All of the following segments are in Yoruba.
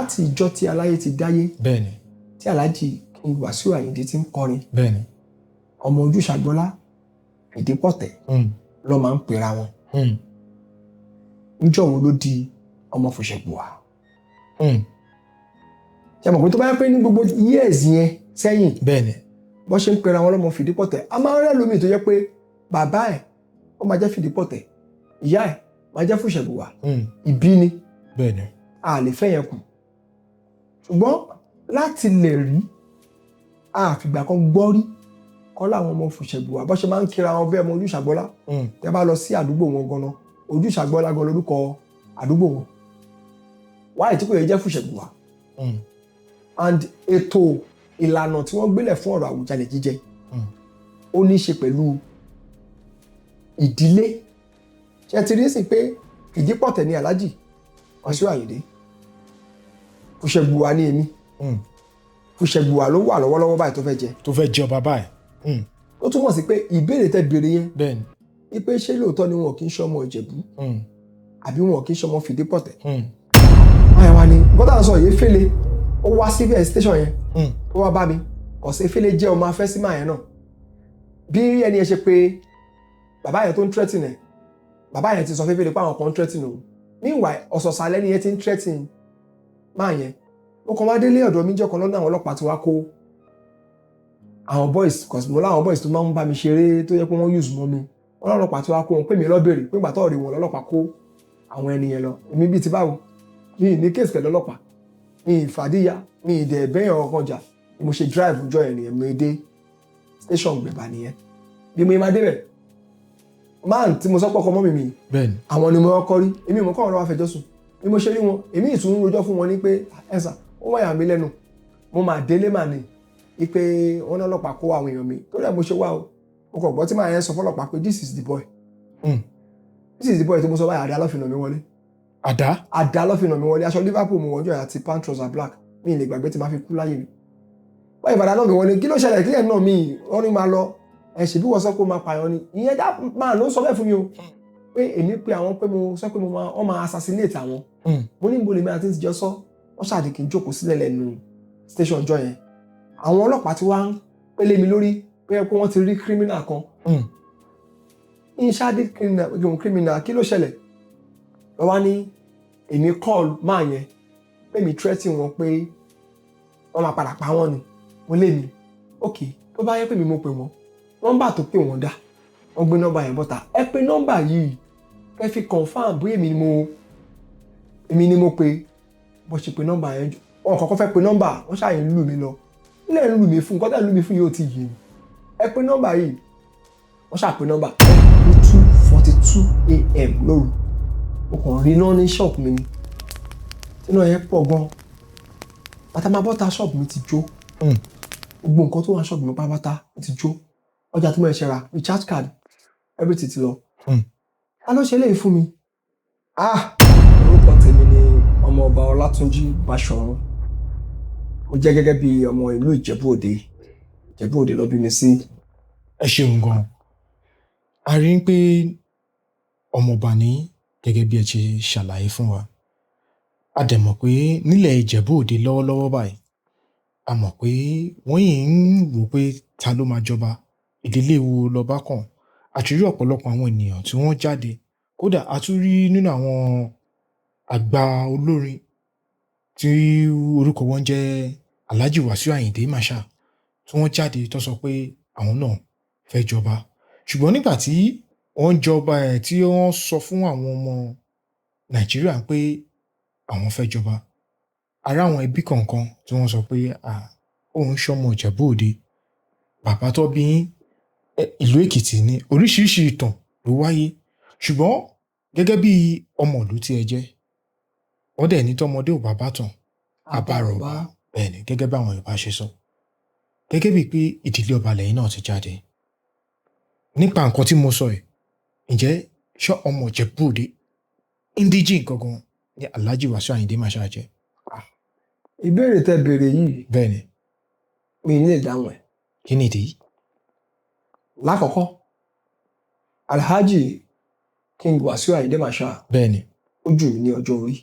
Láti ìjọ tí aláyé ti dáyé, tí Alhaji King Wasiu Ayinde ti ń kọrin, ọmọ Ojúṣàgbọ́lá, Fìdípọ̀tẹ̀ ló máa ń pera wọn. Níjọ́ wo ló di ọmọ Fùṣẹ̀gbùwà? Ṣe mọ̀ pé tó bá yẹ pé ní gbogbo years yẹn sẹ́yìn, bó ṣe ń pera wọn lọ́mọ Fìdípọ̀tẹ̀, a máa ń rẹ́ lómi tó yẹ pé bàbá ẹ̀ ó máa jẹ́ Fìdípọ̀tẹ̀, ìyá ẹ̀ máa jẹ́ Fùṣẹ̀gbùwà. Ìbí ni. A lè fẹ́ yẹn kù, ṣùgbọ́n láti lè rí a fìgbà kan gbọ́ rí kọ́ láwọn ọmọ Fùṣẹ̀gbùwà bó ṣe máa ń kíra wọn bẹ́ẹ̀, ọmọ Ojúṣàgbọ́lá. Tẹ́ bá lọ sí àdúgbò wọn ganan, Ojúṣàgbọ́lá gan lórúkọ àdúgbò wọn, wáyé tí kò yẹ jẹ́ Fùṣẹ̀gbùwà. And ètò ìlànà tí wọ́n gbélẹ̀ fún ọ̀rọ̀ Àwùjalẹ̀ jíjẹ, ó ní í ṣe pẹ̀lú ìdílé. Ṣe ti rí sí pé Fìdípọ̀tẹ̀ ní Alhaji Wasiu Ayinde, Fùṣẹ̀gbùwà ní èmi. Fùṣẹ̀gbùwà ló wà lọ́wọ́lọ́wọ́ báyìí tó fẹ́ jẹ. Tó fẹ́ jẹ ọba báyìí. Ó túmọ̀ sí pé ìbéèrè tẹ́ béèrè yẹn, wípé ṣé lóòótọ́ ni wọn kì í ṣọmọ Ìjẹ̀bú àbí wọn kì í ṣọmọ Fìdípọ̀tẹ̀, wọ́n yẹn wá ní bọ́tà sọ yìí. Efele ó wá sí station yẹn, ó wá bá mi kọ̀sí. Efele jẹ́ ọmọ afẹ́símà yẹn náà. Bí ẹni yẹn ṣe pé bàbá yẹn tó ń threaten ẹ̀, bàbá yẹn ti sọ f'Efele pé àwọn kan ń threaten òun. Meanwhile, ọ̀sọ̀ọ̀sà lẹ́ni yẹn ti ń threaten máa yẹn. Ó kàn wá délé ọ̀dọ̀ mi jọ́ kan lọ́nà, àwọn ọlọ́pàá ti wá kó àwọn boys, cause mo láwọn boys tó máa ń bá mi ṣeré tó yẹ pé wọ́n use mọ́ mi. Wọ́n lọ́lọ́pàá tí wá kó wọn pé mi lọ́bẹ̀rẹ̀ pé ìgbà tó rí wọn lọ́lọ́pàá kó àwọn ẹni yẹn lọ. Èmi bíi ti báwo? Mi ì ní case pẹ̀lú ọlọ́pàá, mi ì fàdíyà, mi ì dẹ̀ bẹ́yàn ọkàn jà. Bí mo ṣe drive ọjọ́ yẹn nìyẹn, mo dé station Gbẹ̀bà nìyẹn. Bí mo máa débẹ̀, man tí mo sọ pé ọkọ mọ́ mi mi, àwọn ni mo kọ́kọ́ rí. Èmi mọ̀ kọ́ ọ̀rọ̀ wa fẹjọ́ sùn. Bí mo ṣe rí wọn, èmi ìtún ń rojọ́ fún wọn ní pé ẹ̀sà ó wáyà mí lẹ́nu, mo máa délé mà ní wípé wọn ní ọlọ́pàá kó àwọn èèyàn mi tó rẹ̀. Mo ṣe wá o, mo kàn gbọ́ tí màá yẹn sọ fọlọ́pàá pé, "This is the boy." This is the boy tí mo sọ báyìí, àdá lọ́fìnà mi wọlé. Àdá? Àdá lọ́fìnà mi wọlé. Aṣọ Liverpool mo wọ́jọ́ àti pant trouser black. Mi ì lè gbàgbé tí màá fi kú láyé mi. Wọ́n ìbàdàn náà mi wọlé. Kí ló ṣẹlẹ̀? Kílẹ̀ náà mi wọ́n ní máa lọ ẹ̀ ṣèbí wọ́n sọ pé ó máa pààyàn ni. Ìyẹn dá máa ló ń sọ bẹ́ẹ̀ fún mi o, pé èmi pé àwọn pé mo sọ pé mo máa wọ́n máa assassinate àwọn. Mo ní níbo lèmi àti ti jọ sọ? Wọ́n ṣáàdì kí n jókòó sílẹ̀ lẹ́nu station ọjọ́ yẹn. Àwọn ọlọ́pàá ti wá ń pélé mi lórí pé wọ́n ti rí criminal kan. Ìṣáàdì criminal, kí ló ṣẹlẹ̀? Wọ́n wá ní èmi call máa yẹn pé mi threaten wọn pé wọ́n máa padà pa wọ́n ni. Mo lé mi ok, tó bá yẹ pé mi mo pè wọ́n, nọ́mbà tó pè wọ́n dá, wọ́n gbé nọ́mbà yẹn bọ́ta. Ẹ pé nọ́mbà yìí kẹ́ fi confirm bóyá èmi ni mo pe. Bó ṣe pe nọ́mbà yẹn, wọn kọ́kọ́ fẹ́ pe nọ́mbà, wọ́n ṣàyẹn lù mí lọ ilé ń lù mí fún nǹkan tẹ́ ń lù mí fún yóò ti yé mi. Ẹ pé nọ́mbà yìí, wọ́n ṣàpè nọ́mbà ní 2:42 a.m. lóru. Mo kàn rí iná ní ṣọ́ọ̀bù mi ni, tí iná yẹn pọ̀ gan. Bàtà máa bọ́ta, ṣọ́ọ̀bù mi ti jó. Gbogbo nǹkan tó wà ní ṣọ́ọ̀bù mi pátápátá ó ti jó. Ọjà tí mo ṣe ra, recharge card, everything ti lọ. Ta ló ṣe eléyìí fún mi? Ah, orúkọ tèmi ni Ọmọọba Ọlátúnjí Báṣọ̀run. Mo jẹ́ gẹ́gẹ́ bí ọmọ ìlú Ìjẹ̀bú Òde. Ìjẹ̀bú Òde ló bí mi sí. Ẹ ṣeun gan. A rí i pé ọmọọba ní gẹ́gẹ́ bí ẹ ṣe ṣàlàyé fún wa. A dẹ̀ mọ̀ pé nílẹ̀ Ìjẹ̀bú Òde lọ́wọ́lọ́wọ́ báyìí, a mọ̀ pé wọ́n yìí ń wò pé ta ló máa jọba, ìdílé wo lọba kàn. A ti rí ọ̀pọ̀lọpọ̀ àwọn ènìyàn tí wọ́n jáde. Kódà a tún rí nínú àwọn àgbà olórin tí orúkọ wọn jẹ́ Alhaji Wasiu Ayinde Marshal, tí wọ́n jáde tó sọ pé àwọn náà fẹ́ jọba. Ṣùgbọ́n nígbà tí wọ́n ń jọba ẹ̀, tí wọ́n sọ fún àwọn ọmọ Nàìjíríà pé àwọn fẹ́ jọba, a rí àwọn ẹbí kọ̀ọ̀kan tí wọ́n sọ pé à, òun ṣọmọ Ìjẹ̀bú Òde, bàbá tó bí yín ìlú Èkìtì ni. Oríṣiríṣi ìtàn ló wáyé. Ṣùgbọ́n gẹ́gẹ́ bí ọmọ ìlú tí ẹ jẹ́, wọ́n dẹ̀ ní tọmọdé ò bá bá tàn, á bá àrọ́bá. Bẹ́ẹ̀ ni, gẹ́gẹ́ bí àwọn Yorùbá ṣe sọ. Gẹ́gẹ́ bíi pé ìdílé ọba lẹ́yìn náà ti jáde. Nípa nǹkan tí mo sọ yìí, ǹjẹ́ ṣé ọmọ Ìjẹ̀bú Òde indigene gangan ni Alhaji Wasiu Ayinde Marshal jẹ́? Ìbéèrè tẹ́ béèrè yìí, mi ì ní lè dáhùn ẹ̀. Kí nìdí? Lákọ̀ọ́kọ́, Alhaji King Wasiu Ayinde Marshal, ó jù mí ní ọjọ́ orí.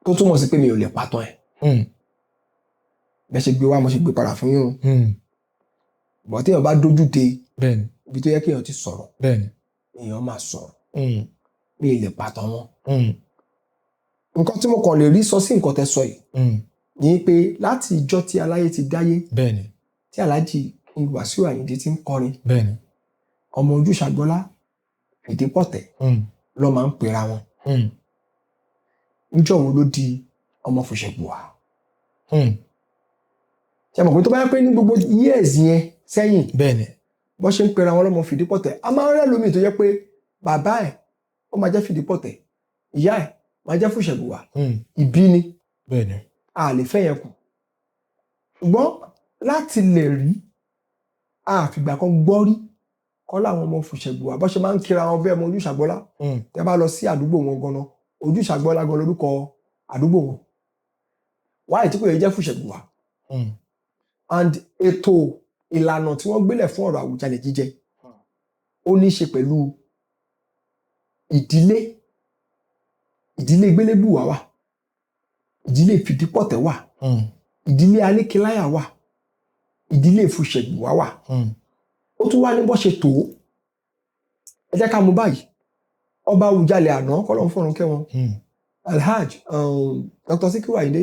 Tó túmọ̀ sí pé mi ò lè pàtàn ẹ̀. Bẹ́ẹ̀ ṣe gbé wá, mo ṣe gbé padà fún yín o. Bọ̀ téèyàn bá dójú de ibi tó yẹ kéèyàn ti sọ̀rọ̀, èèyàn máa sọ̀rọ̀. Mi ì lè pàtàn wọn. Nǹkan tí mo kàn lè rí sọ sí nǹkan tẹ́ sọ yìí ni pé láti ìjọ́ tí aláyé ti dáyé, tí Alhaji King Wasiu Ayinde ti ń kọrin, ọmọ Ojúṣàgbọ́lá Fìdípọ̀tẹ̀ ló máa ń pera wọn. Níjọ́ wo ló di ọmọ Fùṣẹ̀gbùwà? Ṣe mọ̀ pé tó bá yẹ pé ní gbogbo years yẹn sẹ́yìn, bó ṣe ń pera wọn lọ́mọ Fìdípọ̀tẹ̀, a máa ń rẹ́ lómi tó jẹ́ pé bàbá ẹ̀ ó máa jẹ́ Fìdípọ̀tẹ̀, ìyá ẹ̀ máa jẹ́ Fùṣẹ̀gbùwà. Ìbí ni. A lè fẹ́ yẹn kù. Ṣùgbọ́n láti lè rí, a fìgbà kan gbọ́ rí kọ́ láwọn ọmọ Fùṣẹ̀gbùwà bó ṣe máa ń kíra wọn bẹ́ẹ̀ ọmọ Ojúṣàgbọ́lá. Tẹ́ bá lọ sí àdúgbò wọn gan-an, Ojúṣàgbọ́lá gan lórúkọ àdúgbò wọn. Wáyé tí kò yẹ jẹ́ Fùṣẹ̀gbùwà. And ètò ìlànà tí wọ́n gbélẹ̀ fún ọ̀rọ̀ Àwùjalẹ̀ jíjẹ, ó ní í ṣe pẹ̀lú ìdílé. Ìdílé Gbélégbùwà wà, ìdílé Fìdípọ̀tẹ̀ wà, ìdílé Aníkíláyà wà, ìdílé Fùṣẹ̀gbùwà wà. Ó tún wá ní bó ṣe tó. Ẹ jẹ́ ká mú báyìí. Ọba Àwùjalẹ̀ àná, kọ́lọ́un fọ̀run kẹ́ wọn, Alhaj Dr. Sikiru Ayinde,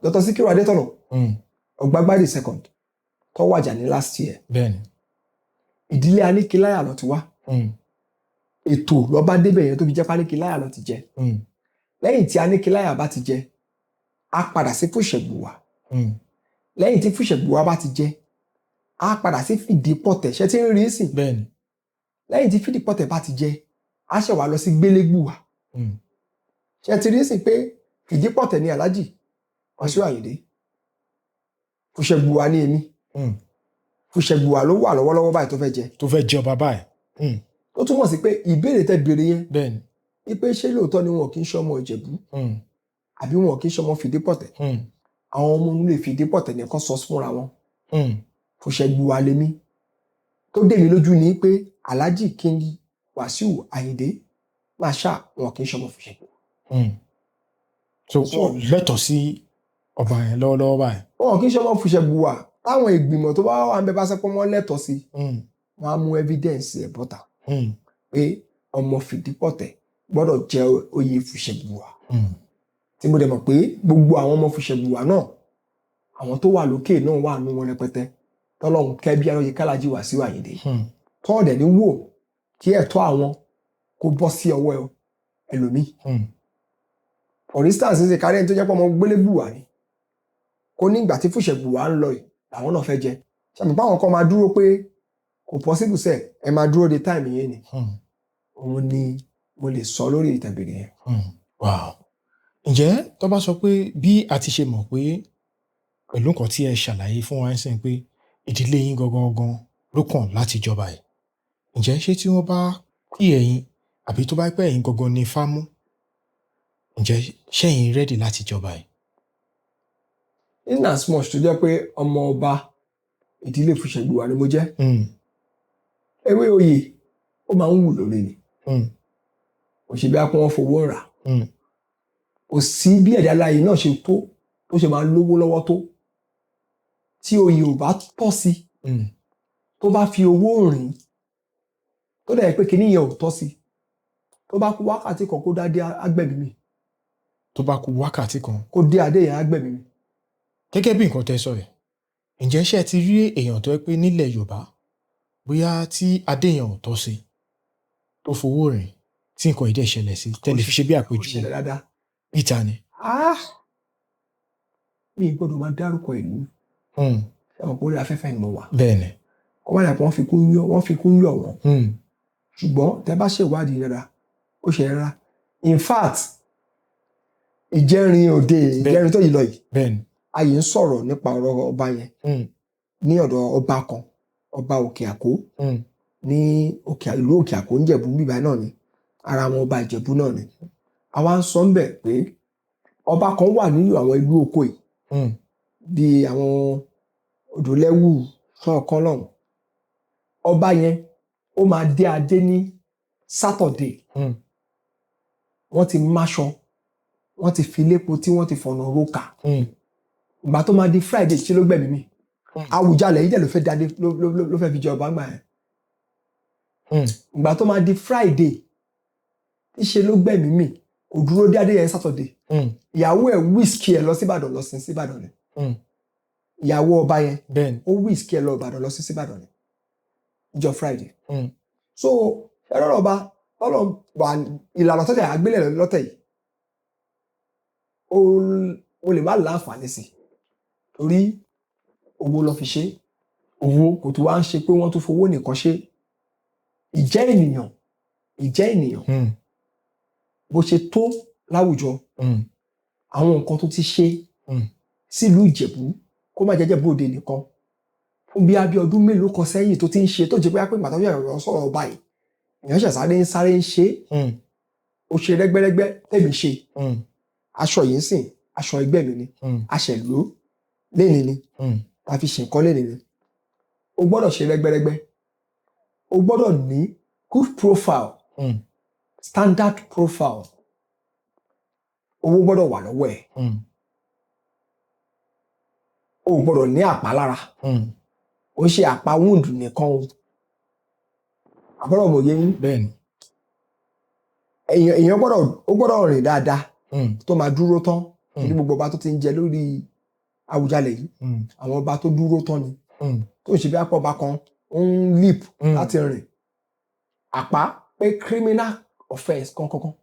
Dr. Sikiru Adétọ̀nà, Ọ̀gbágbá the second, tó wàjà ní last year, ìdílé Aníkíláyà ló ti wá. Ètò lọ́ba débẹ̀ yẹn tó fi jẹ́ pé Aníkíláyà ló ti jẹ. Lẹ́yìn tí Aníkíláyà bá ti jẹ, á padà sí Fùṣẹ̀gbùwà. Lẹ́yìn tí Fùṣẹ̀gbùwà bá ti jẹ, á padà sí Fìdípọ̀tẹ̀. Ṣé tí ń rí sìn? Lẹ́yìn tí Fìdípọ̀tẹ̀ bá ti jẹ, á ṣẹ̀ wá lọ sí Gbélégbùwà. Ṣé ti rí sìn pé Fìdípọ̀tẹ̀ ní Alhaji Wasiu Ayinde, Fùṣẹ̀gbùwà ní èmi. Fùṣẹ̀gbùwà ló wà lọ́wọ́lọ́wọ́ báyìí tó fẹ́ jẹ. Tó fẹ́ jẹ ọba báyìí. Tó túmọ̀ sí pé ìbéèrè tẹ́ béèrè yẹn, wípé ṣé lóòótọ́ ni wọn kì í ṣe ọmọ Ìjẹ̀bú àbí wọn kì í ṣe ọmọ Fìdípọ̀tẹ̀, àwọn ọmọ onílé Fìdípọ̀tẹ̀ nìkan sọ fúnra wọn. Fùṣẹ̀gbùwà lèmi. Tó dé mi lójú ni pé Alhaji King Wasiu Ayinde Marshal, wọn kì í ṣe ọmọ Fùṣẹ̀gbùwà. So wọn lẹ́tọ̀ọ́ sí ọba yẹn lọ́wọ́lọ́wọ́ báyìí. Wọn kì í ṣe ọmọ Fùṣẹ̀gbùwà. Táwọn ìgbìmọ̀ tó bá wà ń bẹ bá sọ pé wọ́n lẹ́tọ̀ọ́ sí, wọ́n á mú evidence ẹ̀ bọ́ta pé ọmọ Fìdípọ̀tẹ̀ gbọ́dọ̀ jẹ oyè Fùṣẹ̀gbùwà. Tí mo dẹ̀ mọ̀ pé gbogbo àwọn ọmọ Fùṣẹ̀gbùwà náà, àwọn tó wà lókè náà wà nù wọn rẹpẹtẹ tọ́lọ́run kẹ́ bí aróye Kálájí Wàsíù Àyìndé, tọ́ọ̀dẹ̀ ní wò kí ẹ̀tọ́ àwọn kó bọ́ sí ọwọ́ ẹlòmíì. For instance, ṣe kárí ẹni tó jẹ́ pé ọmọ Gbélégbùwà ni, kó ní ìgbà tí Fùṣẹ̀gbùwà ń lọ yìí làwọn náà fẹ́ jẹ, ṣàmì báwọn kan máa dúró pé kò possible sẹ́, ẹ máa dúró de time yẹn ni. Òun ni mo lè sọ lórí ìtẹ̀bìrì yẹn. Wow. Ǹjẹ́ tó bá sọ pé bí a ti ṣe mọ̀ pé pẹ̀lú nǹkan tí ẹ ṣàlàyé fún wa ń sìn pé ìdílé yín gangan gan ló kàn láti jọba yìí, ǹjẹ́ ṣé tí wọ́n bá pè ẹ̀yin àbí tó bá pẹ́ ẹ̀yin gangan ní fámú, ǹjẹ́ ṣẹ́yìn ready láti jọba yìí? In as much tó jẹ́ pé ọmọ ọba ìdílé Fùṣẹ̀gbùwà ni mo jẹ́, ewé oyè ó máa ń wù lórí ni. Kò ṣe bí a pé wọ́n fowó rà. Kò sí bí ẹ̀dá aláyé náà ṣe tó ṣe máa lówó lọ́wọ́ tó, tí oyè ò bá tọ́ sí, tó bá fi owó rìn, tó dẹ̀ pé kinní yẹn ò tọ́ sí, tó bá kú wákàtí kan kó dá dé, agbẹ̀mí mi. Tó bá kú wákàtí kan. Kó dé adé yẹn, agbẹ̀mí mi. Gẹ́gẹ́ bí nǹkan tẹ́ sọ yìí, ǹjẹ́ ṣé ẹ ti rí èèyàn tó yẹ pé nílẹ̀ Yorùbá, bóyá tí adé yẹn ò tọ́ sí, tó fowó rìn, tí nǹkan yìí dẹ̀ ṣẹlẹ̀ sí, tẹ́lẹ̀ fi ṣe bí Ó àpèjúwe? ṣẹlẹ̀ dáadáa. Ìta ni. Ah, mi ì gbọ́dọ̀ máa dárúkọ ìlú. Ṣé àwọn orí afẹ́fẹ́ ni mo wà? Bẹ́ẹ̀ni. Kọ́ wáyà pé wọ́n fi kún yọ wọ́n. Ṣùgbọ́n tẹ́ bá ṣèwádìí dáadáa, ó ṣe rárá. In fact, ìjẹrin òde ìjẹrin tó yìí lọ yìí, ayé ń sọ̀rọ̀ nípa ọ̀rọ̀ ọba yẹn ní ọ̀dọ̀ ọba kan, ọba Òkè Àkó, ní òkè ìlú Òkè Àkó n'Íjẹ̀bú bíbá náà ni, ara àwọn ọba Ìjẹ̀bú náà ni. Àwa ń sọ ńbẹ̀ pé ọba kan wà nínú àwọn ìlú oko yìí, bíi àwọn Odòlẹ́wù sọ̀kan lọ́hùn. Ọba yẹn ó máa dé adé ní Saturday. Wọ́n ti máṣọ. Wọ́n ti fi lépo tí wọ́n ti fọ̀nà rókà. Ìgbà tó máa di Friday, ṣe ló gbẹ̀mí mi. Àwùjalẹ̀ yìí dẹ̀ ló fẹ́ dáadé, ló fẹ́ fi jẹ ọba ńgbà yẹn. Ìgbà tó máa di Friday, ṣe ló gbẹ̀mí mi, kò dúró dáadé yẹn Saturday. Ìyàwó ẹ̀ whisk ẹ̀ lọ sí Ìbàdàn, lọ sí Ìbàdàn ni. Ìyàwó ọba yẹn, ó whisk ẹ̀ lọ Ìbàdàn, lọ sí Ìbàdàn ni ìjọ Friday. So ẹ̀rọ ọba ọlọ́ wà ìlànà tọ́tẹ̀ àgbélẹ̀ lọ́tẹ̀ yìí, ó lè má láǹfààní sí torí owó lọ fi ṣe. Owó. Kò tún wá ń ṣe pé wọ́n tún fowó nìkan ṣe. Ìjẹ́ ènìyàn, ìjẹ́ ènìyàn, bó ṣe tó láwùjọ, àwọn nǹkan tó ti ṣe sílùú Ìjẹ̀bú, kó má jẹ́jẹ́ bóde nìkan, fún bí abí ọdún mélòó kan sẹ́yìn tó ti ń ṣe, tó jẹ́ pé pé ìgbà tó yẹ ọ̀rọ̀ sọ̀rọ̀ báyìí, èèyàn ṣẹ̀ sáré ń sáré ń ṣe. Ó ṣe rẹ́gbẹ́rẹ́gbẹ́ tẹ̀mí ṣe. Aṣọ yìí ń sìn, aṣọ ẹgbẹ́ mi ni. Aṣẹ̀lú léni ni. Ta fi ṣe nǹkan léni ni. O gbọ́dọ̀ ṣe rẹ́gbẹ́rẹ́gbẹ́, o gbọ́dọ̀ ní good profile, standard profile. Owó gbọ́dọ̀ wà lọ́wọ́ ẹ̀. O gbọ́dọ̀ ní àpá lára. Ó ṣe àpá wound nìkan o, àbọ̀rọ̀ mọ̀ yẹn. Bẹ́ẹ̀ni. Èèyàn gbọ́dọ̀, ó gbọ́dọ̀ rìn dáadáa, tó máa dúró tán. Ní gbogbo ọba tó ti ń jẹ lórí Àwùjalẹ̀ yìí, àwọn ọba tó dúró tán ni, tó ń ṣe bí apá ọba kan ó ń leap láti rìn. Àpá pé criminal offence kankankan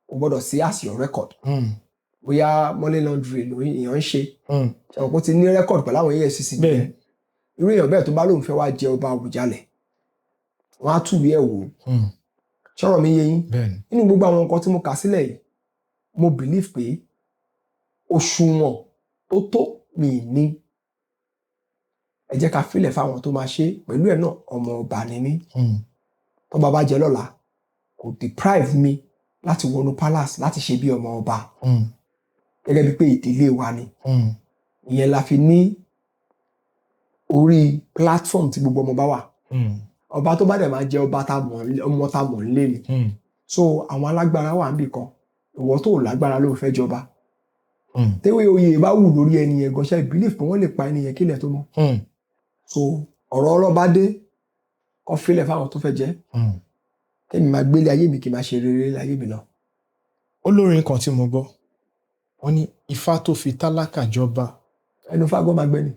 kò gbọ́dọ̀ sí as your record. Bóyá money laundry ló èèyàn ń ṣe, ṣàwọn kó ti ní record pẹ̀lú àwọn EFCC nìyẹn. Irú èèyàn bẹ́ẹ̀ tó bá lóun fẹ́ wá jẹ ọba Àwùjalẹ̀, wọ́n á túwèé ẹ̀ wò. Ṣọ́rọ̀ mi yé yín? Bẹ́ẹ̀ni. Nínú gbogbo àwọn nǹkan tí mo kà sílẹ̀ yìí, mo believe pé òṣùwọ̀n tó tó mi ní. Ẹ jẹ́ ká filẹ̀ fáwọn tó máa ṣe pẹ̀lú ẹ̀ náà. Ọmọ ọba ni mí. Tọ́ba bá jẹ lọ́la, kò deprive mi láti wọnú palace láti ṣe bí ọmọ ọba, gẹ́gẹ́ bí pé ìdílé wa ni. Ìyẹn la fi ní orí platform tí gbogbo ọmọ bá wà. Ọba tó bá dẹ̀ máa jẹ ọba, tá mọ̀ ọmọ tá mọ̀ nílé ni. So àwọn alágbára wà níbì kan, ìwọ tó lágbára ló fẹ́ jọba. Téwé oyè bá wù lórí ẹni yẹn gan, ṣe believe pé wọ́n lè pa ẹni yẹn kílẹ̀ tó mọ́? So ọ̀rọ̀ ọlọ́ba dé, kọ́ filẹ̀ fáwọn tó fẹ́ jẹ́. Kémi máa gbélé ayé mi, kí n máa ṣe rere láyé mi lọ. Olórin kan tí mo gbọ́, wọ́n ní ifá tó fi tálákà jọba. Ẹnu fágbọ́n máa gbẹ ni.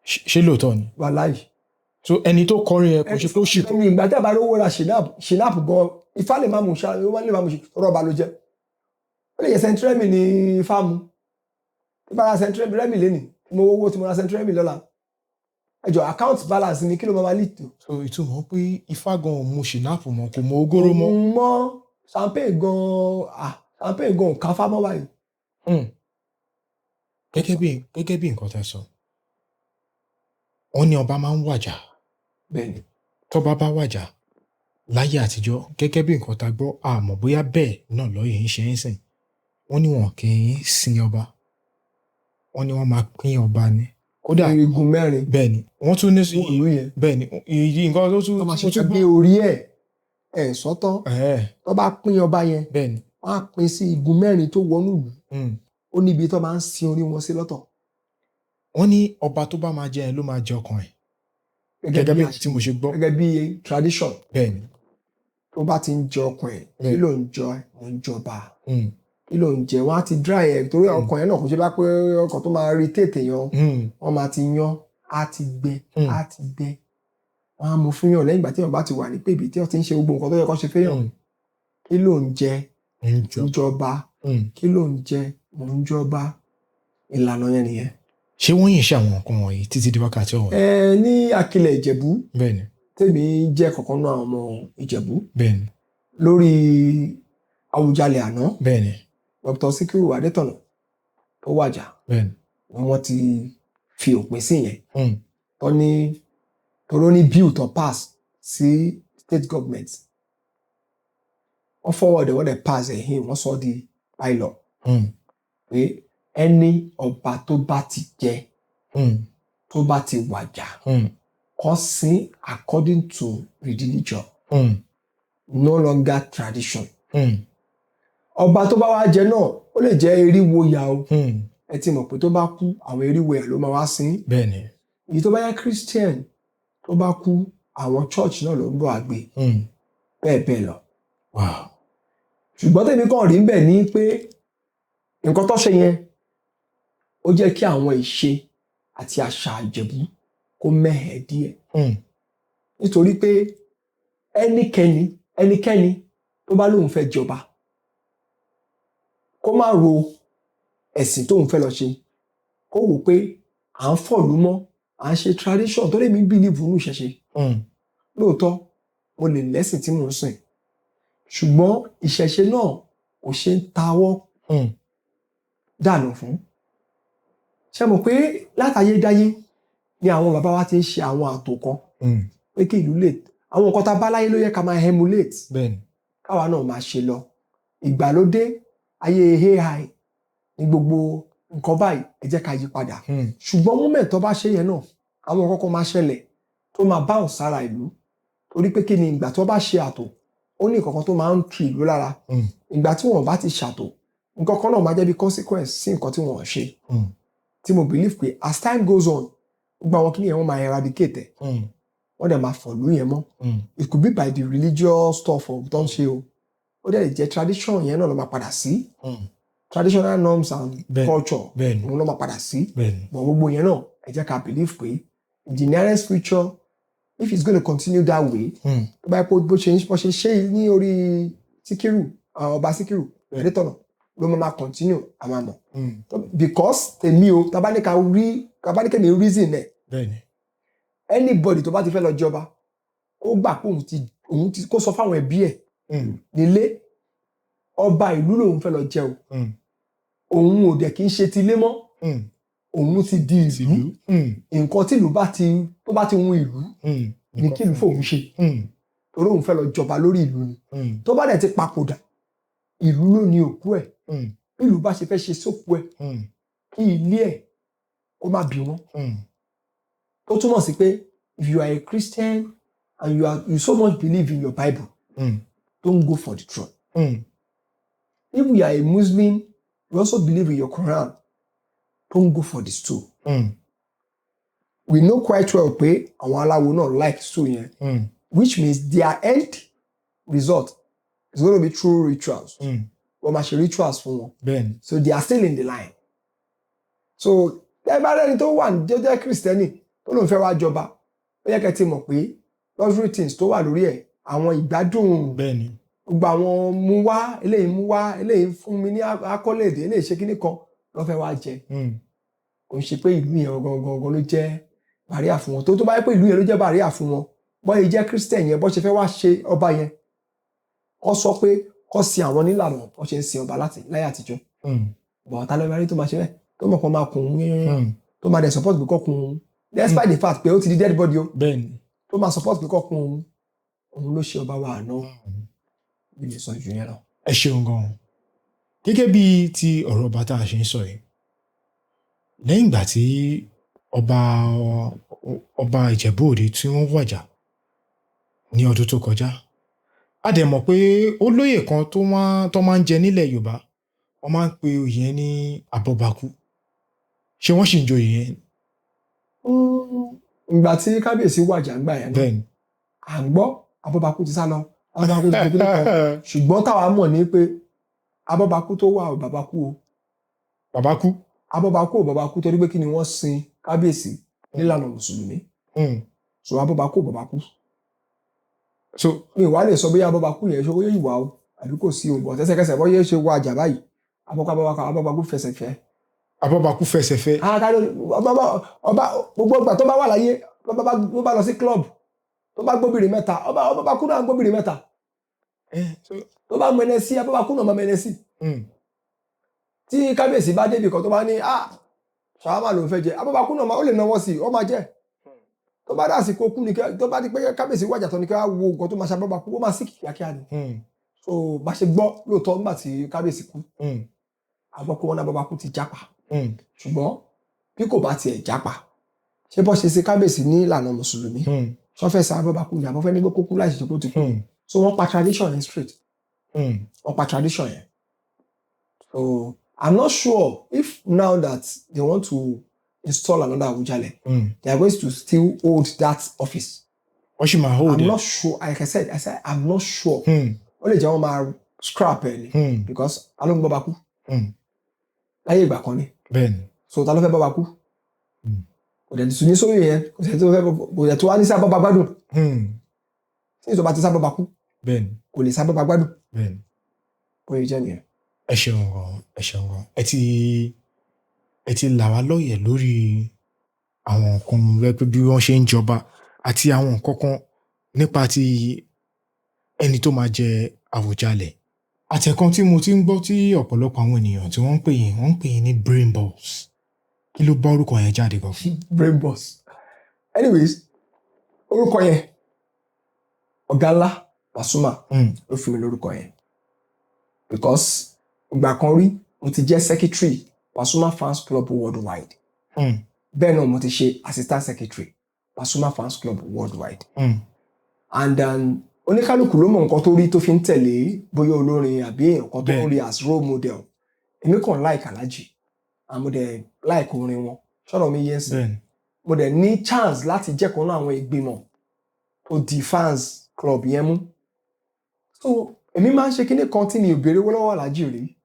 Ṣé lóòótọ́ ni? Wàláì. So ẹni tó kọrin yẹn, kò ṣe pé ó ṣì. Ẹni ìgbà tí a bá rówó ra schnapps gan, ifá lè má mú ṣá, ó lè má mú rọ́ọ̀bà ló jẹ́. Ó lè yẹ Saint Remy ní ifá mu. Tí bá ra Saint Remy lénìí, tí mo wówó tí mo ra Saint Remy lọ́la, ẹ jọ, account balance mi, kí ló máa lead to? So ìtumọ̀ pé ifá gan ò mu schnapps mọ́, kò mu ogóró mọ́. Mọ́ champagne gan, ah, champagne gan ò ká fá mọ́ báyìí. Gẹ́gẹ́ bí nǹkan tẹ́ sọ, wọ́n ní ọba máa ń wàjà. Bẹ́ẹ̀ni. Tọ́ba bá wàjà láyé àtijọ́, gẹ́gẹ́ bí nǹkan tá a gbọ́, àmọ́ bóyá bẹ́ẹ̀ náà lọ́yẹ̀ ń ṣe ń sìn, wọ́n ní wọn kì í sin ọba, wọ́n ní wọ́n máa pín ọba ni kódà. Igun mẹ́rin. Bẹ́ẹ̀ ni, wọ́n tún ní. Fún ìlú yẹn. Bẹ́ẹ̀ ni, èyí nǹkan tó tún tó máa ṣe mo tún gbé orí ẹ̀ ẹ̀ sọ́tọ̀. Tó bá pín ọba yẹn, wọ́n á pín sí igun mẹ́rin tó wọnú ìlú. Ó níbi tó máa ń sin orí wọn sí lọ́tọ̀. Wọ́n ní ọba tó bá máa jẹ ẹ ló máa jẹ ọkàn ẹ̀, gẹ́gẹ́ bí tí mo ṣe gbọ́. Gẹ́gẹ́ bí tradition. Tó bá ti ń jẹ ọkàn ẹ̀, kí ló ń jọ? Mò ń jọba. Kí ló ń jẹ? Wọ́n á ti dry ẹ̀, torí ọkàn yẹn náà kò ṣe bá pé ọkàn tó máa irritate èèyàn. Wọ́n máa ti yan, á ti gbẹ, á ti gbẹ, wọ́n á mú fún yàn lẹ́yìn ìgbà tí èèyàn bá ti wà ní pèbí, tí wọ́n ti ń ṣe gbogbo nǹkan tó yẹ kó ṣe fẹ́yàn. Kí ló ń jẹ? Ń jọ. Ń jọba. Kí ló ń jẹ? Mò ń jọba. Ìlànà yẹn nìyẹn. Ṣé wọ́n yìí ṣe àwọn nǹkan wọ̀nyí títí di wákàtí ọ̀hún? Ẹ ní Akilẹ̀ Ìjẹ̀bú, tèmi jẹ́ kọ̀ọ̀kan náà àwọn ọmọ Ìjẹ̀bú, lórí Àwùjalẹ̀ àná, Dr. Sikiru Adétọ̀nà tó wàjà, ni wọ́n ti fi òpin sí yẹn. Tó ní toró ní bill tó pass sí state government, wọ́n forward ẹ̀, wọ́n dẹ̀ pass ẹ̀ hin, wọ́n sọ di bylaw pé ẹni ọba tó bá ti jẹ, tó bá ti wàjà, kó sin according to religion, no longer tradition. Ọba tó bá wá jẹ náà, ó lè jẹ́ eriwo yà o. Ẹ ti mọ̀ pé tó bá kú, àwọn eriwo yà ló máa wá sin. Èyí tó bá yẹ Christian, tó bá kú, àwọn church náà ló ń bọ̀ àgbè. Bẹ́ẹ̀ bẹ́ẹ̀ lọ. Ṣùgbọ́n tèmi kàn rí ń bẹ̀ ní pé nǹkan tó ṣe yẹn, ó jẹ́ kí àwọn ìṣe àti àṣà Ìjẹ̀bú kó mẹ́hẹ̀ díẹ̀. Nítorí pé ẹnikẹ́ni tó bá lóun fẹ́ jọba, kó má ro ẹ̀sìn tóun fẹ́ lọ ṣe, kó wò pé à ń fọ̀lú mọ́, à ń ṣe tradition tó lè mí believe nínú ìṣẹ̀ṣe. Lóòótọ́ mo lè lẹ́sìn tí mò ń sìn, ṣùgbọ́n ìṣẹ̀ṣe náà kò ṣe ń tawọ́ dànù fún. Ṣé mọ̀ pé látayédáyé ni àwọn bàbá wa ti ń ṣe àwọn àtò kan pé kí ìlú lè, àwọn nǹkan tá a bá láyé ló yẹ ká máa emulate, káwa náà máa ṣe lọ. Ìgbàlódé ayé AI ní gbogbo nǹkan báyìí, ẹ jẹ́ ká yí padà. Ṣùgbọ́n moment tó bá ṣe yẹn náà, àwọn nǹkan kan máa ṣẹlẹ̀ tó máa bounce sára ìlú, torí pé kí ni, ìgbà tó bá ṣe àtò, ó ní nǹkan kan tó máa ń tu ìlú lára. Ìgbà tí wọn bá ti ṣàtò, nǹkan kan náà máa jẹ́ bí consequence sí nǹkan tí wọ́n ṣe, tí mo believe pé as time goes on, gbogbo àwọn kìnìyàn wọn máa eradicate ẹ̀. Wọ́n dẹ̀ máa fọ̀lú yẹn mọ́. It could be by the religious stuff of tó ń ṣe o, ó dẹ̀ lè jẹ́ tradition yẹn náà ló máa padà sí, traditional norms and culture, òun ló máa padà sí. But gbogbo yẹn náà, ẹ jẹ́ ká believe pé in the nearest future, if it's gonna continue that way, tó bá yẹ kó bó ṣe ṣe ní orí Síkírù, ọba Síkírù Adétọ̀nà ló máa continue, a máa mọ̀. Because tèmi o, tabaníkà rí, tabaníkà mi reason ẹ̀, anybody tó bá ti fẹ́ lọ jọba, kó gbà pé òun ti kó sọ fáwọn ẹbí ẹ̀ nílé, ọba ìlú lòun fẹ́ lọ jẹ o. Òun ò dẹ̀ kí ń ṣe tilé mọ́. Òun ti di ìlú. Tìlú. Nǹkan tí ìlú bá ti, tó bá ti hun ìlú ní kí ìlú fòun ṣe, torí òun fẹ́ lọ jọba lórí ìlú ni. Tó bá dẹ̀ ti papòdà, ìlú ló ní òkú ẹ̀. Bí ìlú bá ṣe fẹ́ ṣe sókú ẹ̀, kí ilé ẹ̀ kó má bí wọn. Tó túmọ̀ sí pé if you are a Christian and you so much believe in your Bible, don't go for the throne. If you are a Muslim, you also believe in your Quran, don't go for the stool. We know quite well pé àwọn aláwo náà like stool yẹn, which means their end result is going to be through rituals. Wọ́n máa ṣe rituals fún wọn. So they are still in the line. So ẹ bá rẹni tó wà ní tó jẹ́ Kristẹni tó lóun fẹ́ wá jọba, ó yẹ kẹ́ ti mọ̀ pé luxury things tó wà lórí ẹ̀, àwọn ìgbádùn, gbogbo àwọn mú wá eléyìí, mú wá eléyìí, fún mi ní accolade eléyìí, ṣe kíní kan ló fẹ́ wá jẹ. Kò ń ṣe pé ìlú yẹn gangan gangan ló jẹ́ barrier fún wọn. Tó bá yẹ pé ìlú yẹn ló jẹ́ barrier fún wọn, bọ́ yìí jẹ́ Christian yẹn, bọ́ ṣe fẹ́ wá ṣe ọba yẹn, kọ́ sọ pé kọ́ sin àwọn nílànà bọ́ ṣe ń sin ọba láti láyé àtijọ́. Bọ̀ ọ̀tá lọ́ọ́ rí tó máa ṣe bẹ́ẹ̀, tó mọ̀ kó máa kùn ún yẹ́nyẹ́n, tó máa dẹ̀ support pé kọ́ kùn ún, despite the fact pé ó ti di dead body o, tó máa support pé kọ́ kùn ún, òun ló ṣe ọba wa àná. Bí lè sọ jù yẹn lọ. Ẹ ṣeun gan. Gẹ́gẹ́ bí ti ọ̀rọ̀ ọba tá a ṣe ń sọ yìí, lẹ́yìn ìgbà tí ọba Ìjẹ̀bú Òde tí wọ́n wàjà ní ọdún tó kọjá, a dẹ̀ mọ̀ pé ó lóyè kan tó máa ń jẹ nílẹ̀ Yorùbá, wọ́n máa ń pe oyè yẹn ní Abọ́bakú. Ṣé wọ́n sì ń joyè yẹn? Ìgbà tí kábíyèsí wàjà ń gbà yẹn náà, à ń gbọ́ Abọ́bakú ti sá lọ, Abọ́bakú ti fi kíní kan, ṣùgbọ́n táwa mọ̀ ní pé Abọ́bakú tó wà ò bàbá kú o. Bàbá kú. Abọ́bakú ò bàbá kú, torí pé kí ni, wọ́n sin kábíyèsí nílànà mùsùlùmí. So Abọ́bakú ò bàbá kú. So mi ò wá lè sọ bóyá Abọ́bakú yẹn ṣe bóyá ìwà o àbí kò sí o, bọ̀ tẹ́sẹ̀kẹsẹ̀ bọ́ yé ṣe wọ àjà báyìí, Abọ́bakú fẹsẹ̀ fẹ́. Abọ́bakú fẹsẹ̀ fẹ́. Ah, ká ọba gbogbo ìgbà tó bá wà láyé, tó bá lọ sí club, tó bá gbóbìnrin mẹ́ta, ọba Abọ́bakú náà gbóbìnrin mẹ́ta. So Tó bá mọ ẹnẹsí, Abọ́bakú náà mọ ẹnẹsí. Tí kábíyèsí bá débi kan, tó bá ní, ah, ṣàwámà ló ń fẹ́ jẹ, Abọ́bakú náà ó lè náwó sí i, ó máa jẹ. Tó bá dàsìkò kú ni, tó bá di pé kábíyèsí wàjà tán ni, kí wàá wo nǹkan tó máa ṣe Abọ́bakú, ó máa sick kíákíá ni. So bá ṣe gbọ́ lóòótọ́, nígbà tí kábíyèsí kú, a gbọ́ pé wọ́n ní Abọ́bakú ti jápa. Ṣùgbọ́n bí kò bá tiẹ̀ jápa, ṣé bọ́ ṣe ṣe kábíyèsí ní ìlànà mùsùlùmí, ṣọ́ fẹ́ sa Abọ́bakú ni àbọ̀fẹ́ ní kó kú láì ṣe kó ti kú? So wọ́n pa tradition yẹn straight. Wọ́n pa tradition yẹn. So I'm not sure if now that they want to install another Awujale, they are going to still hold that office. Wọ́n sì máa hold I'm ẹ̀. not sure. Like I said, I'm not sure. Ó lè jẹ́ wọ́n máa scrap ẹ̀ ni because ta ló ń bọ́ bá kú láyé ìgbà kan ni. So ta ló fẹ́ bọ́ bá kú? Kò dẹ̀ tún ní sórí yẹn, kò dẹ̀ tó fẹ́, kò dẹ̀ tó wá ní sábà bá gbádùn. Tí ìjọba ti sábà bá kú, kò lè sábà bá gbádùn. Bóyá jẹ́ nìyẹn. Ẹ ṣeun gan, ẹ ṣeun gan. Ẹ ti là wá lóye lórí àwọn nǹkan rẹ pé bí wọ́n ṣe ń jọba àti àwọn nǹkan kan nípa ti ẹni tó máa jẹ Àwùjalẹ̀. Àtẹ̀kan tí mo ti ń gbọ́ tí ọ̀pọ̀lọpọ̀ àwọn ènìyàn tí wọ́n ń pè yín, wọ́n ń pè yín ní Brain Boss. Kí ló bá orúkọ yẹn jáde gan? Brain Boss. Anyways, orúkọ yẹn, ọ̀gá ńlá Pasuma ló fún mi lórúkọ yẹn because ìgbà kan rí mo ti jẹ́ secretary Pasuma Fans Club Worldwide. Bẹ́ẹ̀ náà mo ti ṣe assistant secretary Pasuma Fans Club Worldwide. And oníkálukú ló mọ nǹkan tó rí tó fi ń tẹ̀lé, bóyá olórin àbí èèyàn kan tó ń rí as role model. Èmi kàn like Alhaji and mo dẹ̀ like orin wọn. Ṣọ́rọ̀ mi yé sí? Mo dẹ̀ ní chance láti jẹ́ kan náà àwọn ìgbìmọ̀ tó di fans club yẹn mú. So èmi máa ń ṣe kíní kan tí mi ò béèrè owó lọ́wọ́ Alhaji rí.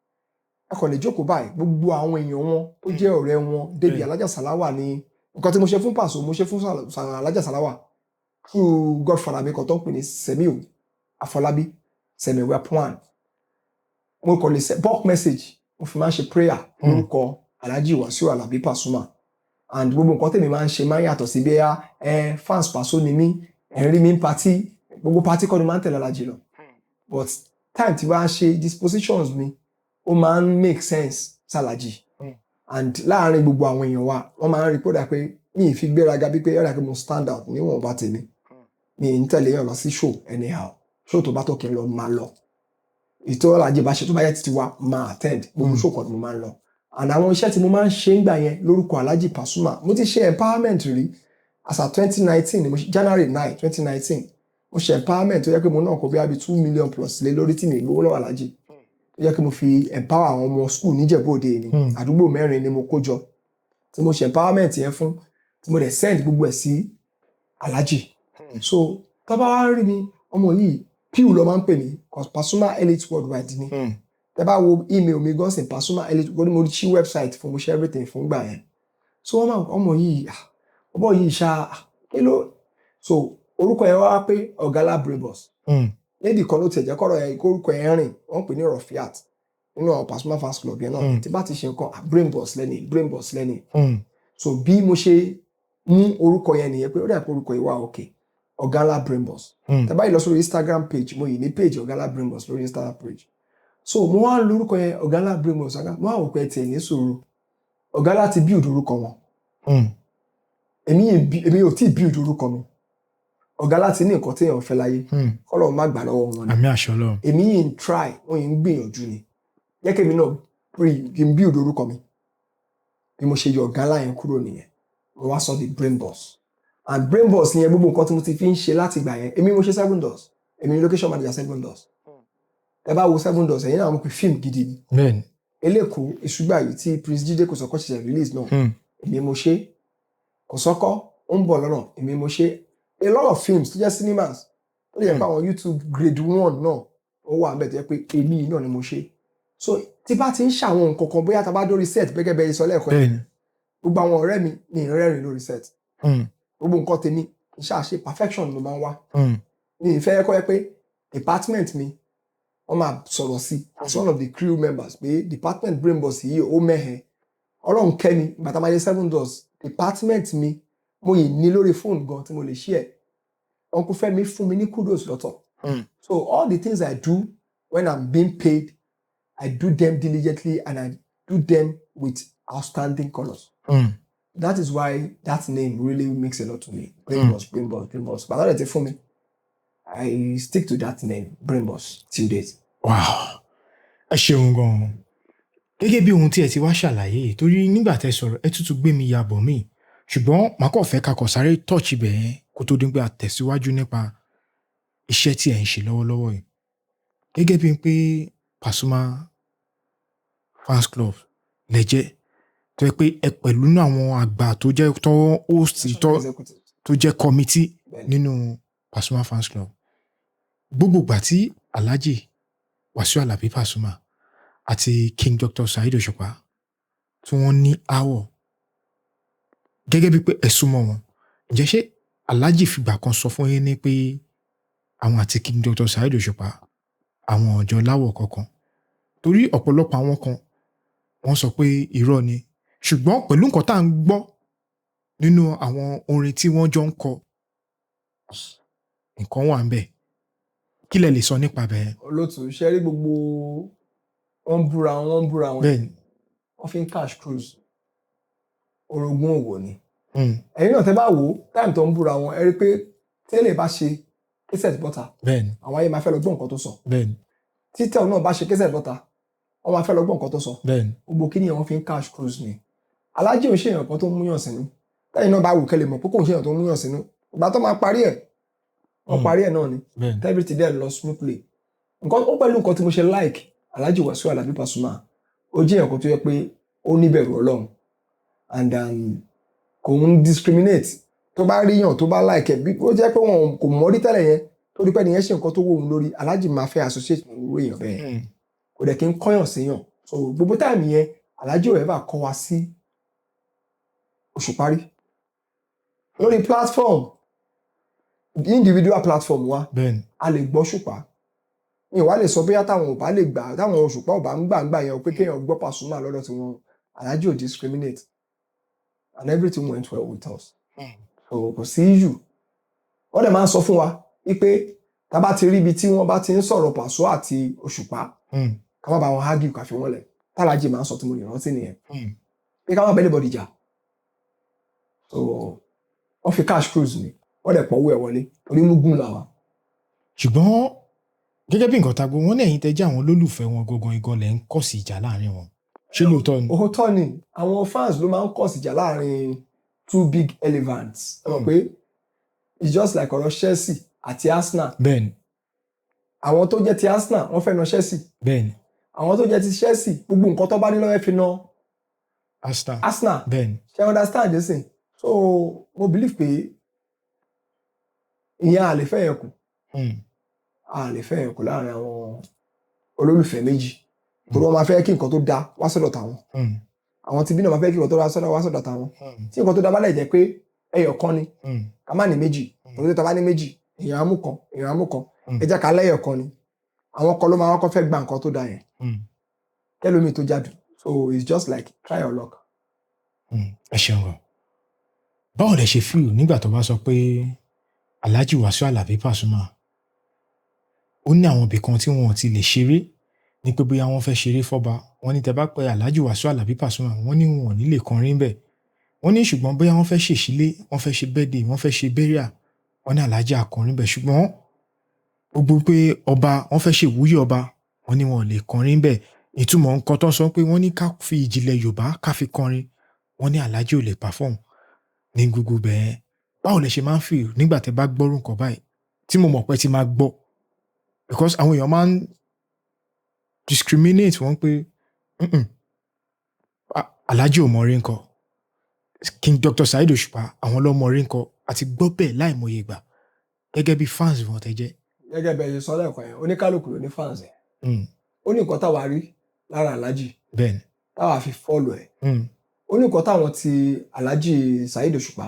A kàn lè jókòó báyìí, gbogbo àwọn èèyàn wọn tó jẹ́ ọ̀rẹ́ wọn débi Alhaja Salawa ní nǹkan tí mo ṣe fún Paso, mo ṣe fún Alhaja Salawa through godfather mi kan tó ń pè ní Semiu Afọlábí, Semiu One. Mo kàn lè ṣe bulk message, mo fi máa ń ṣe prayer lórúkọ Alhaji Wasiu Alabi Pasuma. And gbogbo nǹkan tèmi máa ń ṣe máa ń yàtọ̀ sí bí ẹ fans Paso ni mí, ẹ ń rí mi ní party. Gbogbo party kọ́ ni máa ń tẹ̀lé Alhaji lọ, but time tí wàá ṣe dispositions mi, ó máa ń make sense sálàjì. And láàárín gbogbo àwọn èèyàn wa, wọ́n máa ń rí kódà pé mi ì fi gbéraga bí pé ọ̀rẹ́ pé mo stand out níwọ̀nba tèmi. Mi ì ń tẹ̀lé èèyàn lọ sí show anyhow. Show tó bá tó kí n lọ, máa lọ. Ìtọ́ Alhaji bá ṣe tó bá yẹ títí wa, máa attend gbogbo show kan tí mo máa ń lọ. And àwọn iṣẹ́ tí mo máa ń ṣe ń gbà yẹn lórúkọ Alhaji Pasuma, mo ti ṣe empowerment rí as at 2019 ni mo ṣe, January 9, 2019, mo ṣe empowerment tó yẹ pé mo náà kó bí i 2 million plus lé lórí tí mi gbowó lọ́wọ́ Alhaji, tó yẹ kí mo fi empower àwọn ọmọ school níjẹ̀bú Òde ni. Àdúgbò mẹ́rin ni mo kó jọ tí mo ṣe empowerment yẹn fún, tí mo dẹ̀ send gbogbo ẹ̀ sí Alhaji. So tó bá wá rí mi, ọmọ yìí pew ló máa ń pè mí, 'cause Pasuma Elite Worldwide ni. Tẹ bá wo email mi gan sin, Pasuma Elite, mo ní mo ṣí website fún, mo ṣe everything fún gbà yẹn. So wọ́n máa ọmọ yìí, ah, ọmọ yìí ṣá, ah, kí ló so orúkọ yẹn wá pé Ọ̀gálá Brain Boss. Lady kan ló tiẹ̀ jẹ́ kọ́rọ̀ yẹn kó orúkọ yẹn rìn, wọ́n pè ní Rafiat nínú àwọn Pasuma Fans Club yẹn náà. Tí bá ti ṣe nǹkan, ah, Brain Boss lẹ́ni, Brain Boss lẹ́ni. So bí mo ṣe mú orúkọ yẹn nìyẹn pé ó dà pé orúkọ yìí wà okay, Ọ̀gálá Brain Boss. Tẹ́ bá yìí lọ sórí Instagram page mo yìí, ní page Ọ̀gálá Brain Boss lórí Instagram page. So mo wá ń lo orúkọ yẹn, Ọ̀gálá Brain Boss. Ọ̀gá mo wá wò pé ẹ tiẹ̀ ní sùúrù, Ọ̀gálá ti build orúkọ wọn. Èmi yìí èmi ò tí ì build orúkọ mi. Ọ̀gálá ti ní nǹkan téèyàn fẹ́ láyé, kọ́lọ̀ má gbà lọ́wọ́ wọn ni. Àmín, àṣẹ Ọlọ́run. Èmi yìí ń try, wọ́n yìí ń gbìyànjú ni. Jẹ́ kí èmi náà kí n build orúkọ mi. Bí mo ṣe yọ Ọ̀gálá yẹn kúrò nìyẹn, mo wá sọ di Brain Boss. And Brain Boss yẹn, gbogbo nǹkan tí mo ti fi ń ṣe láti ìgbà yẹn, èmi mo ṣe Seven Doors, èmi ni location manager Seven Doors. Ẹ bá wo Seven Doors, ẹ̀yin náà mọ̀ pé fíìmù gidi ni. Eléko ìṣúgbà yìí tí Prince Jídé Kòsọ́kọ́ ṣẹ̀ṣẹ̀ release náà, èmi mo ṣe. Kòsọ́kọ́ ó ń bọ̀ lọ́nà, èmi mo ṣe. A lot of films tó jẹ́ cinemas, tó lè jẹ́ pé àwọn YouTube grade one náà ó wà níbẹ̀ tó jẹ́ pé èmi náà ni mo ṣe. So tí bá ti ń ṣàwọn nǹkan kan, bóyá tá a bá dórí set gẹ́gẹ́ bẹ́ẹ̀ sọ lẹ́ẹ̀kan yẹn, gbogbo àwọn ọ̀rẹ́ mi ní ìrẹ́rìn lórí set. Gbogbo nǹkan tèmi kì í ṣáà ṣe perfection ló máa ń wá. Mi ì fẹ́ kọ́ ẹ pé department mi, wọ́n máa sọ̀rọ̀ sí as one of the crew members pé department Brain Boss yìí ó mẹ́hẹ̀. Ọlọ́run kẹ́mi, bàtà máa yẹ Seven Doors, department mi mo yìí ní lórí fóònù gan tí mo lè share. Uncle Fẹ́mi fún mi ní kudos lọ́tọ̀. So all the things I do when I'm being paid, I do them diligently and I do them with outstanding colours. That is why that name really makes a lot to me. Brain Boss, Brain Boss, Brain Boss. Bàtà rẹ̀ ti fún mi, I stick to that name, Brain Boss, till date. Wow, ẹ ṣeun gan-an. Gẹ́gẹ́ bí ohun tí ẹ ti wá ṣàlàyé yìí, torí nígbà tẹ́ sọ̀rọ̀ ẹ tútù gbé mi yabọ̀ mí, ṣùgbọ́n màá kàn fẹ́ ká kọ̀ sáré touch ibẹ̀ yẹn kó tó dín pé a tẹ̀síwájú nípa iṣẹ́ tí ẹ̀ ń ṣe lọ́wọ́lọ́wọ́ yìí. Gẹ́gẹ́ bíi pé Pasuma Fans Club lẹ́jẹ́ tó yẹ pé ẹ pẹ̀lú nínú àwọn àgbà tó jẹ́ tó host Executive. tó jẹ́ committee Bẹ́ẹ̀ni. nínú Pasuma Fans Club. Gbogbo ìgbà tí Alhaji Wasiu Alabi Pasuma àti King Dr. Saheed Òṣùpá tí wọ́n ní áwọ̀, gẹ́gẹ́ bíi pé ẹ súnmọ́ wọn, ǹjẹ́ ṣé Alhaji fìgbà kan sọ fún yín ní pé àwọn àti King Dr. Saheed Òṣùpá àwọn ọ̀jọ́ láwọ̀ kankan? Torí ọ̀pọ̀lọpọ̀ àwọn kan wọ́n sọ pé irọ́ ni, ṣùgbọ́n pẹ̀lú nǹkan tá à ń gbọ́ nínú àwọn orin tí wọ́n jọ ń kọ, nǹkan wà ń bẹ̀. Kí lẹ lè sọ nípa bẹ́ẹ̀? Olóòtú, ṣe rí gbogbo wọn ń búra wọn, wọ́n ń búra wọn, wọ́n fi ń cash cruise, orogún òwò ni. Ẹ̀yin náà, tẹ́ bá wò ó, time tó ń búra wọn, ẹ rí i pé tẹ́lẹ̀ bá ṣe cassette bọ́ta, àwọn ayé máa fẹ́ lọ gbọ́ nǹkan tó sọ. Títẹ̀ náà bá ṣe cassette bọ́ta, wọ́n máa fẹ́ lọ gbọ́ nǹkan tó sọ. Gbogbo kí ni wọ́n fi ń cash cruise ni. Alájì ò ń ṣèyàn kan tó ń múyàn sínú. Tẹ́yìn náà bá wù kẹ́lẹ̀ mọ̀ pé kò ń ṣèyàn tó ń múyàn sínú. Ìgbà tó máa parí ẹ̀, wọ́n parí ẹ̀ náà ni. Everything dẹ̀ lọ smoothly. Nǹkan ó pẹ̀lú nǹkan tí mo ṣe like Alhaji Wasiu Alabi Pasuma, ó jẹ́ èèyàn kan tó yẹ pé ó níbẹ̀rù Ọlọ́run and kò ń discriminate. Tó bá ríyàn tó bá like ẹ̀, bí ó jẹ́ pé wọn kò mọ̀ rí tẹ́lẹ̀ yẹn, tó rí pé ẹnìyẹn ṣe nǹkan tó wù òun lórí, Alhaji máa fẹ́ associate pẹ̀lú irú èèyàn bẹ́ẹ̀. Kò dẹ̀ kí ń kọ́yàn síyàn. So gbogbo time yẹn, Alhaji ò ever kọ́ wa sí Òṣùpá rí lórí platform, individual platform wa. A lè gbọ́ Òṣùpá, mi ò wá lè sọ bóyá táwọn ò bá lè gbà, táwọn Òṣùpá ò bá ń gbà yẹn o, pé kéèyàn gbọ́ Pasuma lọ́dọ̀ tí wọn. Alhaji ò discriminate and everything went well with us. So kò sí issue. Wọ́n dẹ̀ máa ń sọ fún wa wípé tá a bá ti rí ibi tí wọ́n bá ti ń sọ̀rọ̀ Pàṣọ àti Òṣùpá, ká má bá wọn argue, ká fi wọ́n lẹ̀. Tálájì máa ń sọ tí mo lè rántí nìyẹn, pé ká má bá anybody jà. So wọ́n fi cash cruise ni, wọ́n dẹ̀ pọ̀ owó ẹ̀ wọlé torí mugun làwà. Ṣùgbọ́n gẹ́gẹ́ bí nǹkan tá a gbọ́, wọ́n ní ẹ̀yin tẹ́ jẹ́ àwọn olólùfẹ́ wọn gangan igan lẹ̀ ń kọ̀ sí ìjà láàrin wọn. Ṣé lóòótọ́ ni? Òótọ́ ni. Àwọn fans ló máa ń cause ìjà láàrin two big elephants. Ẹ mọ̀ pé it's just like ọ̀rọ̀ Chelsea àti Arsenal. Àwọn tó jẹ́ ti Arsenal, wọ́n fẹ́ na Chelsea. Àwọn tó jẹ́ ti Chelsea, gbogbo nǹkan tó bá ní lọ́wọ́ fi na Arsenal. Arsenal. Ṣe understand nísìn? So mo believe pé ìyẹn a lè fẹ́ yẹn kù. A lè fẹ́ yẹn kù láàrin àwọn olólùfẹ́ méjì, torí wọ́n máa fẹ́ kí nǹkan tó da wá sọ́dọ̀ tàwọn. Àwọn tí bí náà máa fẹ́ kí nǹkan tó da sọ́dọ̀ wá sọ́dọ̀ tàwọn. Tí nǹkan tó da bá lè jẹ́ pé ẹyọ kan ni, ká má ní méjì, torí tó bá ní méjì, èèyàn á mú kan, èèyàn á mú kan. Ẹ jẹ́ ká lẹ́yọ̀ kan ni. Àwọn kan ló máa kọ́kọ́ fẹ́ gba nǹkan tó da yẹn kẹ́lómi tó jáde. So it's just like try your luck. Ẹ ṣeun gan. Báwo lẹ ṣe feel nígbà tó bá sọ pé Alhaji Wasiu Alabi Pasuma ó ní àwọn ibì kan tí wọn ò ti lè ṣeré, ní pé bóyá wọ́n fẹ́ ṣeré fọ́ba, wọ́n ní tẹ́ bá pé Alhaji Wasiu Alabi Pasuma, wọ́n ní wọn ò ní lè kọrin bẹ́ẹ̀. Wọ́n ní ṣùgbọ́n bóyá wọ́n fẹ́ ṣèṣílé, wọ́n fẹ́ ṣe birthday, wọ́n fẹ́ ṣe burial, wọ́n ní Alhaji akọrin bẹ́ẹ̀. Ṣùgbọ́n gbogbo pé ọba, wọ́n fẹ́ ṣe ìwúyè ọba, wọ́n ní wọn ò lè kọrin bẹ́ẹ̀. Ìtumọ̀ nǹkan tó ń sọ pé wọ́n ní ká fi ìjìnlẹ̀ Yorùbá ká fi kọrin, wọ́n ní Alhaji ò lè perform ní gbogbo bẹ́ẹ̀. Báwo lẹ ṣe máa ń feel nígbà tẹ́ bá gbọ́rù nǹkan báyìí, tí mo mọ̀ pé ti máa gbọ́? Because àwọn èèyàn máa ń discriminate wọ́n pé, Alhaji ò mọ orin kọ, King Dr. Saheed Òṣùpá àwọn ló mọ orin kọ." Àti gbọ́ bẹ́ẹ̀ láìmọye ìgbà gẹ́gẹ́ bí fans wọn tẹ́ jẹ́. Gẹ́gẹ́ bẹ́ẹ̀ ṣe sọ lẹ́ẹ̀kan yẹn, oníkálukú ló ní fans ẹ̀. Ó ní nǹkan táwa rí lára Alhaji táwa fi follow ẹ̀. Ó ní nǹkan táwọn ti Alhaji Saheed Òṣùpá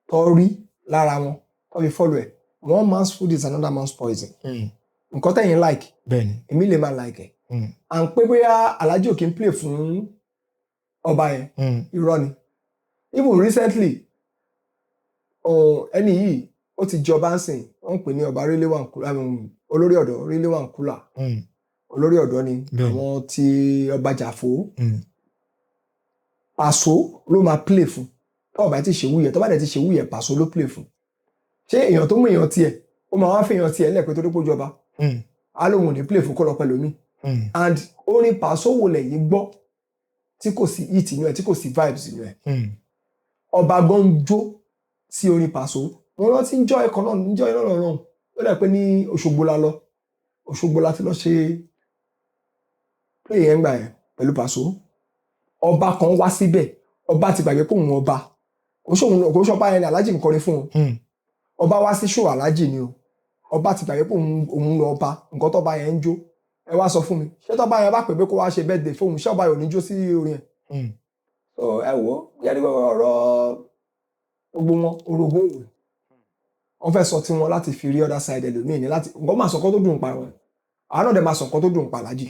tó rí lára wọn tó fi follow ẹ̀. One man's food is another man's poison. Nǹkan tẹ̀yìn like, èmi lè máa like ẹ̀. À ń pé bóyá Alhaji ò kí ń play fún ọba yẹn, irọ́ ni. Even recently, ẹni yìí ó ti jọba ń sìn, wọ́n ń pè ní ọba Rilwan Kula, olórí ọ̀dọ́ Rilwan Kula. Olórí ọ̀dọ́ ni. Àwọn tí ọba Jàfó, Pàṣọ ló máa play fún tó ọba ti ṣèwúyẹ. Tó bá dẹ̀ ti ṣèwúyẹ, Pàṣọ ló play fún. Ṣé èèyàn tó mú èèyàn tiẹ̀, ó máa wá fi èèyàn tiẹ̀ lẹ́ẹ̀pẹ́ torí pé ó jọba, á lóun ò ní play fún, kó lọ pẹ̀lú mi? And orin Pàṣọ wo lẹ̀yin gbọ́ tí kò sí hit inú ẹ̀, tí kò sí vibes inú ẹ̀? Ọba gan ń jó sí orin Pàṣọ. Mo rántí ń jọ ẹ̀kan náà, ń jọ iná lọ́rùn, ó dà pé ní Òṣogbo la lọ, Òṣogbo la ti lọ ṣe play yẹn gbà yẹn. pẹ̀lú Paso. Ọba kan wá síbẹ̀, ọba ti gbàgbé pé òun ọba kò sóhun, kò sọ́ba yẹn ni Aláàjì ń kọrin fún un. Ọba wá sí show Aláàjì ni o. Ọba ti gbàgbé pé òun lọ ọba. Nǹkan tọ́ba yẹn ń jó, ẹ wá sọ fún mi, ṣé tọ́ba yẹn bá pè pé kó wá ṣe birthday fóun, ṣé ọba yẹn ò ní jó sí orin ẹ̀? So ẹ wo, yẹ́nì ọ̀rọ̀ gbogbo wọn, orogún òwe wọ́n fẹ́ sọ tiwọn láti fi rí other side ẹlòmíì ní láti nǹkan máa sọ nǹkan tó dùn pa wọn, àwọn náà dẹ̀ máa sọ nǹkan tó dùn pa Aláàjì.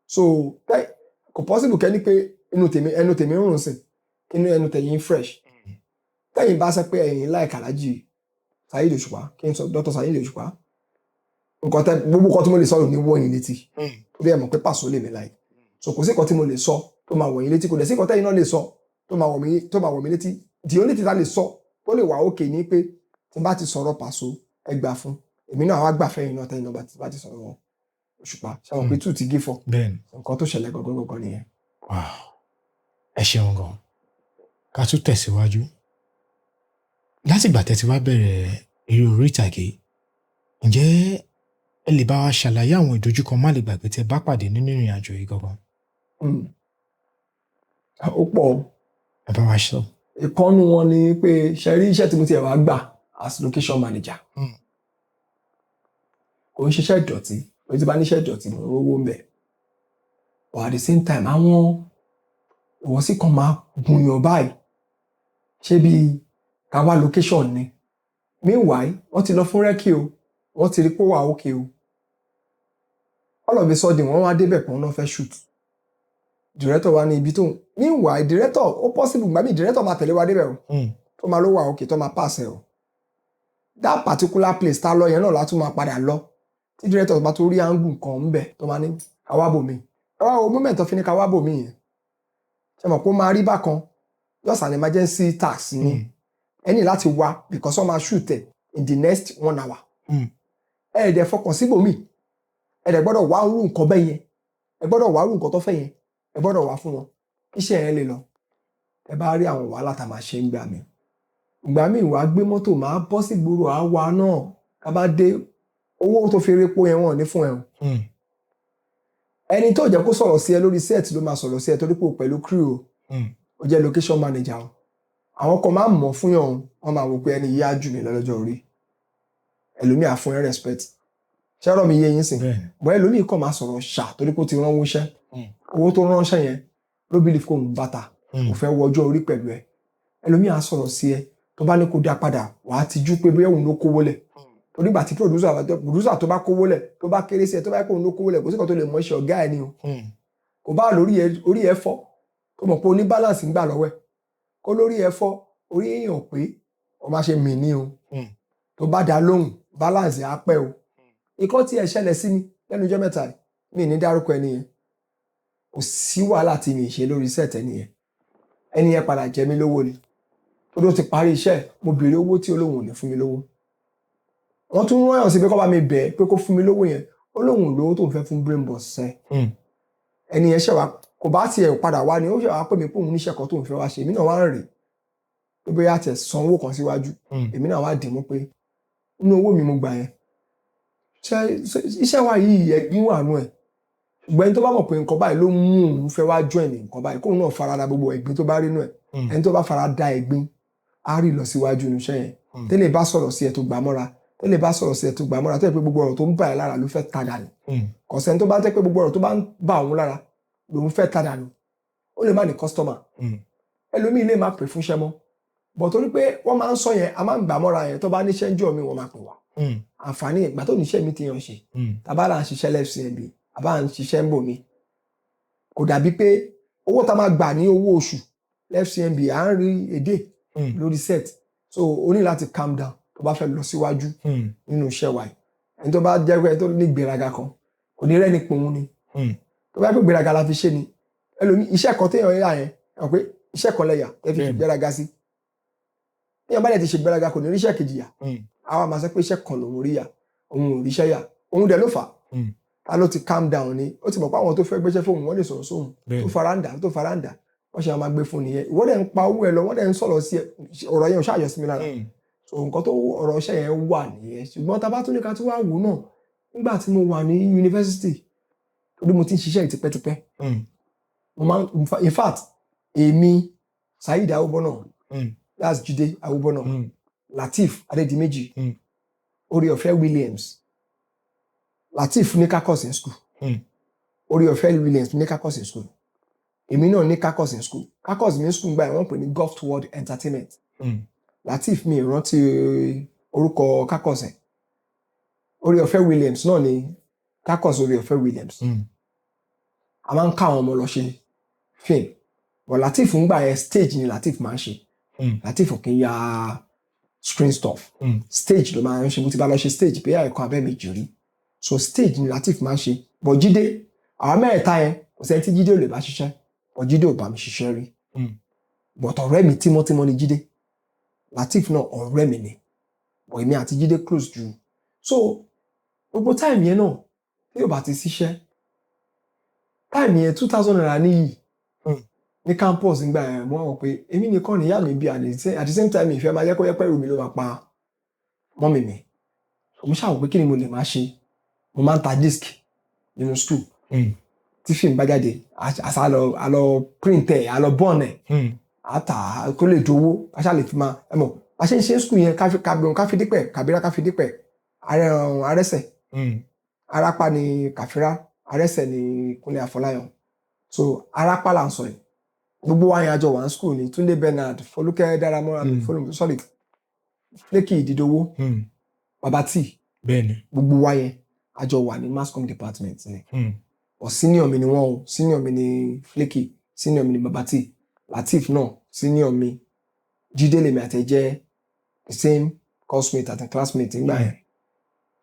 So kò possible kẹ́ ní pé inú tèmi, ẹnu tèmi ń rùn sí, inú ẹnu tẹ̀yìn fresh. Tẹ̀yìn bá sọ pé ẹ̀yin like Aláàjì Saheed Òṣùpá, kí n sọ Dr. Saheed Òṣùpá, nǹkan tẹ gbogbo nǹkan tí mo lè sọ ò ní wọ̀nyí létí, torí ẹ mọ̀ pé Paso lèmi like. So kò sí nǹkan tí mo lè sọ tó máa wọ̀nyí létí, kò dẹ̀ sí nǹkan tẹ́yìn náà lè sọ tó máa wọ̀ mí létí. The only thing tá lè sọ tó lè wà òkè ní pé tí n bá ti sọ̀rọ̀ Paso, ẹ gbà fún èmi náà, wá gbà fẹ́yìn náà. Tẹ́yìn náà bá ti sọ̀rọ̀ Òṣùpá, ṣe àwọn pé two ti gé four. Nǹkan tó ṣẹlẹ̀ gangan gangan nìyẹn. Wow, ẹ ṣeun gan. Ká tún tẹ̀síwájú. Látìgbà tẹ́ ti wá bẹ̀rẹ̀ eré orí ìtàgé, ǹjẹ́ ẹ lè bá wa ṣàlàyé àwọn ìdojúkọ má lè gbàgbé tẹ́ bá pàdé nínú ìrìn àjò yìí gangan? Ó pọ̀ o. Ẹ bá wa sọ. Ìkọ́nù wọn ni pé ṣe rí iṣẹ́ tí mo ti ẹ̀ wá gbà as location manager, kò ń ṣiṣẹ́ ìdọ̀tí. Mo ti bá níṣẹ́ ìdọ̀tí, mo rówó ń bẹ̀, but at the same time, àwọn ìwọ̀sí kan máa gùnyàn báyìí, ṣé bí ká wá location ni. Meanwhile, wọ́n ti lọ fún recce o, wọ́n ti rí pé ó wà okay o. All of a sudden, wọ́n wá débẹ̀ pé wọ́n náà fẹ́ shoot. Director wa ní ibi tó ń, meanwhile director, ó possible gbàmí director máa tẹ̀lé wa débẹ̀ o, tó máa ló wà okay, tó máa pass ẹ o. That particular place tá a lọ yẹn náà látún máa padà lọ, tí director bá tó rí angle kan ń bẹ̀, tó máa ní káwá bò mí. Ẹ wá wo moment tó fi ní káwá bò mí yẹn, ṣe mọ̀ pé ó máa rí bákan? Just an emergency task ni. Ẹ ní láti wá because wọ́n máa shoot ẹ̀ in the next one hour. Ẹ ẹ̀ dẹ̀ fọkàn síbòmí, ẹ dẹ̀ gbọ́dọ̀ wá irú nǹkan bẹ́ẹ̀ yẹn, ẹ gbọ́dọ̀ wá irú nǹkan tó fẹ́ yẹn, ẹ gbọ́dọ̀ wá fún wọn kíṣẹ́ yẹn lè lọ. Ẹ bá rí àwọn wàhálà tá a máa ṣe ń gbà mí, ìgbà míì wàá gbé mọ́tò, máa bọ́ sí gbòòrò, àwa náà ká bá dé, owó tó fi repo yẹn, wọ́n ò ní fún ẹ o. Ẹni tó jẹ́ kó sọ̀rọ̀ sí ẹ lórí set ló máa sọ̀rọ̀ sí ẹ, torí pé o pẹ̀lú crew o, o jẹ́ location manager o. Àwọn kan máa ń mọ̀ fún yàn o, wọ́n máa wò pé ẹni yìí á jù mí lọ lọ́jọ́ orí. Ẹlòmíì á fún ẹ respect. Ṣẹ́rọ̀ mi yé yín sìn? Bẹ́ẹ̀ni. Bọ́ ẹlòmíì kàn máa sọ̀rọ̀ ṣà torí pé ó ti ránwó iṣẹ́. Owó tó ránṣẹ́ yẹn ló bí kò ń bàtà, kò fẹ́ wọjọ́ orí pẹ̀lú ẹ. Ẹlòmíì á sọ̀rọ̀ sí ẹ, tó bá ní kó dá padà, wàá tijú pé bóyá òun ló kówó lẹ̀, torí ìgbà tí producer tó bá kówó lẹ̀, tó bá kéré sí ẹ, tó bá yẹ kó òun ló kówó lẹ̀, kò sí kan tó lè mọ iṣẹ́ ọ̀gá ẹ ni o. Kò bá lórí ẹ, orí ẹ fọ́, tó mọ̀ pé o ní balance ń gbà lọ́wọ́ ẹ, kó lórí ẹ fọ́, orí èèyàn pé o máa ṣe mì ní o. Tó bá dá lóhùn, balance á pẹ́ o. Ìkan tí ẹ ṣẹlẹ̀ sí mi lẹ́nu ijọ́ mẹ́ta yìí, mi ní dárúkọ ẹni yẹn. Kò sí wàhálà tí mi ṣe lórí set ẹni yẹn. Ẹni yẹn padà jẹ mí lówó ni, tó ti parí iṣẹ́. Mo béèrè owó tí olóhùn ò ní fún mi lówó. Wọ́n tún rán yàn sí pé kó bá mi bẹ̀ ẹ́ pé kó fún mi lówó yẹn. Ó lóhùn lówó tó ń fẹ́ fún brain box sẹ́. Ẹni yẹn ṣẹ̀ wá, kò bá tiẹ̀ padà wá ni, ó ṣẹ̀ wá pè mí pé òun níṣẹ́ kan tó ń fẹ́ wá ṣe. Èmi náà wá ń rè pé bóyá tiẹ̀ san owó kan síwájú. Èmi náà wá dì mú pé inú owó mi mo gbà yẹn. Ṣe iṣẹ́ wa yìí, ẹ̀gbin wà nù ẹ̀, ṣùgbọ́n ẹni tó bá mọ̀ pé nǹkan báyìí ló mú òun fẹ́ wá join nǹkan báyìí, kóun náà farada gbogbo ẹ̀gbin tó bá rí nù ẹ̀. Ẹni tó bá fara da ẹ̀gbin á rí lọ síwájú nínú iṣẹ́ yẹn. Tẹ́lẹ̀ bá sọ̀rọ̀ sí ẹ tó gbà mọ́ra, tẹ́lẹ̀ bá sọ̀rọ̀ sí ẹ tó gbà mọ́ra, tẹ́lẹ̀ pé gbogbo ọ̀rọ̀ tó ń bà ẹ́ lára ló fẹ́ ta dànù. Kọ̀sẹ́ni tó bá jẹ́ pé gbogbo ọ̀rọ̀ tó bá ń bà òun lára lòun fẹ́ ta dànù, ó lè má ní customer. Ẹlòmíì lè má pè fúnṣẹ́ mọ́ bọ̀, torí pé wọ́n máa ń sọ yẹn, a máa ń gbà mọ́ra yẹn. Tó bá níṣẹ́ ń jọ mi, wọ́n máa pè wá. Àǹfààní ìgbà tó níṣẹ́ mi ti yàn ṣe, tàbá là ń ṣiṣẹ́ l'FCMB, àbá ń ṣiṣẹ́ ń bò mí, kò dàbí pé owó tá máa gbà ní owó oṣù l'FCMB, à ń rí èdè lórí set. So o ní láti calm down tó bá fẹ́ lọ síwájú nínú iṣẹ́ wa yìí. Ẹni tó bá jẹ́ pé ẹni tó ní ìgbéraga kan, kò ní rẹ́ni pòun ni. Tó bá yẹ pé ìgbéraga la fi ṣe ni, ẹlòmíì, iṣẹ́ kan téèyàn yà yẹn, ẹ mọ̀ pé iṣẹ́ kan lẹ́yà tẹ́ fi ṣe ìgbéraga sí. Téèyàn bá dẹ̀ ti ṣe ìgbéraga, kò ní ríṣẹ́ kejì yà. Àwa máa sọ pé iṣẹ́ kan lòun rí yà, òun ò ríṣẹ́ yà, òun dẹ̀ ló fà á. Ta ló ti calm down ni, ó ti mọ̀ pé àwọn tó fẹ́ gbéṣẹ́ fóun, wọ́n lè sọ̀rọ̀ sóhun, tó fara ń dà, tó fara ń dà, wọ́n ṣe máa gbé fún nìyẹn. Ìwọ dẹ̀ ń pa owó ẹ lọ, wọ́n dẹ̀ ń sọ̀rọ̀ sí ẹ, ọ̀rọ̀ yẹn ò ṣàyọ̀ sí mi lára. So nǹkan tó ọ̀rọ̀ iṣẹ́ yẹn wà nìyẹn. Ṣùgbọ́n tá a bá tún ní ká tún wá wò náà, nígbà tí mo wà ní yunifásitì, torí mo ti ń ṣiṣẹ́ yìí tipẹ́tipẹ́. Mo máa ń, in fact, èmi, Saheed Awobona, that's Jide Awobona, Lateef Adédìméjì, Oríọ̀fẹ́ Williams. Lateef ní caucus in school. Oríọ̀fẹ́ Williams ní caucus in school. Èmi náà ní caucus in school. Caucus mi ní school gbà yẹn, wọ́n pè ní Gulf World Entertainment. Lateef, mi rántí orúkọ caucus ẹ̀. Oríọ̀fẹ́ Williams náà ní caucus Oríọ̀fẹ́ Williams. A máa ń ká àwọn ọmọ lọ ṣe film, but Lateef ń gbà yẹn, stage ni Lateef máa ń ṣe. Lateef kì í ya screen stuff. Stage ló máa ń ṣe. Mo ti bá lọ ṣe stage bí ẹ̀ẹ̀kan abẹ́ méjì rí. So stage ni Lateef máa ń ṣe, but Jídé, àwọn mẹ́ẹ̀ta yẹn, kò sẹ́ni tí Jídé ò lè bá ṣiṣẹ́, but Jídé ò bá mi ṣiṣẹ́ rí. But ọ̀rẹ́ mi tímọ́tímọ́ ni Jídé. Lateef náà, ọ̀rẹ́ mi ni, but èmi àti Jídé close jù. So gbogbo time yẹn náà, tí yóò bá ti ṣiṣẹ́, time yẹn, ₦2,000 níyì ní campus nígbà yẹn. Mo wá wò pé èmi nìkan ni ìyá mi bí. At the same time, ìfẹ́ máa jẹ́ kó yẹ pẹ́rù mi ló máa pa mummy mi. So mo ṣáà wò pé kí ni mo lè máa ṣe. Mo máa ń ta disc nínú school. Tí fíìmù bá jáde, àṣà lọ, a lọ print ẹ̀, a lọ burn ẹ̀, a tà á kó lè dowó, a ṣáà lè fi máa ẹ mọ̀ a ṣe ń ṣe school yẹn. Káfíndípẹ̀ kàbírá, káfíndípẹ̀ arẹ́sẹ̀. Arápá ni Kàfírá, Arẹ́sẹ̀ ni Kúnlé Afọláyan. So Arápá là ń sọ yìí. Gbogbo wa yẹn, àjọ wà ní school ni. Túndé Bernard, Folúkẹ́ Dáramọ́ra, sorry, Flaky Ìdídowó, Bàbá T, gbogbo wa yẹn, àjọ wà ní mass com department ni. But senior mi ni wọ́n o. Senior mi ni Flaky, senior mi ni Bàbá T. Lateef náà senior mi. Jídé lèmi àti ẹ jẹ́ the same coursemate àti classmate nígbà yẹn.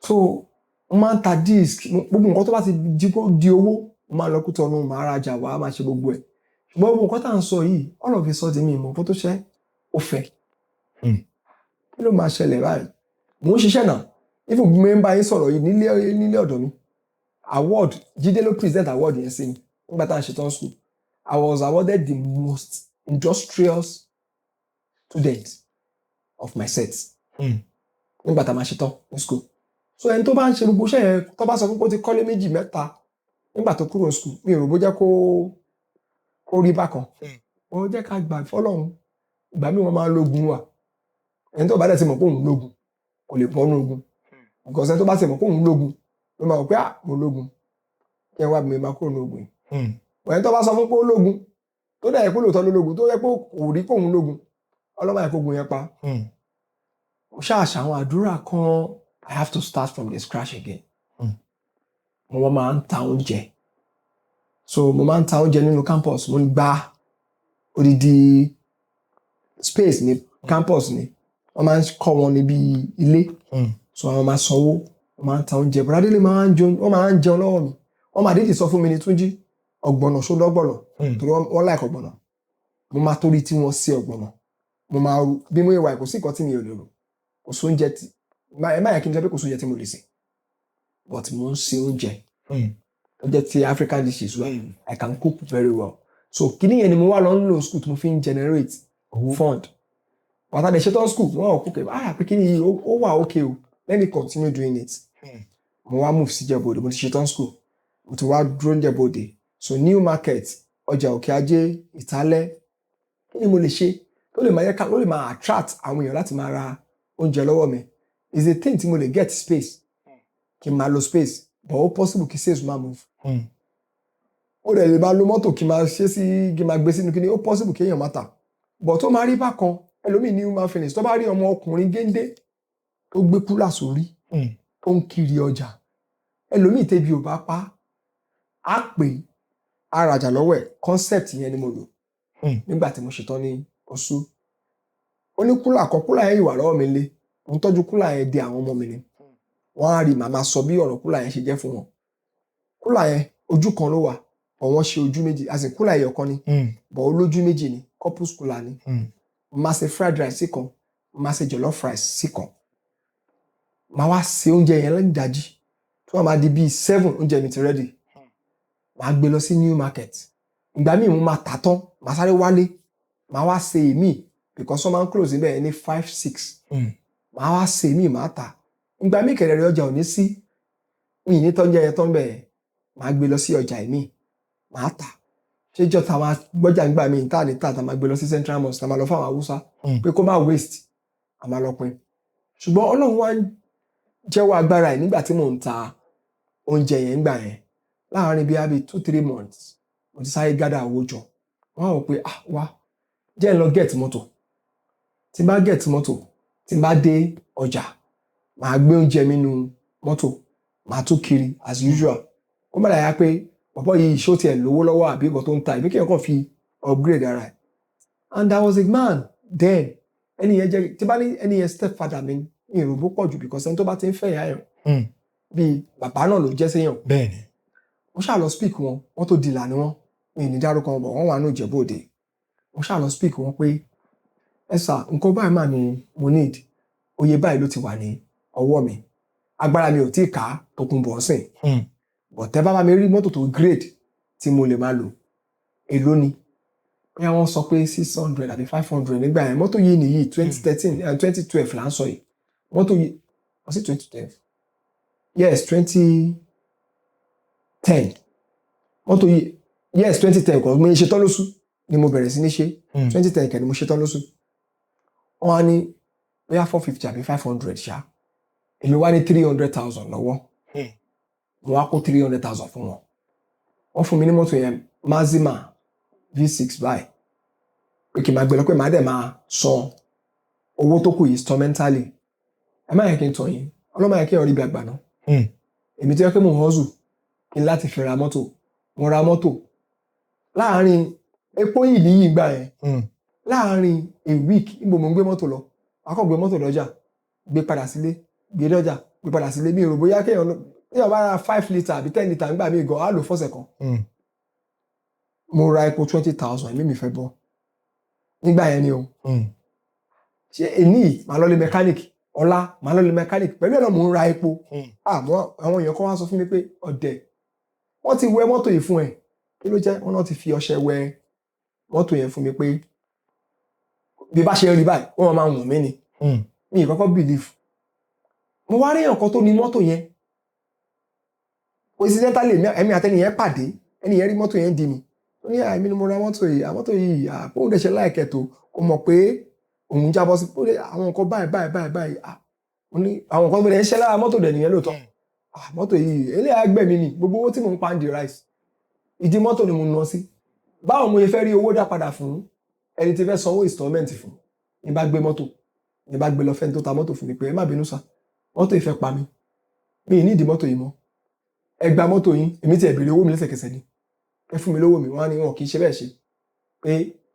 So mo máa ń ta disc. Gbogbo nǹkan tó bá ti di kó di owó, mo máa lọ Kútọ̀nù, máa rajà wá, máa ṣe gbogbo ẹ̀. Ṣùgbọ́n gbogbo nǹkan tá à ń sọ yìí, all of a sudden, mi ìmọ̀ nǹkan tó ṣe, ó fẹ́. Kí ló máa ṣẹlẹ̀ báyìí? Mò ń ṣiṣẹ́ náà. Even bí mo ń bá yín sọ̀rọ̀ yìí, nílé ọ̀dọ̀ mi, award, Jídé ló present award yẹn sí mi nígbà tá à ń ṣe tán school. I was awarded the most industrious student of my set nígbà tá a máa ṣe tán ní school. So ẹni tó bá ń ṣe gbogbo iṣẹ́ yẹn, tó bá sọ pé ó ti kọ́lé méjì mẹ́ta nígbà tó kúrò ní school, mi ò rò bó jẹ́ kó rí bákan. Ó jẹ́ ká gbà fọ́lọ́run. Ìgbà míì wọ́n máa ń lógun wà. Ẹni tó bá dẹ̀ ti mọ̀ pé òun lógun kò lè bọ́ nínú ogun, because ẹni tó bá ti mọ̀ pé òun lógun ló máa wò pé, "Ah, mo lógun, kí ẹ wá mi máa kúrò ní ogun yìí." Ẹni tó bá sọ fún pé ó lógun, tó dẹ̀ yẹ pé lóòótọ́ ló lógun, tó yẹ pé kò rí pé òun lógun, ọlọ́mọ yẹn kó ogun yẹn pa. Mo ṣáà ṣàwọn àdúrà kan. I have to start from the scratch again. Mo wọ́n máa ń ta oúnjẹ. So mo máa ń ta oúnjẹ nínú campus. Mo ń gba odidi space ní campus ni. Wọ́n máa ń kọ́ wọn níbi ilé. So àwọn máa sanwó, wọ́n máa ń ta oúnjẹ. Bùrọ̀délé máa ń jẹun, wọ́n máa ń jẹun lọ́wọ́ mi. Wọ́n máa dídì sọ fún mi ní, "Túnjí, ọ̀gbọ̀nà ṣó lọ́gbọ̀nà?" Torí wọ́n like ọ̀gbọ̀nà. Mo máa torí tí wọ́n sí ọ̀gbọ̀nà, mo máa ru bí mo ìwà. Kò sí nǹkan tí mi ò lè rò. Kò sí oúnjẹ tí ẹ má yẹ kí n sọ pé kò sí oúnjẹ tí mo lè sè, but mo ń ṣe oúnjẹ tó jẹ́ ti African dishes well. I can cook very well. So kíní yẹn ni mo wá lọ ń lò school tí mo fi ń generate fund. Bàtà lè ṣe tán school, wọ́n wà kókè, ah, pé kíní yìí ó wà okay o, let me continue doing it. Mo wá move sí Ìjẹ̀bú-Òde. Mo ti ṣe tán school, mo ti wá dúró ní Ìjẹ̀bú-Òde. So New Market, ọjà Òkè Ajé, Ìtálẹ́. Kí ni mo lè ṣe tó lè máa yẹ ká ló lè máa attract àwọn èèyàn láti máa ra oúnjẹ lọ́wọ́ mi? Is a thing tí mo lè get space, kí n máa lo space, but ó possible kí sales máa move. Ó dẹ̀ lè máa lo mọ́tò, kí n máa ṣe sí, kí n máa gbé sínú kíní. Ó possible kí èèyàn má tà, but tó máa rí bákan, ẹlòmíì ní human feelings. Tó bá rí ọmọ ọkùnrin géńdé tó gbé cooler sórí, tó ń kiri ọjà, ẹlòmíì tẹ́bi ò bá pa á, pè é, á rajà lọ́wọ́ ẹ̀. Concept yẹn ni mo lò nígbà tí mo ṣetán ní oṣù. Ó ní cooler kan, cooler yẹn yìí wà lọ́wọ́ mi lé. Mo ń tọ́jú cooler yẹn di àwọn ọmọ mi ni. Wọ́n á rí, màmá sọ bí ọ̀rọ̀ cooler yẹn ṣe jẹ́ fún wọn. Cooler yẹn, ojú kan ló wà, but wọ́n ṣe ojú méjì, as in cooler ẹyọ kan ni, but olójú méjì ni, couples cooler ni. Mo máa ṣe fried rice sí kan, mo máa ṣe jollof rice sí kan. Màá wá ṣe oúnjẹ yẹn lẹ́yìn ìdájí tí wọ́n máa di bíi 7, oúnjẹ mi ti ready. Màá gbé lọ sí New Market. Ìgbà míì mo máa tà tán, màá sáré wálé, màá wá ṣe èmi, because wọ́n máa ń close níbẹ̀ ní 5, 6. Màá wá ṣe èmi, màá tà. Ìgbà míì kẹ̀rẹ̀rẹ̀, ọjà ò ní sí, mi ì ní tọ́jú ẹyẹ tán bẹ́ẹ̀, màá gbé lọ sí ọjà èmi, màá tà. Ṣé jọ ta máa gbọ́jà ń gbà mí tá ní tá máa gbé lọ sí Central Mosque, tá máa lọ fáwọn Haúsá pé kó má waste, a máa lọ pín. Ṣùgbọ́n Ọlọ́run wá ń jẹ́wọ́ agbára ẹ̀ nígbà tí mò ń ta oúnjẹ yẹn ńgbà yẹn. Láàárín bíi àbí 2-3 months, mo ti sáré gather owó jọ. Wọ́n á wò pé, ah, wá jẹ́ ń lọ get mọ́tò. Tí n bá get mọ́tò, tí n bá dé ọjà, màá gbé oúnjẹ mi nu mọ́tò, màá tún kiri as usual, kó má dàá pé bọ̀bọ́ yìí ṣó tiẹ̀ lówó lọ́wọ́ àbí nǹkan tó ń ta ìbí kéèyàn kàn fi upgrade ara ẹ̀. And there was a man then, ẹni yẹn jẹ́, tí bá ní ẹni yẹn step father mi ní ìròbó pọ̀ jù, because ẹni tó bá ti ń fẹ́ ìyá yẹn bíi bàbá náà ló jẹ́ séèyàn. Mo ṣáà lọ speak wọn, wọ́n tó dìlà ni wọ́n, mi ní dárúkọ wọn bọ̀, wọ́n wà ní Ìjẹ̀bú Òde. Mo ṣáà lọ speak wọn pé, ẹ sà, nǹkan báyìí mà ní mo need, oye báyìí ló ti wà ní ọwọ́ mi, agbára mi ò tí ì ká tòkunbọ̀ sìn, but tẹ́ bá bá mi rí mọ́tò tó grade tí mo lè máa lò, èló ni? Bóyá wọ́n sọ pé 600 àbí 500 nígbà yẹn. Mọ́tò yìí nìyí, 2013, 2012 là ń sọ yìí. Mọ́tò yìí, was it 2012? Yes, 2010 mọ́tò yìí. Yes, 2010 kọ́ mo ṣe tán lóṣù ni mo bẹ̀rẹ̀ sí ní ṣe. 2010 kẹ́ ni mo ṣe tán lóṣù. Wọ́n á ní bóyá 450 àbí 500 ṣá. Èmi wá ní 300,000 lọ́wọ́. Mo wá kó 300,000 fún wọn. Wọ́n fún mi ní mọ́tò yẹn, Maxima V6 báyìí, pé kí n máa gbé lọ, pé màá dẹ̀ máa san owó tó kù yìí installmentally. Ẹ má yẹ kí n tọ̀ yín, ọlọ́mọ yẹ kí n rí ibi àgbà náà. Èmi tó yẹ pé mò ń hustle kí n láti fi ra mọ́tò, mo ra mọ́tò láàárín epo yìí níyì gbà yẹn. Láàárín a week, níbo mo ń gbé mọ́tò lọ, wàá kàn gbé mọ́tò lọ́jà, gbé padà sílé, gbé dọ́jà, gbé padà sílé. Mi ò rò bóyá kéèyàn bá ra 5 litre àbí 10 litre nígbà míì gan, á lò fọ́sẹ̀ kan. Mo ra epo 20,000, èmi mi fẹ́ bọ́ nígbà yẹn ni o. Ṣé èní màá lọ lé mechanic, ọ̀la màá lọ lé mechanic, pẹ̀lú ẹ̀ náà mò ń ra epo. Àmọ́ àwọn èèyàn kan wá sọ fún mi pé ọ̀dẹ̀, wọ́n ti wẹ mọ́tò yìí fún ẹ. Kí ló jẹ́? Wọ́n náà ti fi ọṣẹ wẹ mọ́tò yẹn fún mi, pé bí bá ṣe ń rí báyìí, wọ́n máa wọ̀n mí ni. Mi ì kọ́kọ́ believe. Mo wá rí èèyàn kan tó ní mọ́tò yẹn. Coincidentally, ẹ̀mí àtẹni yẹn pàdé. Ẹni yẹn rí mọ́tò yẹn di mi, ó ní àmì ni mo ra mọ́tò yìí, mọ́tò yìí àpò dẹ̀ ṣe láìkẹ́ tó kò mọ̀ pé òun jábọ́ sí ó lé àwọn nǹkan báyìí báyìí báyìí báyìí. Mo ní àwọn nǹkan tó dẹ̀ ń ṣe lára mọ́tò dẹ̀ nìyẹn lóòótọ́. Mọ́tò yìí, eléyà gbẹ̀mí mi. Gbogbo owó tí mò ń pa ń di rice, ìdí mọ́tò ni mo ná sí. Báwo mo ṣe fẹ́ rí owó dá padà fún ẹni tí fẹ́ sanwó installment fún? Ní bá gbé mọ́tò, ní bá gbé lọ fẹ́ni tó ta mọ́tò fún mi pé, ẹ má bínú sá, mọ́tò yìí fẹ́ pa mí, mi ì ní ìdí mọ́tò yìí mọ́, ẹ gba mọ́tò yín. Èmi ti ẹ̀ béèrè owó mi lẹ́sẹ̀kẹsẹ̀ ni, ẹ fún mi lówó mi. Wọ́n á ní wọn kì í ṣe bẹ́ẹ̀ ṣe, pé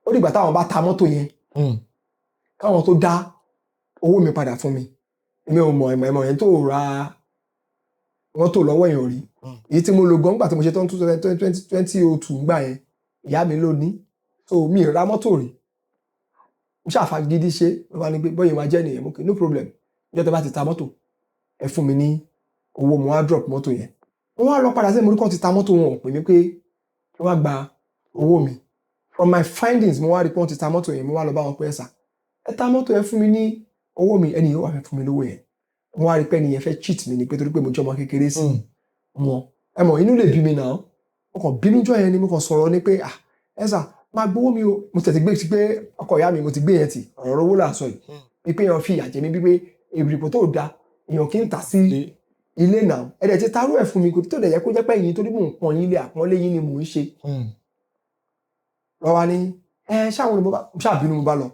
ó dìgbà táwọn bá ta mọ́tò yẹn káwọn tó dá owó mi padà fún mi. Èmi ò mọ̀ ẹ̀mọ̀ ẹ̀mọ̀ yẹn tó ra mọ́tò lọ́wọ́ èèyàn rí. Èyí tí mo lò gan gbà tí mo ṣe tán 2002 gbà yẹn, ìyá mi ló ní, so mi ì ra mọ́tò rí. Mo ṣàfagídí ṣe. Ló bá ní pé bóyá máa jẹ́ nìyẹn. Mo kì no problem, níjọ́ tó bá ti ta mọ́tò, ẹ fún mi ní owó. Mo wá drop mọ́tò yẹn, mo wá lọ padà sí mo ní kàn ti ta mọ́tò, wọn ò pè mí pé kí wọ́n gba owó mi. From my findings, mo wá rí pé wọ́n ti ta mọ́tò yẹn. Mo wá lọ bá wọn pé, ẹ sà, ẹ ta mọ́tò yẹn, fún mi ní owó mi. Ẹni yẹn wà fẹ́ fún mi lówó yẹn. Mo wá rí pé ẹni yẹn fẹ́ cheat mi ni, pé torí pé mo jẹ́ ọmọ kékeré sí wọn. Ẹ mọ̀, inú lè bí mi náà. Mo kàn bínú jọ yẹn ni, mo kàn sọ̀rọ̀ ni pé, ah, ẹ sà, máa gbowó mi o. Mo tẹ̀sí gbé ti pé ọkọ ìyá mi, mo ti gbé yẹn tì. Ọ̀rọ̀ owó là ń sọ yìí, wípé èèyàn fi ìyà jẹ mí, wípé èrìpò tó da, èèyàn kì í tà sí ilé náà. Ẹ dẹ̀ ti tarú ẹ̀ fún mi, kò tó dẹ̀ yẹ kó jẹ́ pé ẹ̀yin, torí mò ń pọ́n yín lé, àpọ́nlé yín ni mò ń ṣe. Lọ́wọ́ ní ẹ ṣáwọn ni mo bá mo ṣáà bínú, mo bá lọ.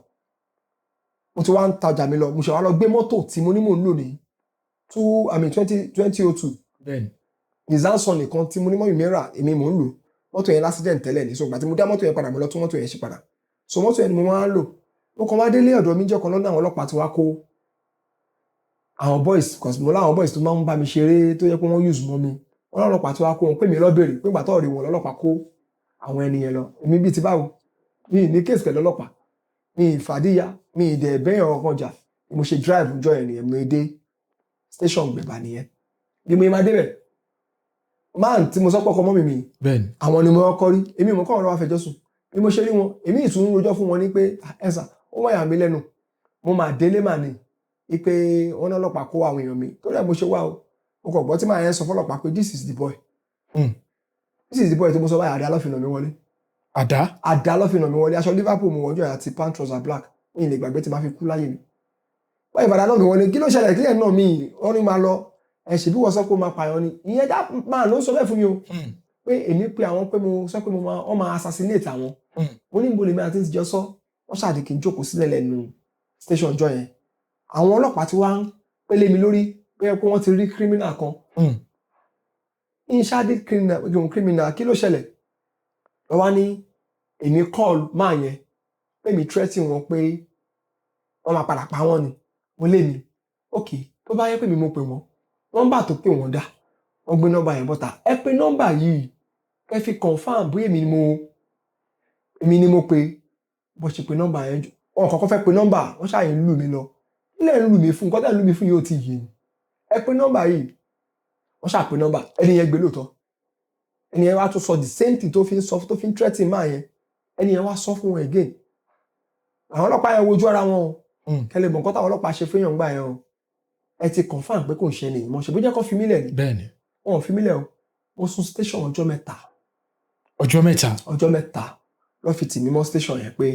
Mo ti wá ń tajà mi lọ, mo ṣe wá lọ gbé mọ́tò tí mo ní mò ń lò ní two, I mean, 2002. Nissan Sunny kan tí mo ní mọ́mì mi rà, èmi mò ń lò. Mọ́tò yẹn l'accident tẹ́lẹ̀ ní, so ìgbà tí mo dá mọ́tò yẹn padà, mo lọ tún mọ́tò yẹn ṣe padà. So mọ́tò yẹn ni mo máa ń lò. Mo kàn wá délé ọ̀dọ̀ mi jọ́ kan lọ́nà, àwọn ọlọ́pàá ti wá kó àwọn boys, cause mo láwọn boys tó máa ń bá mi ṣeré, tó yẹ pé wọ́n use mọ́ mi. Wọ́n lọ́lọ́pàá tí wá kó wọn, pé mi lọ́bẹ̀rẹ̀ pé ìgbà tó rí wọn lọ́lọ́pàá kó àwọn ẹni yẹn lọ. Èmi bíi ti báwo? Mi ì ní case pẹ̀lú ọlọ́pàá, mi ì fàdíyà, mi ì dẹ̀ bẹ́yàn ọkàn jà. Bí mo ṣe drive jọ yẹn nìyẹn, mo dé station Gbẹ̀bà nìyẹn. Bí mo máa débẹ̀, man tí mo sọ pọ̀ kọ mọ́ mi mi àwọn ni mo kọ́kọ́ rí. Èmi mo kọ́ ọ̀rọ̀ wa fẹjọ́ sùn. Bí mo ṣe rí wọn, èmi ìtún rojọ́ fún wọn ní pé, "Ah, ẹ sà, ó wáyà mí lẹ́nu, mo máa délé mà ní ipe wọn ní ọlọ́pàá kó àwọn èèyàn mi, torí ẹ̀ mo ṣe wá o." Mo kàn gbọ́ tí màá yẹn sọ fọlọ́pàá pé, "This is the boy." This is the boy tí mo sọ báyìí. Àdá lọ́fìn mi wọlé. Àdá. Àdá ló fi nà mí wọlé. Aṣọ Liverpool mo wọ́jọ́ yẹn àti pant trouser black. Mi ì lè gbàgbé tí máa fi kú láyé mi. Wọ́n ìbàdàn náà mi wọlé, kí ló ṣẹlẹ̀? Kílẹ̀ náà mi wọ́n ní máa lọ ẹ̀ ṣèbí wọ́n sọ pé ó máa pààyàn ni. Ìyẹn dá máa ló ń sọ bẹ́ẹ̀ fún mi o, pé èmi pé àwọn pé mo sọ pé mo máa wọ́n máa assassinate àwọn. Mo ní níbo lèmi àti ti jọ sọ. Wọ́n ṣàdí kí n jókòó sílẹ̀ lẹ́nu station ọjọ́ yẹn. Àwọn ọlọ́pàá ti wá ń pélé mi lórí pé wọ́n ti rí criminal kan. Ìṣáde criminal, kí ló ṣẹlẹ̀? Lọ wá ní èmi call máa yẹn pé mi threaten wọn pé wọ́n máa padà pa wọ́n ni. Mo lé mi, ok, tó bá yẹ pé mi mo pè wọ́n, nọ́mbà tó pè wọ́n dá, wọ́n gbé nọ́mbà yẹn bọ́ta. Ẹ pé nọ́mbà yìí kẹ́ fi confirm bóyá èmi ni mo pè. Bó ṣe pé nọ́mbà yẹn jù, wọn kọ́kọ́ fẹ́ pe nọ́mbà, wọ́n ṣàyẹ̀ ń lù mí lọ. Ilé ń lù mí fún nǹkan tẹ́ ń lù mí fún yóò ti yé ni. Ẹ pé nọ́mbà yìí. Wọ́n ṣàpè nọ́mbà, ẹni yẹn gbé lóòótọ́. Ẹni yẹn wá tún sọ the same thing tó fi ń sọ, tó fi ń threaten máa yẹn. Ẹni yẹn wá sọ fún wọn again. Àwọn ọlọ́pàá yẹn wojú ara wọn o. Kẹlẹ̀ mọ̀ nǹkan táwọn ọlọ́pàá ṣe fún yàn gbà yẹn o. Ẹ ti confirm pé kò ń ṣe nìyí mọ̀ ṣe bó jẹ́ kó fi mí lẹ̀ ni. Bẹ́ẹ̀ni. Wọn ò fi mí lẹ̀ o. Mo sùn station ọjọ́ 3. Ọjọ́ 3. Ọjọ́ 3 lọ́ fi tì mí mọ́ station yẹn pé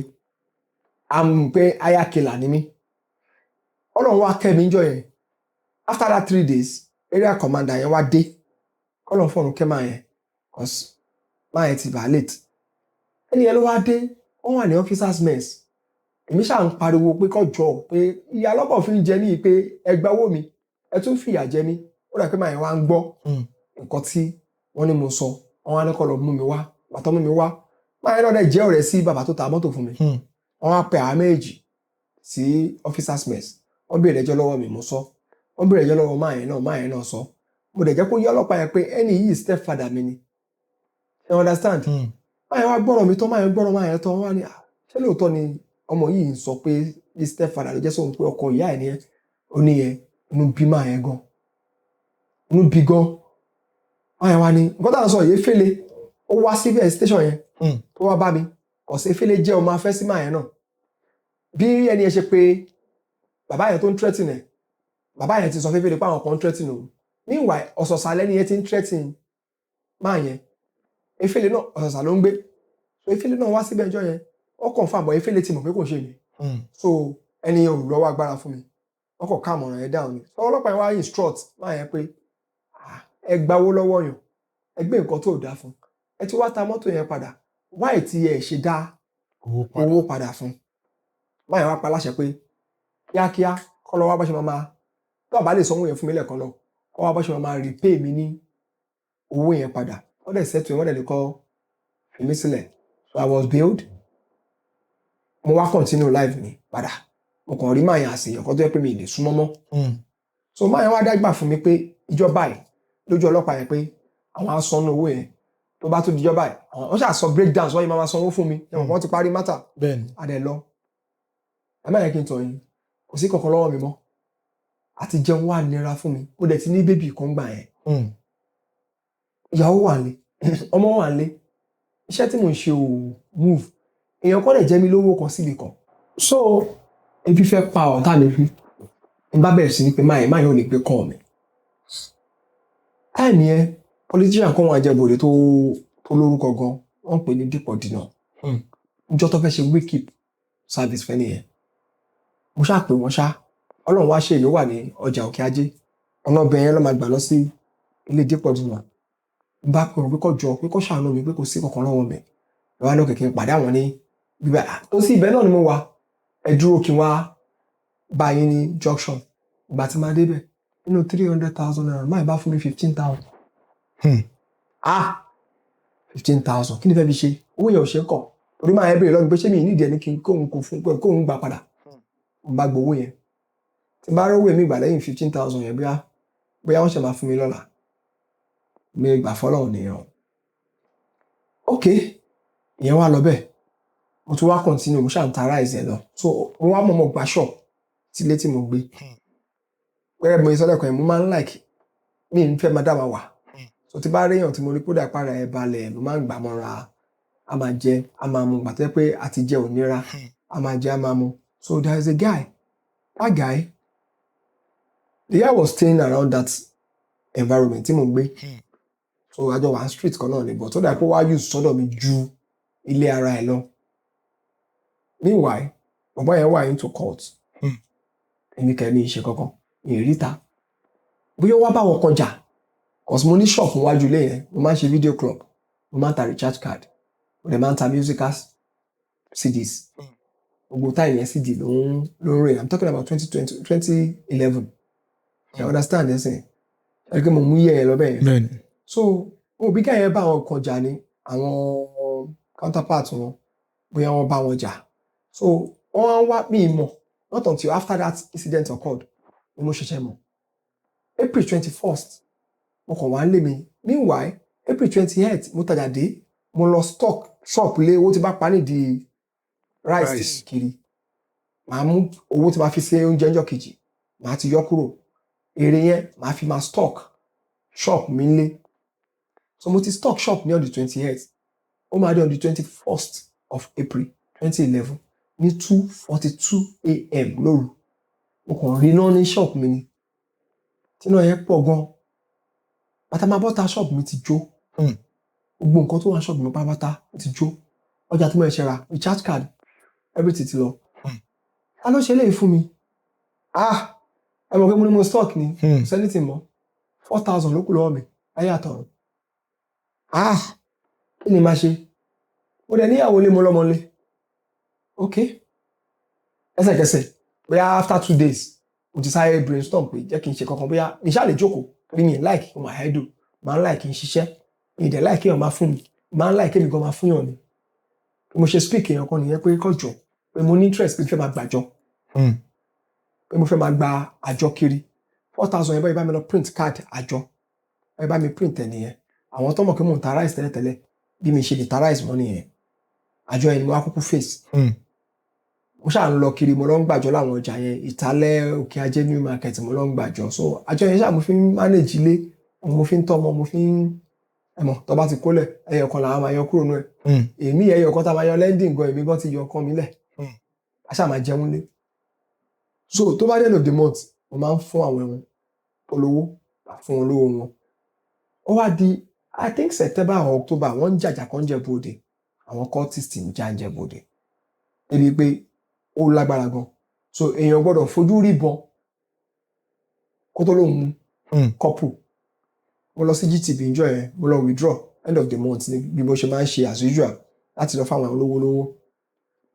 am pé ayakela ni mí. Ọlọ́run wá kẹ́ mi níjọ́ yẹn. After that 3 days, area commander yẹn wá dé. Kọ́lọ́n fọ̀run kẹ́ máa yẹn, cause máa yẹn ti bà late. Ẹni yẹn ló wá dé. Wọ́n wà ní officers mess. Èmi ṣáà ń pariwo pé kó jọ, pé ìyá lọ́bọ̀ fi ń jẹ mí, pé ẹ gba owó mi, ẹ tún fìyà jẹ mí. Ó dà pé máa yẹn wá ń gbọ́ nǹkan tí wọ́n ní mo sọ. Wọ́n wá ní kó lọ mú mi wá. Bàtọ́ mú mi wá, máa yẹn náà dẹ̀ jẹ́ ọ̀rẹ́ sí bàbá tó ta mọ́tò fún mi. Wọ́n wá pe àwọn méjì sí officers mess. Wọ́n béèrè ẹjọ́ lọ́wọ́ mi, mo sọ. Wọ́n béèrè ẹjọ́ lọ́wọ́ máa yẹn náà, máa yẹn náà sọ. Mo dẹ̀ jẹ́ kó yé ọlọ́pàá yẹn pé ẹni yìí step father mi ni. You understand? Máa yẹn wá gbọ́rọ̀ mi tán, máa yẹn gbọ́rọ̀ máa yẹn tán, wọ́n wá ní, "Ah, ṣé lóòótọ́ ni ọmọ yìí ń sọ pé bí step father ló jẹ́ sóhun, pé ọkọ ìyá ẹ̀ ni ẹ́?" Ó ní yẹn inú bí máa yẹn gan, inú bí gan. Máa yẹn wá ní nǹkan tá à ń sọ yìí fẹ́lẹ̀. Ó wá síbẹ̀ station yẹn tó wá bá mi ọ̀sẹ̀. Efele jẹ́ ọmọ afẹ́ sí máa yẹn náà. Bí ẹni yẹn ṣe pé bàbá yẹn tó ń threaten ẹ̀, bàbá yẹn ti sọ fẹ́fẹ́ pé àwọn kan ń threaten òun. Meanwhile, ọ̀sọ̀ọ̀sà lẹ́ni yẹn ti ń threaten máa yẹn. Efele náà, ọ̀sọ̀ọ̀sà ló ń gbé. So Efele náà wá síbẹ̀ ẹjọ́ yẹn, ó confirm bọ̀ Efele ti mọ̀ pé kò ṣe mi. So ẹni yẹn ò lọ́wọ́ agbára fún mi. Wọ́n kàn ká àmọ̀ràn yẹn down ni. So ọlọ́pàá yẹn wá instruct máa yẹn pé, "Ah, ẹ gbawó lọ́wọ́ yàn, ẹ gbé nǹkan tó dáa fún, ẹ ti wá ta mọ́tò yẹn padà, wáì tí ẹ ṣe dá owó padà owó padà fún?" Máa yẹn wá pa láṣẹ pé kíákíá kọ́ lọ wá bá ṣe máa tó bá lè sanwó yẹn fún mi lẹ́ẹ̀kan lọ, kọ́ wá bá ṣe máa repay mi ní owó yẹn padà. Wọ́n dẹ̀ settle yẹn, wọ́n dẹ̀ lè kọ́ fi mí sílẹ̀. So I was bailed. Mo wá continue life mi padà. Mo kàn rí máa yẹn àṣeyàn kan tó yẹ pé mi ì lè súnmọ́ mọ́. So máa yẹn wá dágbà fún mi pé ìjọba yìí lójú ọlọ́pàá yẹn pé àwọn á sanwó owó yẹn tó bá tún dijọba yìí. Àwọn wọ́n ṣáà sọ breakdown sọ yìí máa sanwó fún mi ẹ̀wọ̀n kan ti parí matter. Adẹ lọ. Ẹ má yẹ kí n tọ̀ yín, kò sí kankan lọ́wọ́ mi mọ́. Àti jẹun wà nira fún mi. Mo dẹ̀ ti ní baby kan gbà yẹn. Ìyàwó wà nílé, ọmọ wà nílé. Iṣẹ́ tí mò ń ṣe ò move. Èèyàn kọ́ dẹ̀ jẹ́ mi lówó kan síbi kan. So ebi fẹ́ pa ọ̀tá mi fi n bá bẹ̀rẹ̀ sí ní pé máyì ò ní gbé kọ́ mi. Time yẹn, politician kan wà Ìjẹ̀bú-Òde tó lórúkọ gan, wọ́n ń pè ní Dípọ̀ Dínà. Níjọ́ tó fẹ́ ṣe wake up service fẹ́ nìyẹn, mo ṣáà pè wọ́n ṣá. Ọlọ́run wá ṣe, èmi wà ní ọjà Òkè Ajé, ọ̀nà ọbẹ̀ yẹn ló máa gbà lọ sí ilé Dípọ̀ Dínà. N bá pè wọ́n pé kó jọ, pé kó ṣàánú mi, pé kò sí kankan lọ́wọ́ mi. Lọ́wọ́ náà kẹ̀kẹ́ pàdé àwọn ní bíbá tó sí ibẹ̀ náà ni mo wà. Ẹ dúró kí n wá bá yín ní junction. Ìgbà tí máa débẹ̀, nínú ₦300,000, máa bá fún mi 15,000. Ah, 15,000, kí ni fẹ́ fi ṣe? Owó yẹn ò ṣe é kọ̀, torí máa yẹn béèrè lọ́nà pé ṣé mi nídìí ẹni kí n kóhun kò fún pé kóhun gbà padà. Mo bá gbowó yẹn. Tí n bá rówó èmi gbà lẹ́yìn 15,000 yẹn, bóyá wọ́n ṣe máa fún mi lọ́la. Mi gbà fọlọ́run nìyẹn o. Ok, ìyẹn wá lọ bẹ́ẹ̀. Mo tún wá continue, mo ṣáà ń ta rice yẹn lọ. So mo wá mọ̀ọ́mọ̀ gba shop sílé tí mo gbé. Gẹ́gẹ́ bí mo ṣe sọ lẹ́ẹ̀kan yẹn, mo máa ń like, mi ń fẹ́ máa dá máa wà. So tí bá réyàn tí mo rí kódà para ẹ̀ balẹ̀, mo máa ń gbà mọ́ra. A máa jẹ, a máa mu. Gbà tó jẹ́ pé àti jẹ ò nira, a máa jẹ, a máa mu. So there is a guy, that guy, the guy was staying around that environment tí mo ń gbé. So àjọ wà street kan náà ni, but ó dà pé ó wá use sọ́dọ̀ mi ju Ilé ara ẹ̀ lọ. Meanwhile, bàbá yẹn wà into cult. Èmi kẹ́ mi ṣe kankan, mi ì ríta bóyá ó wá bá wọn kọjá, 'cause mo ní shop níwájú ilé yẹn. Mo máa ń ṣe video club, mo máa ń ta recharge card, mo dẹ̀ máa ń ta musical CDs. Gbogbo time yẹn, CD ló ń rìn. I'm talking about 2020, 2011. You understand? Ẹ sìn ẹ kí mo mú yẹ ẹ lọ bẹ́ẹ̀ yẹn. Bẹ́ẹ̀ni. So òbí ká yẹn bá àwọn kan jà ní àwọn counterpart wọn, bóyá wọ́n bá wọn jà. So wọ́n wá mí mọ̀. Not until after that incident occurred ni mo ṣẹ̀ṣẹ̀ mọ̀. April 21st, mo kàn wá ń lé mi. Meanwhile, April 28, mo tajà dé, mo lọ stock shop lé owó tí bá pa nídìí rice Rice. kiri. Màá mú owó tí màá fi ṣe oúnjẹ ọjọ́ kejì, màá ti yọ kúrò. Èrè yẹn, màá fi máa stock shop mi lé. So mo ti stock shop ní on the 28th. Ó máa dé on the 21st of April 2011 ní 2:42 a.m. lóru, mo kàn rí iná ní shop mi ni, tí iná yẹn pọ̀ gan. Bàtà máa bọ́ta, shop mi ti jó. Gbogbo nǹkan tó wà ní shop mi pátápátá ó ti jó. Ọjà tí mo ṣe ra, recharge card, everything ti lọ. Ta ló ṣe eléyìí fún mi? Ah, ẹ mọ̀ pé mo ní mo stock ni. Kò sẹ́ni tí mọ̀. 4,000 ló kù lọ́wọ́ mi láyé àtọ̀run. Ah, kí ni màá ṣe? Mo dẹ̀ níyàwó lé, mo lọ́mọ lé. Ok, ẹsẹ̀kẹsẹ̀, bóyá after 2 days, mo ti sáré brainstorm pé jẹ́ kí n ṣe kankan, bóyá mi ṣáà lè jókòó, torí mi like kí n máa idle. Máa ń like kí n ṣiṣẹ́, mi dẹ̀ like kéèyàn máa fún mi, máa ń like kémi gan máa fún yàn ni. Bí mo ṣe speak èèyàn kan nìyẹn pé kọjọ, pé mo ní interest, pé mo fẹ́ máa gbàjọ, pé mo fẹ́ máa gba àjọ kiri. 4,000 yẹn, báyìí bá mi lọ print card àjọ, báyìí bá mi print ẹ̀ nìyẹn. Àwọn tó mọ̀ pé mò ń ta rice tẹ́lẹ̀tẹ́lẹ̀, bí mi ṣe lè ta rice mọ́ nìyẹn. Àjọ yẹn ni mo wá kúkú face. Mo ṣáà ń lọ kiri, mo lọ ń gbàjọ láwọn ọjà yẹn, Ìtàlẹ̀, Òkè Ajé, New Market, mo lọ ń gbàjọ. So àjọ yẹn ṣáà mo fi ń manage ilé, mo fi ń tọ́mọ, mo fi ń ẹmọ tó bá ti kólẹ̀, ẹyọ kan làwọn máa yọ kúrò nú ẹ̀. Èmi, ẹyọ kan tá a máa yọ lending gan, èmi gan ti yọ ọkàn mi lẹ̀. A ṣáà máa jẹun lé. So tó bá dé end of the month, mo máa ń fún àwọn ẹ̀wọ̀n olówó, máa fún wọn lówó wọn. Ó wá di, I think, September or October, wọ́n ń jàjà kan jẹ́ bòde, àwọn cultist ń jà ń jẹ́ bòde débi pé ó lágbára gan. So èèyàn gbọ́dọ̀ fojú rí bọn kó tó lóun mú couple. Mo lọ sí GTB njọ́ yẹn, mo lọ withdraw end of the month ní bí mo ṣe máa ń ṣe as usual, láti lọ fáwọn olówó lówó.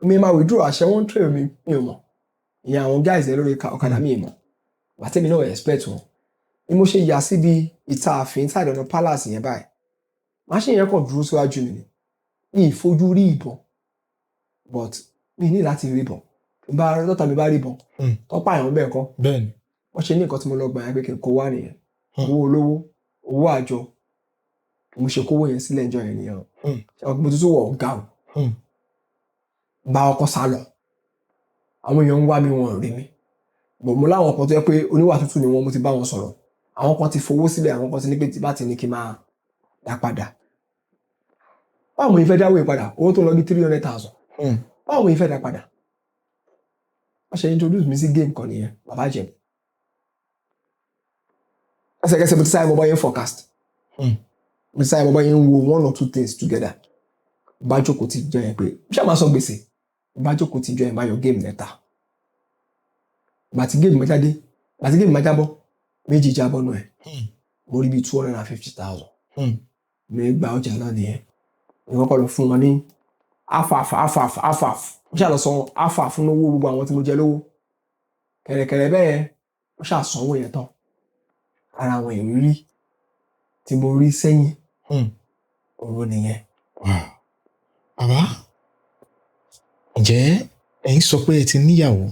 Mi máa withdraw, àṣẹ wọn trail mi, mi ò mọ̀. Ìyẹn àwọn guys yẹn lórí ọ̀kadà, mi ì mọ̀ bàtẹ́mi náà expect wọn. Bí mo ṣe yà síbi ìta ààfin side ọ̀nà palace yẹn báyìí, machine yẹn kàn dúró síwájú mi ni. Mi ì fojú rí ìbọn, but mi ní láti rí ìbọn bá dọ́tà mi bá rí ìbọn tó pààyàn bẹ́ẹ̀ kọ́. Wọ́n ṣe ní nǹkan tí mo lọ gbà yẹn pé kí n kó wá nìyẹn. Owó olówó, owó àjọ, mo ṣe kówó yẹn sílẹ̀ ìjọ yẹn nìyẹn. Ṣé mo tuntun wọ̀ ọ̀gá o. Bá ọkọ̀ sá lọ, àwọn èèyàn ń wá mi, wọn ò rí mi bọ̀. Mo láwọn kan tó yẹ pé oníwà tútù ni wọ́n, mo ti bá wọn sọ̀rọ̀. Àwọn kan ti fowó sílẹ̀, àwọn kan ti ní pé tí bá ti ní kí n máa dá padà. Báwo mo fẹ́ dáwó yìí padà? Owó tó lọ bí 300,000. Báwo mo fẹ́ dá padà? Wọ́n ṣe introduce mi sí game kan nìyẹn, Bàbá Ìjẹ̀bú. Ẹsẹ̀kẹsẹ̀, mo ti sáré mo bá yẹn forecast. Mo ti sáré mo bá yẹn wo one or two things together. Bá jókòó ti jọ yẹn pé ṣé máa sọ gbèsè, bá jókòó ti jọ yẹn, bá yọ game mẹ́ta. Gbàtí game máa jáde, gbàtí game máa jábọ́, méjì jábọ́ nù ẹ̀. Mo rí bíi 250,000. Mi gba ọjà náà nìyẹn. Mo kọ́kọ́ lọ fún wọn ní half half, half half, half half. Mo ṣáà lọ san half half fún owó gbogbo àwọn tí mo jẹ lówó kẹ̀rẹ̀kẹ̀rẹ̀ bẹ́ẹ̀. Mo ṣáà sanwó yẹn tán. Ara àwọn ìrírí tí mo rí sẹ́yìn òun nìyẹn. Wow. Bàbá, ǹjẹ́ ẹ̀yin sọ pé ẹ ti níyàwó,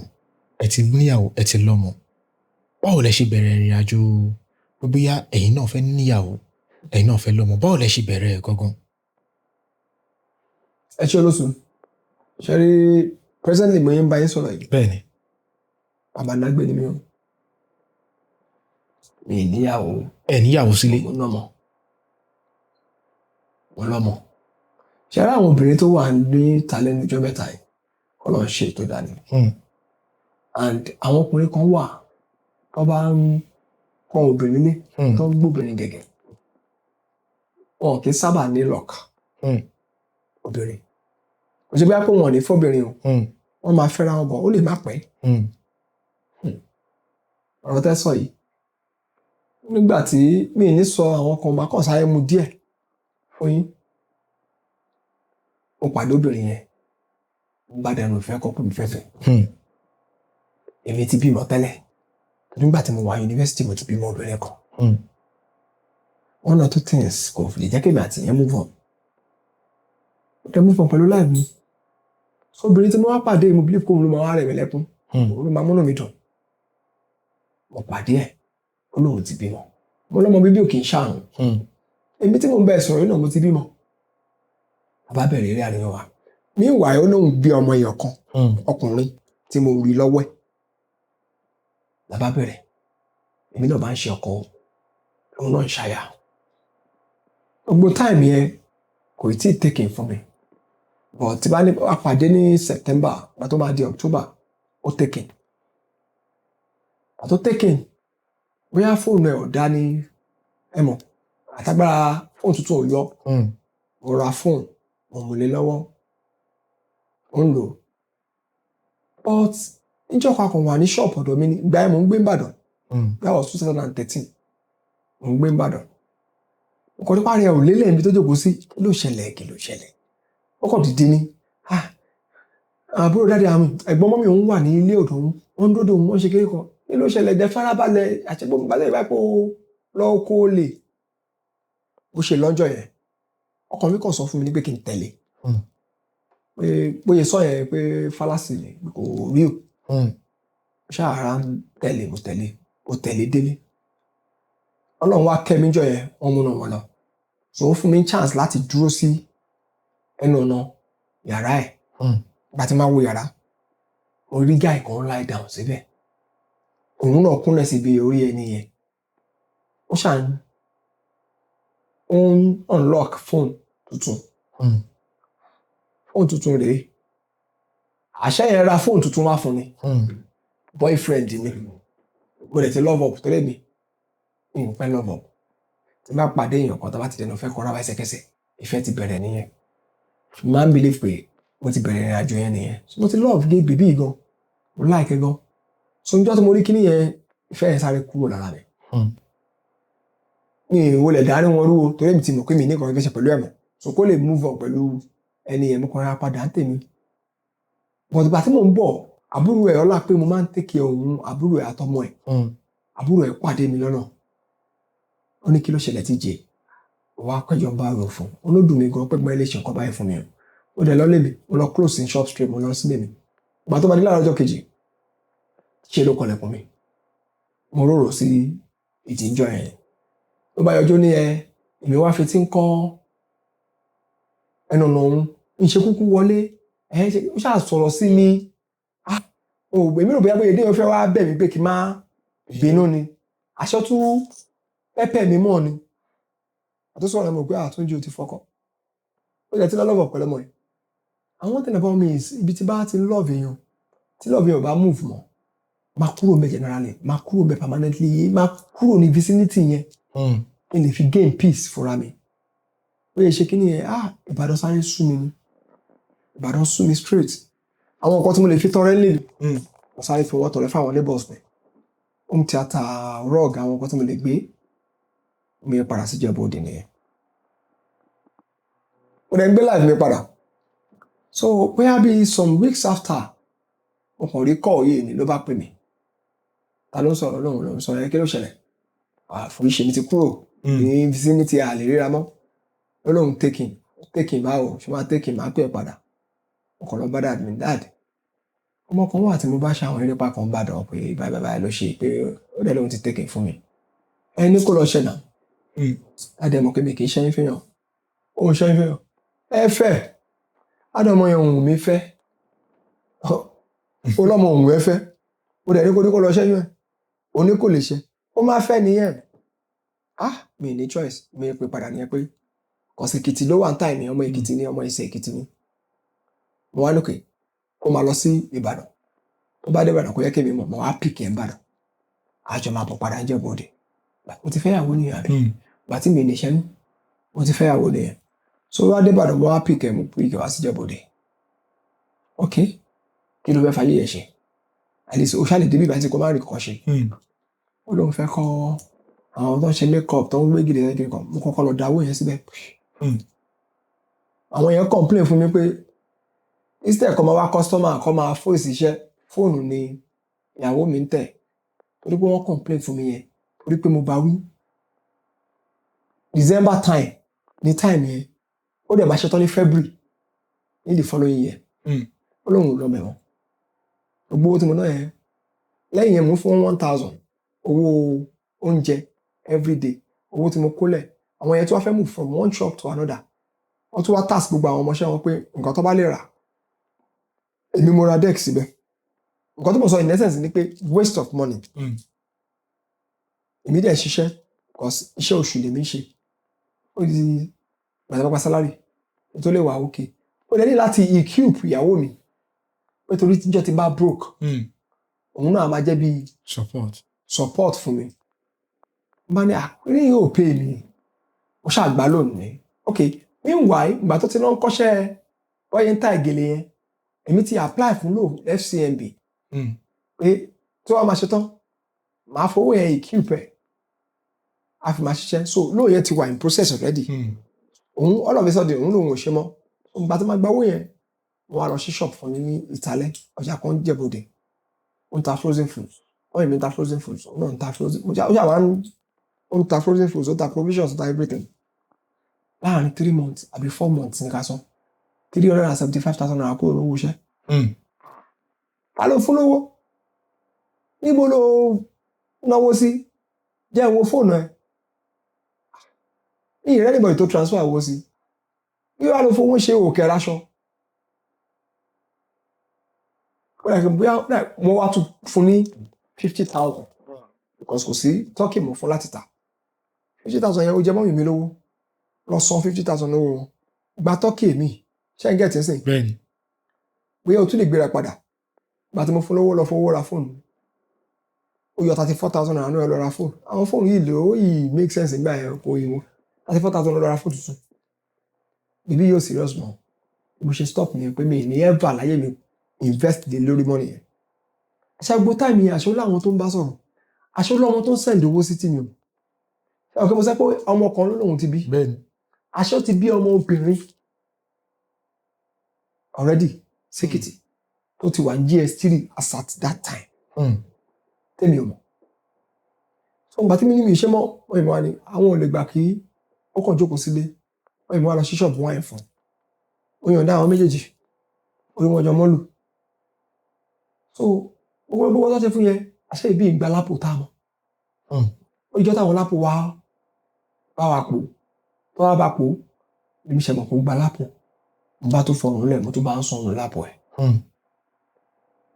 ẹ ti níyàwó, ẹ ti lọ́mọ. Báwo lẹ ṣe bẹ̀rẹ̀ ìrìn àjò pé bóyá ẹ̀yin náà fẹ́ níyàwó, ẹ̀yin náà fẹ́ lọ́mọ? Báwo lẹ ṣe bẹ̀rẹ̀ ẹ̀ gangan? Ẹ ṣe olóṣù ṣe rí. Presently, mo yẹn ń bá yín sọ̀rọ̀ yìí, bàbá nágbé ni mi o. Mi ì níyàwó. Ẹ níyàwó sílé. Mo lọ́mọ, mo lọ́mọ. Ṣe rí àwọn obìnrin tó wà ní ìtàlẹ́ níjọ́ mẹ́ta yìí, kọ́ lọ́n ṣe ètò dání. And àwọn ọkùnrin kan wà tó bá ń kọ́ obìnrin lé, tó ń gbóbìnrin gẹ̀gẹ̀, wọn kì í sábà ní luck. Obìnrin Kò ṣe bóyá pé wọn ò ní fọ́bìnrin o, wọ́n máa fẹ́ra wọn bọ̀, ó lè má pẹ́. Ọ̀rọ̀ tẹ́ sọ yìí, nígbà tí mi ì ní sọ àwọn kan, máa kàn sáré mu díẹ̀ fún yín. Mo pàdé obìnrin yẹn, mo bá dẹnu ìfẹ́ kọ́ pé mi fẹ́ fẹ́. Èmi ti bímọ tẹ́lẹ̀. Nígbà tí mo wà yunifásitì, mo ti bímọ obìnrin kan. One or two things kò lè jẹ́ kí èmi àti ìyẹn move on. Mo dẹ̀ move on pẹ̀lú life mi. So obìnrin tí mo wá pàdé, mo believe pé òun ló máa wá rẹ̀ mí lẹ́kún. Òun ló máa múnú mi dùn. Mo pàdé ẹ̀, ó lóun ti bímọ. Mo lọ́mọ bíbí ò kì í ṣàrùn. Èmi tí mo ń bá ẹ sọ̀rọ̀ yìí náà, mo ti bímọ. A bá bẹ̀rẹ̀ eré àríyàn wa. Meanwhile, ó lóun bí ọmọ èèyàn kan, ọkùnrin tí mo rí lọ́wọ́ ẹ̀. La bá bẹ̀rẹ̀. Èmi náà bá ń ṣe ọkọ, òun náà ń ṣaya. Gbogbo time yẹn kò tí ì taken fún mi. But tí bá ní a pàdé ní September, ìgbà tó máa di October, ó taken. Ìgbà tó taken, bóyá fóònù ẹ̀ ò dá ní, ẹ mọ̀, àtagbára fóònù tuntun ò yọ. Mo ra fóònù, mo mú lé lọ́wọ́, ó ń lò ó. But níjọ́ kan, a kàn wà ní ṣọ́ọ̀bù ọ̀dọ̀ mi ní, ìgbà yẹn mò ń gbé Ìbàdàn. That was 2013. Mò ń gbé Ìbàdàn. Mo kàn rí pé ara ẹ̀ ò lélẹ̀ níbi tó jókòó sí. Kí ló ṣẹlẹ̀? Kí ló ṣẹlẹ̀? Ó kàn dìde ní. Ah! Àbúrò daddy àwọn ẹ̀gbọ́n mummy òun wà ní ilé ọ̀dọ̀ òun. Wọ́n ń dúró dè òun, wọ́n ń ṣe kéré kan. Kí ló ṣẹlẹ̀? Dẹ farabalẹ̀. Àṣẹ gbogbo balẹ̀ báyìí pé ó lọ kó lè. Bó ṣe lọ́jọ́ yẹn, ọkàn mi kàn sọ fún mi ní pé kí n tẹ̀lé. Pé bóyá sọ yẹn pé fallacy ni, kò real. Mo ṣáà rà ń tẹ̀lé, mo tẹ̀lé, mo tẹ̀lé délé. Ọlọ́run wá kẹ́ mi jọ yẹn, wọ́n múná wọn lọ. So ó fún mi chance láti dúró sí ẹnu ọ̀nà yàrá ẹ̀. Ìgbà tí màá wo yàrá, mo rí guy kan lie down síbẹ̀. Òun náà kúnlẹ̀ síbi orí ẹni yẹn. Ó ṣà ń, ó ń unlock phone tuntun. Fóònù tuntun rèé. Àṣẹ yẹn ra fóònù tuntun wá fún mi. Boyfriend mi. Mo dẹ̀ ti love up torí mi ò pẹ́ love up. Tí n bá pàdé èèyàn kan, tá bá ti dẹnu fẹ́ kọ́ra wa ẹsẹ̀kẹsẹ̀, ìfẹ́ ti bẹ̀rẹ̀ nìyẹn. Mo máa ń believe pé mo ti bẹ̀rẹ̀ ìrìn àjò yẹn nìyẹn. So mo ti love gay baby yìí gan. Mo like ẹ gan. So níjọ́ tí mo rí kíní yẹn, ìfẹ́ yẹn sáré kúrò lára mi. Mi ò wọlé dárí wọn rú o, torí èmi ti mọ̀ pé mi ní nǹkan fẹ́ ṣe pẹ̀lú ẹ̀ mọ́. So kó lè move on pẹ̀lú ẹni yẹn, mo kàn ra padà ń tèmi. But ìgbà tí mò ń bọ̀, àbúrò ẹ̀, ọlá pé mo máa ń take care òun, àbúrò ẹ̀ àtọmọ ẹ̀. Àbúrò ẹ̀ pàdé mi lọ́nà. Ó ní kí ló ṣẹlẹ̀ tí jẹ? Mo wá kọjọ ń bá rò fún. Ó ló dùn mí gan pé gbọ́n ilé ṣe nǹkan báyìí fún mi o. Ó dẹ̀ lọ lé mi, mo lọ close in shop street, mo lọ sílé mi. Ìgbà tó bá dé láàárọ̀ ọjọ́ kejì, ṣe ló kọlẹ̀kùn mi. Mo rorò sí ìdíjọ́ yẹn. Ló bá yọjú ní ẹ, èmi wá fi tí ń kọ́ ẹnu ọ̀nà òun. Ń ṣe kúkú wọlé. Ẹ ṣe ó ṣáà sọ̀rọ̀ sí mi. Ah! O, èmi rò bóyá bóyá èdè yẹn fẹ́ wá bẹ̀ mí pé kí n má bínú ni. Aṣọ tún pẹ́pẹ́ mi mọ́ ni. Àtúnṣe sọ̀rọ̀, mo pé àtúnjí o ti fọkàn. Ó jẹ́ tí lọ love up pẹ̀lú ọmọ yìí. And one thing about me is, ibi tí bá ti love èèyàn, tí love èèyàn ò bá move mọ́, máa kúrò ńbẹ̀ generally, máa kúrò ńbẹ̀ permanently, máa kúrò ní vicinity yẹn kí n lè fi gain peace fúnra mi. Ó yẹ ṣe kí ni yẹn, ah, Ìbàdàn sáré sú mi ni. Ìbàdàn sú mi straight. Àwọn nǹkan tí mo lè fi tọrẹ lè mi, mo sáré fi owó tọrẹ fáwọn neighbors mi. Home theatre, rug, àwọn nǹkan tí mo lè gbé, mi padà sí Ìjẹ̀bú Òde nìyẹn. Mo dẹ̀ ń gbé life mi padà. So bóyá bí some weeks after, mo kàn rí call yìí ni ló bá pè mí. Ta ló ń sọ̀rọ̀? Lóhùn ló ń sọ̀rọ̀ yẹn, kí ló ṣẹlẹ̀? Àforíṣe mi ti kúrò ní vicinity, a lè ríra mọ́. Ó lóun taken, taken báwo? Ṣé máa taken, máa pè é padà. Mo kàn lọ bá dad mi, dad. Ọmọ kan wà tí mo bá ṣe àwọn eré pa kan Ìbàdàn pé báyìí báyìí báyìí ló ṣe, pé ó dẹ̀ lóun ti taken fún mi. Ẹ ní kó lọ ṣẹ̀ náà. Dad, ẹ mọ̀ pé mi kì í ṣẹ́yún fẹ́yàn. Ó ń ṣẹ́yún fẹ́yàn. Ẹ fẹ́. Ádùn ọmọ yẹn òun mi fẹ́. Ó lọ́mọ òun ẹ fẹ́. Ó dẹ̀ ní kó lọ ṣẹ́yún ẹ̀. Ó ní kò lè ṣe. Ó máa fẹ́ nìyẹn. Ah! Mi ní choice. Mi pè padà nìyẹn pé kọ̀sì Èkìtì ló wà ní time yẹn, ọmọ Èkìtì ni, ọmọ Ìsẹ̀ Èkìtì ni. Mo wá lókè kó máa lọ sí Ìbàdàn. Tó bá dé Ìbàdàn, kó yẹ kí èmi mọ̀, mo wá pick ẹ̀ Ìbàdàn. A jọ máa bọ̀ padà ní Ìjẹ̀bú Òde. Mo ti fẹ́ ìyàwó nìyẹn àbí? Ìgbà tí mi lè ṣẹ́yún, mo ti fẹ́ ìyàwó nìyẹn. So wá dé Ìbàdàn, mo wá pick ẹ̀, mo pick ẹ̀ wá sí Ìjẹ̀bú Òde. Ok, kí ló fẹ́ fàyè ẹ̀ ṣe? At least o ṣáà lè débi ìbáyìí tí kò má rí kankan ṣe. Ó lóun fẹ́ kọ́ àwọn tó ń ṣe make up, tó ń gbé gèlè lẹ́gbẹ̀ẹ́ kan. Mo kọ́kọ́ lọ da owó yẹn síbẹ̀. Àwọn yẹn complain fún mi pé instead kó máa wá customer, kó máa fòsì iṣẹ́, fóònù ni ìyàwó mi ń tẹ̀. Torí pé wọ́n complain fún mi yẹn, torí pé mo bá wí December time ní time yẹn, ó dẹ̀ máa ṣetán ní February ní the following year. Ó lóun ò lọ mẹ́wọ̀n. Gbogbo owó tí mo ná yẹn lẹ́yìn yẹn, mo fún 1,000 owó oúnjẹ everyday, owó tí mo kólẹ̀. Àwọn yẹn tí wọ́n fẹ́ move from one shop to another, wọ́n tún wá task gbogbo àwọn ọmọọṣẹ́ wọn pé nǹkan tó bá lè rà, èmi mo ra desk síbẹ̀. Nǹkan tó mọ̀ sọ in essence ni pé waste of money. Èmi dẹ̀ ṣiṣẹ́ because iṣẹ́ oṣù lèmi ń ṣe. Ó di gbàdàgbà salary tó lè wà okay, ó lè ní láti equip ìyàwó mi pé torí tíjọ́ ti bá broke, òun náà máa jẹ́ bí support. Support fún mi. Bá ní àkíní yóò pay mi, mo ṣàgbá lónìí. Ok, meanwhile, ìgbà tó ti lọ ń kọ́ṣẹ́ bọ́yẹ̀ ń ta ìgèlè yẹn, èmi ti apply fún loan FCMB pé tí wọ́n máa ṣe tán, màá fowó yẹn equip ẹ̀, a fi máa ṣiṣẹ́. So loan yẹn ti wà in process already. Òun all of a sudden, òun lòun ò ṣe mọ́. Ìgbà tó máa gba owó yẹn, wọ́n á lọ sí shop fún mi ní ìtàlẹ́ ọjà kan jẹ̀bọ̀dẹ̀. Ó ń ta frozen foods, wọ́n yìí mi ń ta frozen foods, òun náà ń ta frozen. Ó ṣà wá ń, ó ń ta frozen foods, ó ń ta provisions, ó ń ta everything. Láàrin 3 months àbí 4 months ní ká sọ, ₦375,000 kúrò lówó iṣẹ́. Ta ló fún lówó? Níbo ló náwó sí? Jẹ́ n wo fóònù ẹ̀ ní ìrẹ́ anybody tó transfer owó sí. Bí wàá lọ fowó ṣe òkè raṣọ, bóyá mo wá tún fún ní 50,000 because kò sí turkey mọ̀ fún láti tà. 50,000 yẹn, ó jẹ́ mọ́mì mi lówó, lọ san 50,000 lówó wọn, gba turkey mi. Ṣé ń get ẹ̀ sìn? Bẹ́ẹ̀ni. Bóyá o tún lè gbéra padà. Gba tí mo fún lówó, lọ fowó ra fóònù, ó yọ ₦34,000 náà lọ ra fóònù. Àwọn fóònù yìí lè ó yìí make sense nígbà yẹn, kò yìí wọn 34,000 lọ ra fóònù tuntun. Bíbí yóò serious mọ́. Mo ṣe stop nìyẹn pé mi ní ever láyé mi invest lé lórí mọ́ nìyẹn. Àṣà gbogbo time yẹn, àṣọ láwọn tó ń bá sọ̀rọ̀, àṣọ lọ́wọ́ tó ń send owó sí tì mí o. Ṣé ọ̀kẹ́ mo sọ pé ọmọ kan ló lóun ti bí? Bẹ́ẹ̀ni. Aṣọ ti bí ọmọ obìnrin already sékìtì tó ti wà ní JS3 as at that time tèmi ò mọ̀. So ìgbà tí mi ní mi ṣe mọ́, wọ́n ìmọ̀ wa ni àwọn ò lè gbà kí ó kàn jókòó sílé. Wọ́n ìmọ̀ wa lọ sí ṣọ́ọ̀bù wáyé fún un, ó yọ̀ǹda àwọn méjèèjì, orí wọn jọ mọ́lù. So gbogbo gbogbo tó ṣe fún yẹn, àṣẹ ìbí ìgbà lápò tá a mọ̀. Ìjọ táwọn lápò wá bá wa pò, tó wá bá pò, níbi ìṣẹ̀mọ̀ kò gba lápò, mo bá tó fọrùn lẹ̀, mo tó bá ń sọrùn lápò ẹ̀.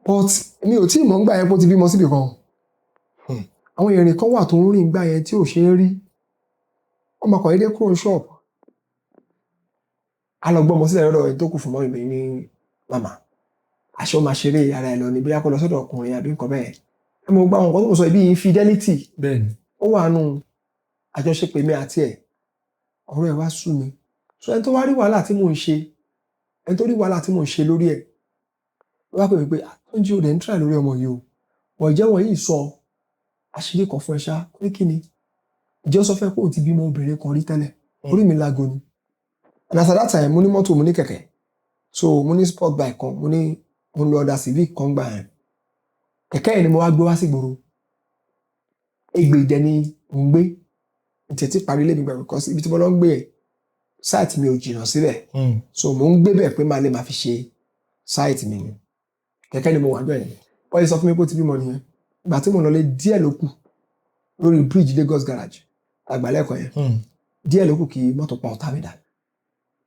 But mi ò tí ì mọ̀ ńgbà yẹn pé ó ti bímọ síbì kan. Àwọn ìrìn kan wà tó ń rìn gbà yẹn tí ò ṣe é rí. Ọmọ kan dédé kúrò ní ṣọ́ọ̀bù, a lọ gbọ́mọ sílẹ̀ lọ́dọ̀ ẹni tó kù fún mọ́mì mi ní màmá. Aṣọ máa ṣeré ara ẹ̀ lọ ní, bóyá kó lọ sọ́dọ̀ ọkùnrin àbí nǹkan bẹ́ẹ̀. Ẹ mọ̀ gbogbo àwọn nǹkan tó ń sọ ibi infidelity. Ó wà nù àjọṣepọ̀ èmi àti ẹ̀. Ọ̀rọ̀ ẹ̀ wá sú mi. So ẹni tó wá rí wàhálà tí mò ń ṣe, ẹni tó rí wàhálà tí mò ń ṣe lórí ẹ̀, ó wá pè mí pé, "Túnjí, o dẹ̀ ń try lórí ọmọ yìí o, wọ́n ìjẹ́ wọ̀nyí sọ àṣírí kan fún ẹ ṣá." Ní kí ni? Ìjọ sọ fẹ́ pé òun ti bímọ obìnrin kan rí tẹ́lẹ̀. Orí mi lágo ni. And as at that time, mo ní mọ́tò, mo ní kẹ̀kẹ́, so mo ní sport bike kan, mo ní mo ń lo Honda Civic kan gbà yẹn. Kẹ̀kẹ́ yẹn ni mo wá gbé wá sí ìgboro. Ègbè ìdẹ ni mò ń gbé tètè parí ilé mi gbà because ibi tí mo lọ ń gbé yẹn, site mi ò jìnnà síbẹ̀. So mò ń gbé bẹ̀ pé máa lè máa fi ṣe site mi ni. Kẹ̀kẹ́ ni mo wà níbẹ̀ yẹn. Wọ́n yìí sọ fún mi pé ó ti bímọ nìyẹn. Ìgbà tí mo lọ lé, díẹ̀ ló kù lórí bridge Lagos garage àgbàlẹ́kọ̀ọ́ yẹn, díẹ̀ ló kù kí mọ́tò pa ọ̀tá mi dà.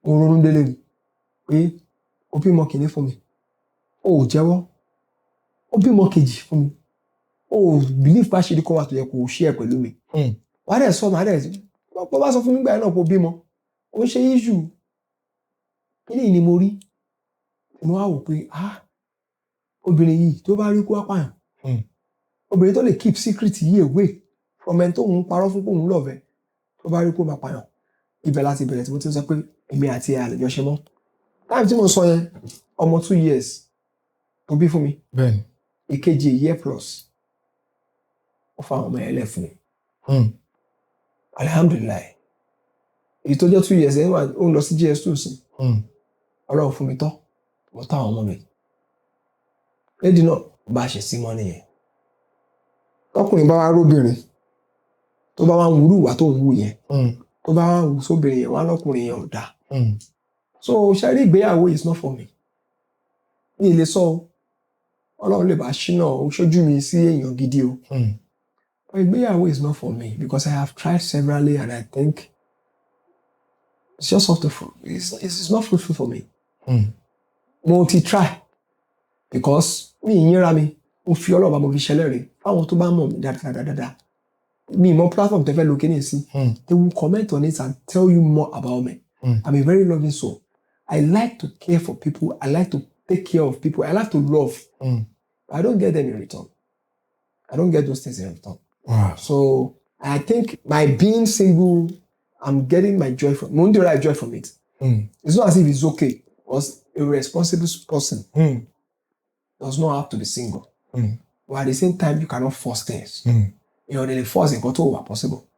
Mo ronú délé ni pé ó bímọ kìíní fún mi, ó ò jẹ́wọ́. Ó bímọ kejì fún mi, ó ò believe pé àṣírí kan wà tó yẹ kó o share pẹ̀lú mi. Wàá dẹ̀ sọ, màá dẹ̀ bó bá sọ fún mi gbà yẹn náà kó bímọ, ó ń ṣe issue. Kíní ni mo rí, mo wá wò pé, ah, obìnrin yìí, tó bá rí kó wá pààyàn. Obìnrin tó lè keep secret yìí away from ẹni tó ń parọ́ fún pé òun love ẹ̀, tó bá rí kó máa pààyàn. Ibẹ̀ láti bẹ̀rẹ̀ tí mo ti ń sọ pé èmi àti ẹ̀ àlejò ṣe mọ́. Time tí mo sọ yẹn, ọmọ 2 years. tó bí fún mi, ìkejì a year plus. Ó fa àwọn ọmọ yẹn lẹ̀ fún mi. Alhamdulillahi, èyí tó jẹ́ 2 years ẹ̀ wà, ó ń lọ sí JS2 sí. Ọlọ́run fún mi tọ́, mo tọ́ àwọn ọmọ mi. Lady náà, bá a ṣe sí mọ́ nìyẹn. Tọkùnrin bá wá róbìnrin tó bá wá ń wúrú ìwà tó ń wù yẹn, tó bá wá ń wù sóbìnrin yẹn, wá lọ́kùnrin yẹn ò dáa. So ṣe rí, ìgbéyàwó is not for me. Mi ì lè sọ o, Ọlọ́run lè bá ṣínà ó ṣojú mi sí èèyàn gidi o. But ìgbéyàwó is not for me because I have tried severally and I think it's just off the fruit. It's not fruitful for me. Mo ti try because mi ì yínra mi, mo fi ọlọ́ọ̀bá mo fi ṣẹlẹ́rìí fáwọn tó bá mọ̀ mí dáadáa dáadáa. Mi ì mọ platform tẹ́ fẹ́ lo kíní sí. They will comment on it and tell you more about me. I'm a very loving soul. I like to care for people. I like to take care of people. I like to love. I don't get them in return. I don't get those things in return. So I think by being single, I'm getting my joy from, mo ń derive joy from it. It's not as if it's okay, because a responsible person does not have to be single. But at the same time, you cannot force things. You know, they force nǹkan tó wà possible.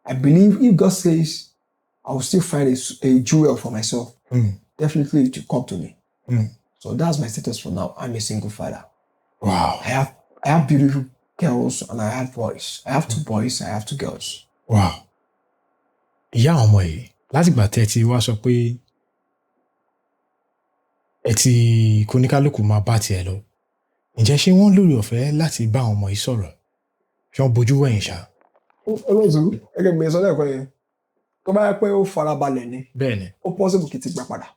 I believe if God says I will still find a jewel for myself, definitely it will come to me. So that's my status for now. I'm a single father. I have beautiful girls and I have boys. I have two boys, I have two girls. Wow. Ìyá àwọn ọmọ yìí, látìgbà tẹ́ ẹ ti wá sọ pé ẹ ti kóníkálukú máa bá tiẹ̀ lọ, ǹjẹ́ ṣé wọ́n lórí ọ̀fẹ́ láti bá àwọn ọmọ yìí sọ̀rọ̀? Ṣé wọ́n bojú wẹ̀yìn ṣá? Olóòtú, gẹ́gẹ́ bí mo sọ lẹ́ẹ̀kan yẹn, tó bá yẹ pé ó farabalẹ̀ ni, ó possible kí n ti gbà padà.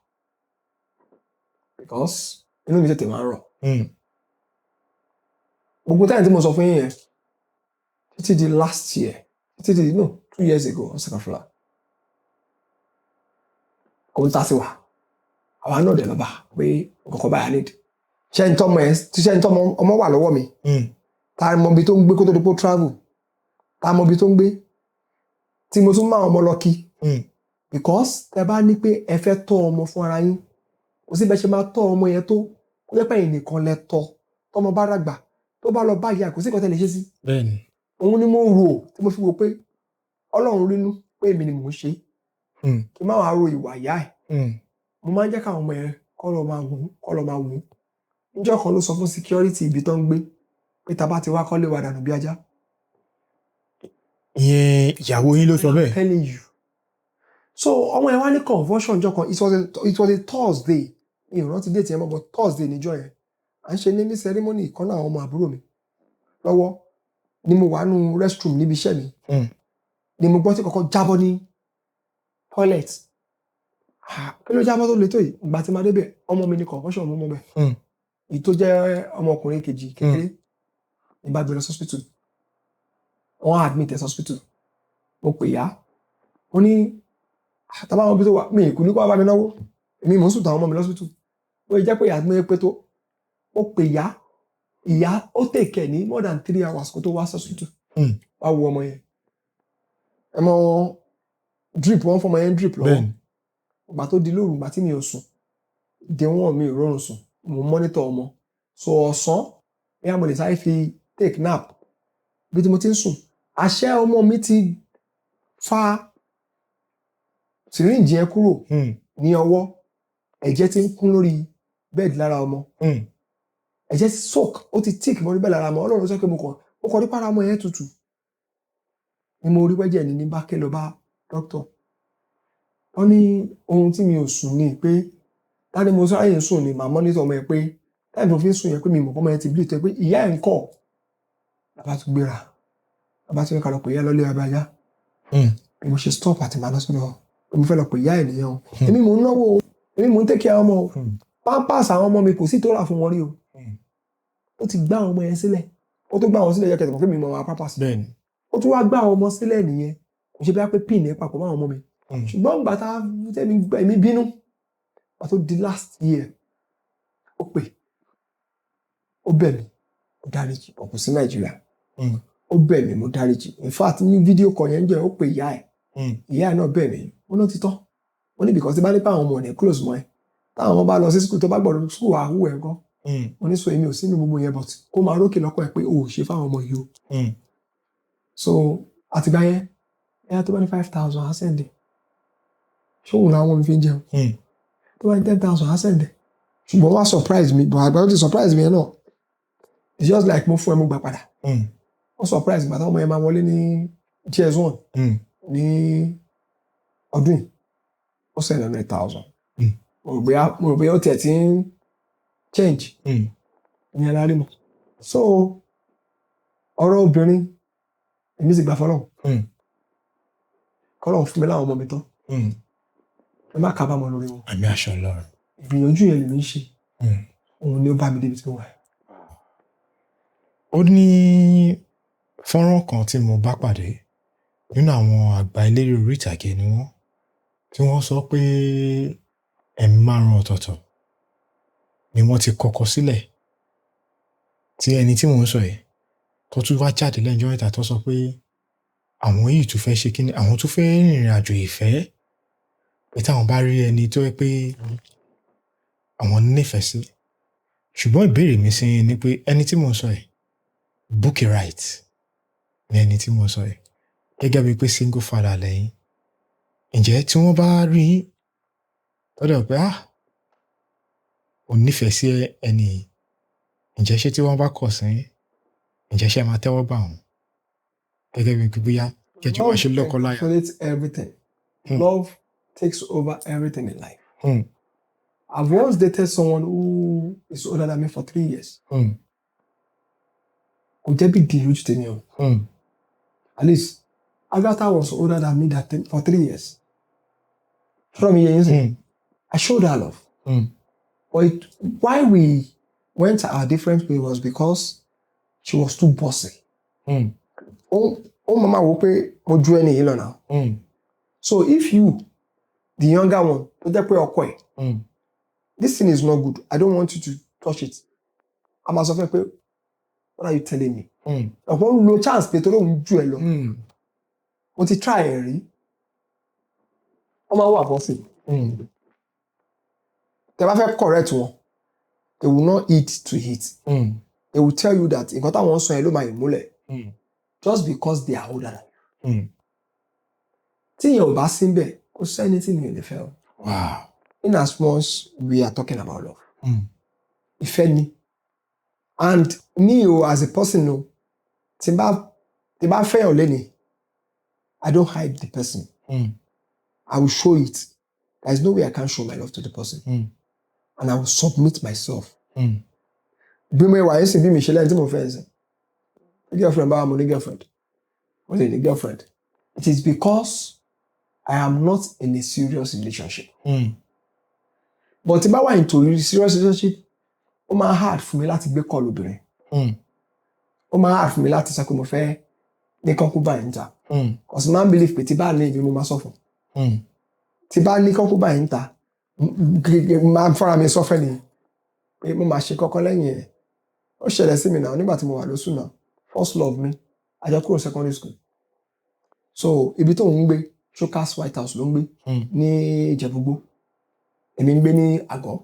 Because inú mi tètè máa ń rọ̀. Gbogbo time tí mo sọ fún yín yẹn, títí di last year, títí di, no, 2 years ago, ọ̀sẹ̀kàfúlà. Kò ń ta sí wa. Àwa náà dẹ̀ lọ́ba pé nǹkan kan báyà need. Ṣé ń tọ́mọ ẹ, ṣé ń tọ́mọ ọmọ wà lọ́wọ́ mi? Ta mọ ibi tó ń gbé kó tó di pé ó travel? Ta mọ ibi tó ń gbé? Tí mo tún máa ọmọ lọ kí. Because tẹ bá ní pé ẹ fẹ́ tọ́ ọmọ fún ara yín, kò sí bẹ́ẹ̀ ṣe máa tọ́ ọmọ yẹn tó, kó jẹ́ pé ẹ̀yin nìkan lẹ tọ́. Tọ́mọ bá dàgbà, tó bá lọ bá ìyá, kò sí nǹkan tẹ́ lè ṣe sí. Òun ni mo rò tí mo fi wò pé Ọlọ́run rínú pé èmi ni mò ń ṣe. Kí n má wàá ro ìwà ìyá ẹ̀. Mo máa ń jẹ́ káwọn ọmọ yẹn kọ́ lọ máa wò ó, kọ́ lọ máa wò ó. Níjọ́ kan ló sọ fún security ibi tó ń gbé pé tá a bá ti wá, kọ́lé wa dànù bí ajá. Ìyẹn ìyàwó yín ló sọ bẹ́ẹ̀? Telling you. So ọmọ yẹn wá ní convulsion ọjọ́ kan. It was a Thursday. Mi ò rántí date yẹn mọ́, but Thursday níjọ́ yẹn. À ń ṣe naming ceremony ìkan náà àwọn ọmọ àbúrò mi lọ́wọ́ ni mo wà nínú restroom níbi iṣẹ́ mi. Ni mo gbọ́ tí kọ́kọ́ jábọ́ ní toilet. Ah, kí ló jábọ́ tó le tó yìí? Ìgbà tí màá débẹ̀, ọmọ mi ní convulsion mú mọ́ bẹ́ẹ̀. Èyí tó jẹ́ ọmọkùnrin kejì kékeré ní bá gbé lọ sí hospital. Wọ́n admit ẹ̀ sí hospital. Mo pè yá. Mo ní tàbá àwọn ibi tó wà, mi ìkú ní kó wá bá mi náwó. Èmi mò ń sùn táwọn ọmọ mi lọ́sítù. Ó jẹ́ pé ìyá mi pé tó. Mo pè yá. Ìyá ó take care ní more than 3 hours kó tó wá sí hospital. Wá wo ọmọ yẹn. Ẹ mọ drip, wọ́n fọmọ yẹn drip lọ́wọ́. Ìgbà tó di lóru, ìgbà tí mi ò sùn, day one mi ò rọrùn sùn, mo monitor ọmọ. So ọ̀sán, bóyá mo lè sáré fi take nap. Bí tí mo ti ń sùn, àṣẹ ọmọ mi ti fa syringe yẹn kúrò ní ọwọ́. Ẹ̀jẹ̀ ti ń kún lórí bed lára ọmọ. Ẹ̀jẹ̀ ti soak, ó ti thick mọ́ orí bed lára ọmọ. Ọlọ́run sọ pé mo kàn rí para ọmọ yẹn tutù. Ni mo rí wẹ́jẹ̀ ní bá ké lọ bá doctor. Wọ́n ní ohun tí mi ò sùn ni pé tani mo sáré ń sùn ni màá monitor ọmọ yẹn, pé time tó fi ń sùn yẹn, pé mi mọ̀ pé ọmọ yẹn ti bleed tó yẹ pé ìyá ẹ̀ ń kọ̀. Bàbá tún gbéra. Bàbá tún ní ká lọ pè ìyá lọ́lé abájá. Bí mo ṣe stop àti màá lọ sọ́dọ̀ pé mo fẹ́ lọ pè ìyá ẹ̀ nìyẹn o. Èmi mò ń náwó o. Èmi mò ń take care ọmọ o. Pampers àwọn ọmọ mi, kò sí tó rà fún wọn rí o. Ó ti gbá àwọn ọmọ yẹn sílẹ̀. Ó tó gbá àwọn sílẹ̀ yẹ kẹtẹ̀ mọ̀ pé mi mọ̀ àwọn pampers. Ó tún wá gbá àwọn ọmọ sílẹ̀ nìyẹn. Kò ṣe bí wá pé pin ẹ̀ papọ̀ mọ́ àwọn ọmọ mi. Ṣùgbọ́n ìgbà tá tẹ́mi gbà, èmi bínú. Ìgbà tó di last year, ó pè, ó bẹ̀ mí, mo dáríjì, kò sí Nàìjíríà. Ó bẹ̀ mí, mo dáríjì. In fact, ní fídíò call yẹn jẹ́, ó pè ìyá ẹ̀. Ìyá ẹ̀ náà bẹ̀ mí. Ó náà ti tán. Ó ní because tí bá ní pé àwọn ọmọ ò ní close mọ́ ẹ. Táwọn ọmọ bá lọ sí school, tó bá gbọ́dọ̀ school wà hù ẹ̀ gan. Mo ní so èmi ò sínú gbogbo yẹn, but kó máa rókè lọ́kàn ẹ̀ pé o ò ṣe fáwọn ọmọ yìí o. So àtìgbà yẹn, ẹ̀yà tó bá ní 5,000 á send ẹ̀. Ṣé òun làwọn mi fi ń jẹun? Tó bá ní 10,000 á send ẹ̀. Ṣùgbọ́n wá surprise mi, but àgbà tó ti surprise mi yẹn náà, it's just like mo fún ẹ, mo gbà padà. Wọ́n surprise gbà táwọn ọmọ yẹn máa wọlé ní JS1 ní ọdún yìí, ó send 100,000. Mo rò bóyá ó tiẹ̀ ti ń change ìyẹn la rí mọ́. So ọ̀rọ̀ obìnrin, èmi sì gbà fọlọ́run. Kọ́lọ́run fún mi láwọn ọmọ mi tán. Ẹ má kábàámọ̀ lórí wọn. Àmín, àṣẹ Ọlọ́run. Ìgbìyànjú yẹn lèmi ń ṣe. Òun ni ó bá mi débi tí mo wà. Ó ní fọ́nrán kan tí mo bá pàdé nínú àwọn àgbà eléré orí ìtàgé ni wọ́n, tí wọ́n sọ pé ẹ̀mí márùn-ún ọ̀tọ̀ọ̀tọ̀ ni wọ́n ti kọ́kọ́ sílẹ̀, tí ẹni tí mò ń sọ yìí tó tún wá jáde lẹ́yìn ọjọ́ mẹ́ta tó sọ pé àwọn yìí tún fẹ́ ṣe kíni, àwọn tún fẹ́ rìnrìn àjò ìfẹ́, pé táwọn bá rí ẹni tó yẹ pé àwọn nífẹ̀ẹ́ sí. Ṣùgbọ́n ìbéèrè mi sí yín ni pé ẹni tí mò ń sọ yìí, Bukky Wright ni ẹni tí mò ń sọ yìí, gẹ́gẹ́ bíi pé single father lẹ́yìn, ǹjẹ́ tí wọ́n bá rí yín tọ́dọ̀ pé ah, ò nífẹ̀ẹ́ sí ẹni yìí, ǹjẹ́ ṣé tí wọ́n bá kọ̀ sí yín, ǹjẹ́ ṣé ẹ máa tẹ́wọ́ gbà wọ́n gẹ́gẹ́ bíi pé bóyá kẹjọ máa ṣe lọ́kọ láya? Love everything. Love takes over everything in life. I've once dated someone who is older than me for 3 years. Kò jẹ́ big deal lójú tèmi o. At least Agatha was older than me that for 3 years. From here, I showed her love. But why we went our different way was because she was too bossy. Ó máa wò pé mo ju ẹni yìí lọ náà. So if you, the younger one, tó jẹ́ pé ọkọ ẹ̀, this thing is not good, I don't want you to touch it. A máa sọ fún ẹ pé, "What are you telling me?" Ọ̀pọ̀ ń lo chance pé torí òun ju ẹ lọ. Mo ti try ẹ̀ rí. Wọ́n máa wà bossy. Tẹ bá fẹ́ correct wọn, they will not eat to hit. They will tell you that nǹkan táwọn ń sọ yẹn ló máa ìmúlẹ̀ just because they are older than you. Tí ìyẹn ò bá sí níbẹ̀, kò sẹ́ni tí mi ò lè fẹ́ o. In as much we are talking about love. Ìfẹ́ ni. And me o, as a person o, tí n bá fẹ́yàn lénìí, I don't hide the person. I will show it. There is no way I can't show my love to the person. And I will submit myself. Bí mo wà yín sìn, bí mi ṣe lẹ́yìn tí mo fẹ́ sìn. Ní girlfriend báwa, mo ní girlfriend. Mo lè ní girlfriend. It is because I am not in a serious relationship. But tí bá wà into a serious relationship, ó máa hard fún mi láti gbé call obìnrin. Ó máa hard fún mi láti sọ pé mo fẹ́ ní concubine níta. Cause máa ń believe pé tí bá ní ibi mo máa sọ fún. Tí bá ní concubine níta, máa ń fọ́ra mi sọ́fẹ́ ni pé mo máa ṣe kọ́kọ́ lẹ́yìn ẹ̀. Ó ṣẹlẹ̀ sí mi náà nígbà tí mo wà lóṣù náà. First love mi, a jọ kúrò secondary school. So ibi tó ń gbé, Showcase White House ló ń gbé ní Ìjẹ̀bú-Igbó. Èmi ń gbé ní Àgọ́.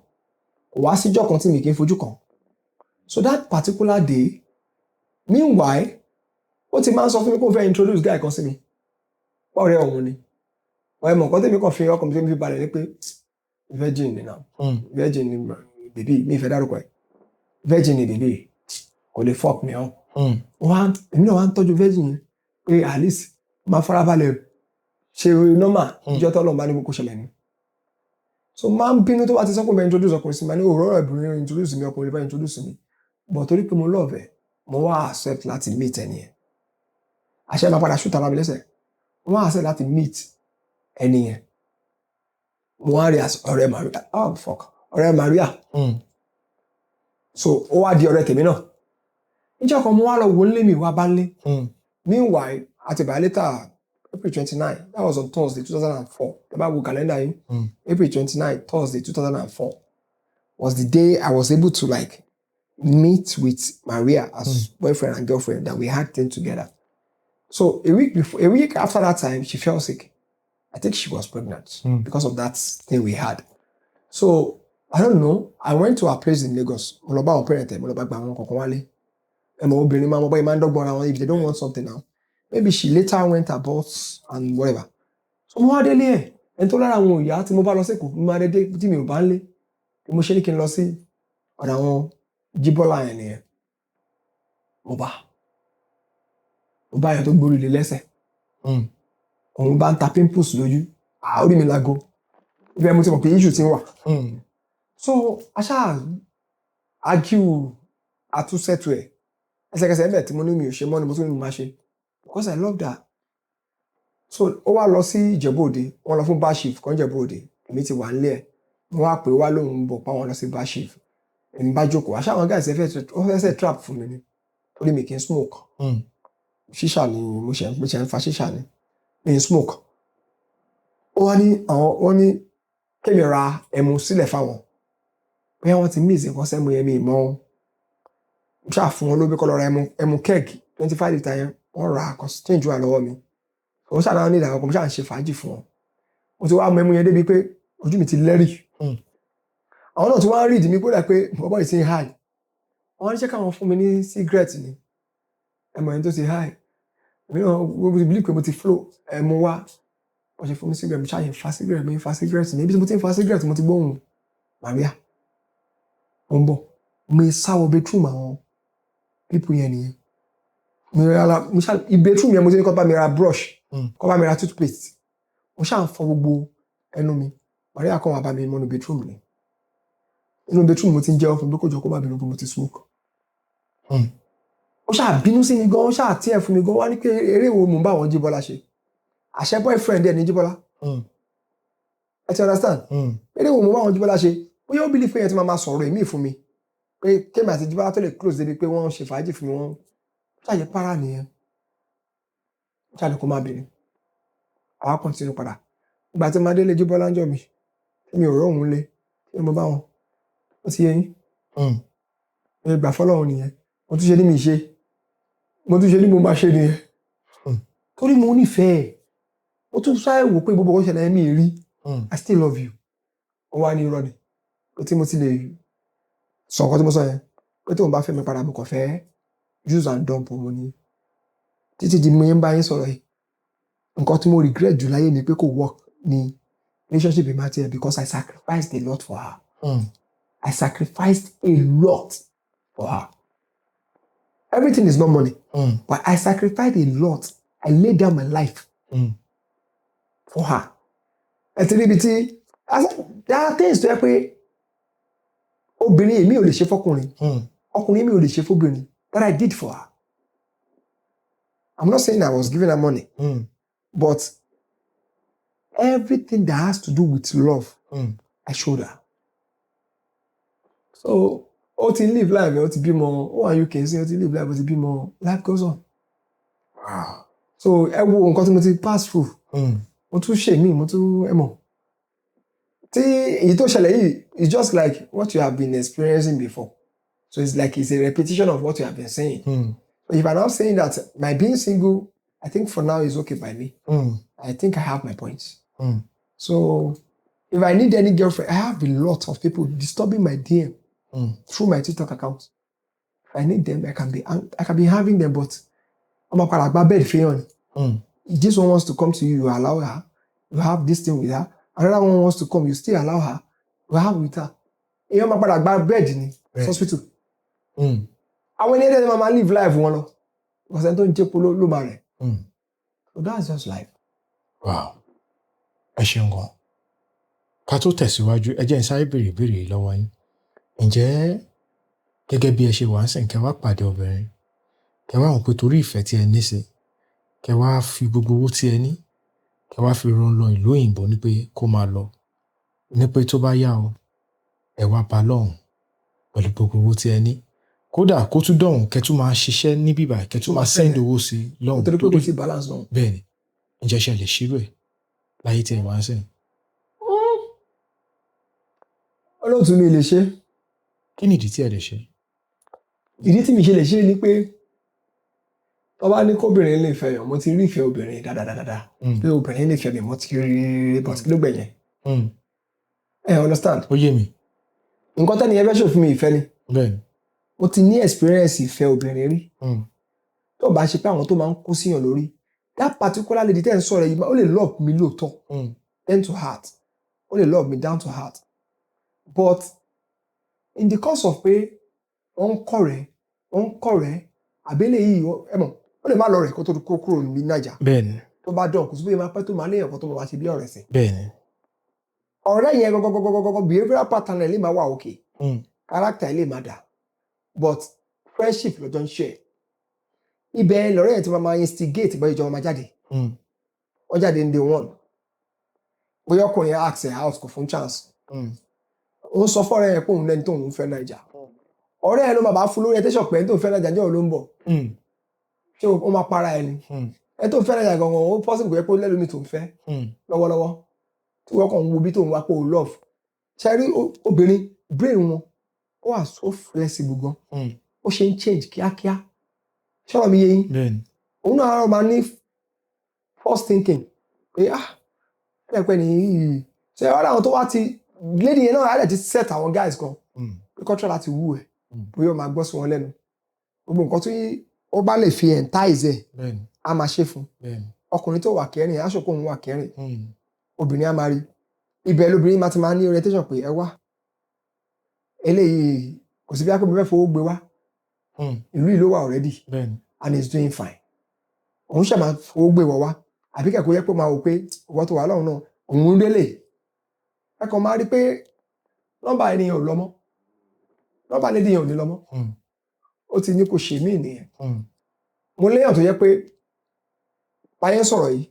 Kò wá síjọ́ kan tí mi kì í fojú kàn. So that particular day, meanwhile, ó ti máa ń sọ fún mi kó fẹ́ introduce guy kan sí mi. Ọ̀rẹ́ òun ni. Ọ̀rẹ́ mọ̀ nǹkan tèmi kàn fi ọkàn mi tó fi balẹ̀ ni pé virgin ni now. Virgin ni baby mi, ìfẹ́ dárúkọ ẹ̀. Virgin ni baby, kò lè fuck me up. Èmi náà wá ń tọ́jú virgin yẹn pé at least máa farabalẹ̀ ṣe normal ìjọ tọ́lọ̀ bá ní kó ṣẹlẹ̀ ni. So máa ń bínú tó bá ti sọ pé mo introduce ọkùnrin sí mi, ní òwúrọ̀ ìbìnrin introduce mi, ọkùnrin bá introduce mi. But torí pé mo love ẹ̀, mo wá accept láti meet ẹni yẹn. Àṣẹ máa padà shoot ara mi lẹ́sẹ̀. Mo wá accept láti meet ẹni yẹn. Mo wá rí as ọ̀rẹ́ Maria. Oh fuck, ọ̀rẹ́ Maria. So ó wá di ọ̀rẹ́ tèmi náà. Níjọ́ kan mo wá lọ wo nílé mi, wá bá nílé. Meanwhile, àti by later April 29, that was on Thursday, 2004. Tẹ́ bá wo calendar yín, April 29, Thursday, 2004 was the day I was able to like meet with Maria as boyfriend and girlfriend, that we had things together. So a week before, a week after that time, she fell sick. I think she was pregnant because of that thing we had. So I don't know. I went to her place in Lagos. Mo lọ bá àwọn parent ẹ̀, mo lọ bá gba àwọn kọ̀ọ̀kan wálé. Ẹ mọ̀, obìnrin máa mọ bóyá máa ń dọ́gbọ́n ara wọn if they don't want something now. Maybe she later went about and whatever. So mo wá délé ẹ̀, ẹni tó lára àwọn òyà tí mo bá lọ sí Èkó, mo máa dé tí mi ò bá ń lé. Bí mo ṣe ní kí n lọ sí ọ̀dọ̀ àwọn Jíbọ́lá yẹn nìyẹn. Mo bá yẹn tó gbórí lé lẹ́sẹ̀. Òun bá ń ta pimples lójú. Ah, orí mi lago. Ibẹ̀ mo ti mọ̀ pé issue ti ń wà. So a ṣáà argue, a tún settle ẹ̀. Ẹsẹ̀kẹsẹ̀ ẹ̀bẹ̀ tí mo ní mi ò ṣe mọ́ ni mo tún ní mo máa ṣe because I love that. So ó wá lọ sí Ìjẹ̀bú Òde, wọ́n lọ fún bar chief kan Ìjẹ̀bú Òde, èmi ti wà nílé ẹ̀. Mo wá pè wá lóhùn ń bọ̀ páwọn lọ sí bar chief. Èmi bá jókòó, àṣà àwọn guys fẹ́, ó fẹ́ set trap fún mi ni torí mi kì í smoke. Ṣíṣà ni mo ṣe ń fa ṣíṣà ni, mi ń smoke. Ó wá ní àwọn, wọ́n ní kémi ra ẹmu sílẹ̀ fáwọn, bóyá wọ́n ti mix nǹkan sẹ́mu yẹn, mi ì mọ̀ ọ́. Mo ṣáà fún wọn lóbi kọ́ lọ ra ẹmu keg 25 litre yẹn, wọ́n rà á kan, change wà lọ́wọ́ mi. Òun ṣáà náà ní ìdàgbàsókè, mo ṣáà ń ṣe fàájì fún wọn. Mo ti wá mọ ẹmu yẹn débi pé ojú mi ti lẹ́rì. Àwọn náà ti wá ń rí ìdí mi kódà pé bọ́bọ́ yìí ti ń high. Wọ́n ní ṣé káwọn fún mi ní cigarette ni, ẹmu yẹn tó ti high. Èmi náà mo ti believe pé mo ti flow ẹmu wá. Wọ́n ṣe fún mi cigarette, mo ṣáà yẹn fa cigarette, mo ń fa cigarette ní ibi tí mo ti ń fa cigarette, mo ti gbóhùn Maria ó ń bọ̀. Mo sá wọ bedroom àwọn people yẹn nìyẹn. Mo rárá, mo ṣáà bedroom yẹn, mo ti ní kó bá mi ra brush, kó bá mi ra toothpaste. Mo ṣáà ń fọ gbogbo ẹnu mi. Maria kàn wá bá mi mọ́nu bedroom ni. Inú bedroom mo ti ń jẹ́wọ́ fún mi pé kó jọ, kó má bínú pé mo ti smoke. Ó ṣáà bínú sí mi gan, ó ṣáà tiẹ̀ fún mi gan, wá ní pé eré wo mò ń bá àwọn Jíbọ́lá ṣe. Àṣẹ boyfriend ẹ̀ ní Jíbọ́lá. Ẹ ti understand? Eré wo mò ń bá àwọn Jíbọ́lá ṣe? Bóyá ó believe pé yẹn ti máa máa sọ̀rọ̀ èmi fún mi, pé kémi àti Jíbọ́lá tó lè close débi pé wọ́n ṣe fàájì fún mi, wọ́n ṣàyẹ para nìyẹn. Ó ṣàlè kó má bínú. Àwa continue padà. Ìgbà tí màá délé Jíbọ́lá ń jọ mi, tí mi ò róhun lé, tí mo bá wọn, ó ti yé yín. Mo gbà fọ́lọ́run nìyẹn. Mo tún ṣe ní mi ṣe. Mo tún ṣe ní mo máa ṣe nìyẹn. Torí mo nífẹ̀ẹ́. Mo tún sáré wò pé gbogbo ọ̀ṣẹ̀lẹ̀ yẹn mi rí. I still love you. Ó wá ní irọ́ ni. Pé tí mo ti lè sọ nǹkan tí mo sọ yẹn, pé tóun bá fẹ́ mi padà, mo kàn fẹ́ use and dump òun ni. Títí di mo yẹn ń bá yín sọ̀rọ̀ yìí, nǹkan tí mo regret jù láyé ni pé kò work ní relationship mi àti ẹ̀, because I sacrificed a lot for her. I sacrificed a lot for her. Everything is not money, but I sacrificed a lot. I laid down my life for her. Ẹ ti rí ibi tí there are things tó yẹ pé obìnrin èmi ò lè ṣe fọkùnrin, ọkùnrin mi ò lè ṣe fóbìnrin, that I did for her. I'm not saying I was giving her money, but everything that has to do with love, I showed her. So ó ti live life ẹ̀, ó ti bímọ, ó wà UK sí, ó ti live life, ó ti bímọ, life goes on. So ẹ wo nǹkan tí mo ti pass through. Mo tún ṣe mí, mo tún ẹ mọ̀. Tí èyí tó ṣẹlẹ̀ yìí is just like what you have been experiencing before. So it's like it's a repetition of what you have been saying. So if I'm now saying that my being single, I think for now is okay by me. I think I have my points. So if I need any girlfriend, I have a lot of people disturbing my DM through my TikTok account. If I need them, I can be having them, but I'm a gba bed fẹ́yàn ni. This one wants to come to you, you allow her. You have this thing with her. Another one wants to come, you still allow her. You have with her. Èèyàn máa padà gba bed ni hospital. Àwọn ènìyàn dẹ̀ máa live life wọn lọ. Ọ̀sẹ̀ tó ń jẹ́po ló máa rẹ̀. So that's just life. Wow. Ẹ ṣeun gan. Ká tó tẹ̀síwájú, ẹ jẹ́ n sáré béèrè ìbéèrè yìí lọ́wọ́ yín. Ǹjẹ́ gẹ́gẹ́ bí ẹ ṣe wà ń sìn, kẹ́ wá pàdé obìnrin, kẹ́ wá wò pé torí ìfẹ́ tí ẹ ní sí, kẹ́ wá fi gbogbo owó tí ẹ ní, kẹ́ wá fi rán lọ ìlú òyìnbó ní pé kó máa lọ, ní pé tó bá yá o, ẹ wá bá lọ́hùn pẹ̀lú gbogbo owó tí ẹ ní. Kódà kó tún dọ̀hùn, kẹ́ tún máa ṣiṣẹ́ níbí báyìí, kẹ́ tún máa send owó sí lọ́hùn. Nítorí pé kò sí balance náà. Bẹ́ẹ̀ni, ǹjẹ́ ṣe lè ṣírò ẹ̀ láyé tí ẹ wà ń sìn? Olóòtú, mi lè ṣe. Kí ni ìdí tí ẹ lè ṣe? Ìdí tí mi ṣe lè ṣe ni pé tó bá ní kóbìnrin lè fẹ́ yàn, mo ti rí ìfẹ́ obìnrin dáadáa. Pé obìnrin lè fẹ́ mi, mo ti rí rí, but kí ló gbẹ̀yìn? Ẹ understand? Ó yé mi. Nǹkan tẹ́ni yẹn fẹ́ ṣòfin mi, ìfẹ́ ni. Mo ti ní experience ìfẹ́ obìnrin rí. Tó bá ṣe pé àwọn tó máa ń kó síyàn lórí, that particular lady tẹ́ ń sọ̀rọ̀ yìí, ó lè love mi lóòótọ́ down to heart, ó lè love me down to heart, but in the course of pé wọ́n ń kọ̀rẹ́, wọ́n ń kọ̀rẹ́ àbẹ́lẹ̀ yìí, ẹ mọ̀, ó lè má lọ rẹ̀ kó tó kó kúrò ní Naija. Tó bá dán, kò sí bóyá máa pẹ́ tó máa léèyàn kan tó máa ṣe bí ọ̀rẹ́ sí. Ọ̀rẹ́ yẹn gọ́gọ́gọ́gọ́gọ́, behavioural pattern ẹ̀ lè máa wà okay, character ẹ̀ lè máa dà, but friendship lọ́jọ́ ń share. Ibẹ̀ lọ́rẹ́ yẹn ti máa instigate bóyá ìjọba máa jáde. Wọ́n jáde ní day one, bóyá ọkùnrin yẹn ask ẹ̀ out, kò fún chance. Ó ń sọ fọ́rẹ́ yẹn pé òun lẹ́ni tóun fẹ́ Naija. Ọ̀rẹ́ yẹn ló máa bá fún lórí ẹ̀ tẹ́sán pé ẹni tó ń fẹ́ Naija jẹ́ òun ló ń bọ̀. Ṣé ó máa para ẹni? Ẹni tó ń fẹ́ Naija gangan, ó possible kó yẹ pé ó lẹ́lómi tó ń fẹ́ lọ́wọ́lọ́wọ́, tí wọ́n kàn ń wo bí tó ń wá pé ó love. Ṣe rí obìnrin, brain wọn ó wà so flexible gan. Ó ṣe ń change kíákíá. Ṣọ́rọ̀ mi yé yín? Bẹ́ẹ̀ni. Òun náà máa ní first thinking pé, ah, ẹ pẹ́ ní yìí. Ṣe ọ̀rọ̀ àwọn tó wá ti lady yẹn náà á dẹ̀ ti set àwọn guys kan pé kọ́ńtà láti wú ẹ̀, bóyá ó máa gbọ́ sí wọn lẹ́nu, gbogbo nǹkan tí ó bá lè fi entice ẹ̀, á máa ṣe fún ọkùnrin tó wà kẹrin, aṣọ kó òun wà kẹrin. Obìnrin á máa rí ibẹ̀, lóbìnrin máa ti máa ní orientation pé, ẹ wá, eléyìí kò sí bí akébí fẹ́ fowó gbé wá. Ìlú yìí ló wà already and he is doing fine. Òun ṣe máa fowó gbé wọ wá, àbí kẹ̀kọ́ yẹ pé máa wò pé ìwọ tó wà lọ́hùn náà, òun délé. Ẹ kàn máa rí pé nọ́mbà ènìyàn ò lọ mọ́, nọ́mbà lady yẹn ò ní lọ mọ́. Ó ti ní kò ṣe mí nìyẹn. Mo léyàn tó yẹ pé báyẹn sọ̀rọ̀ yìí,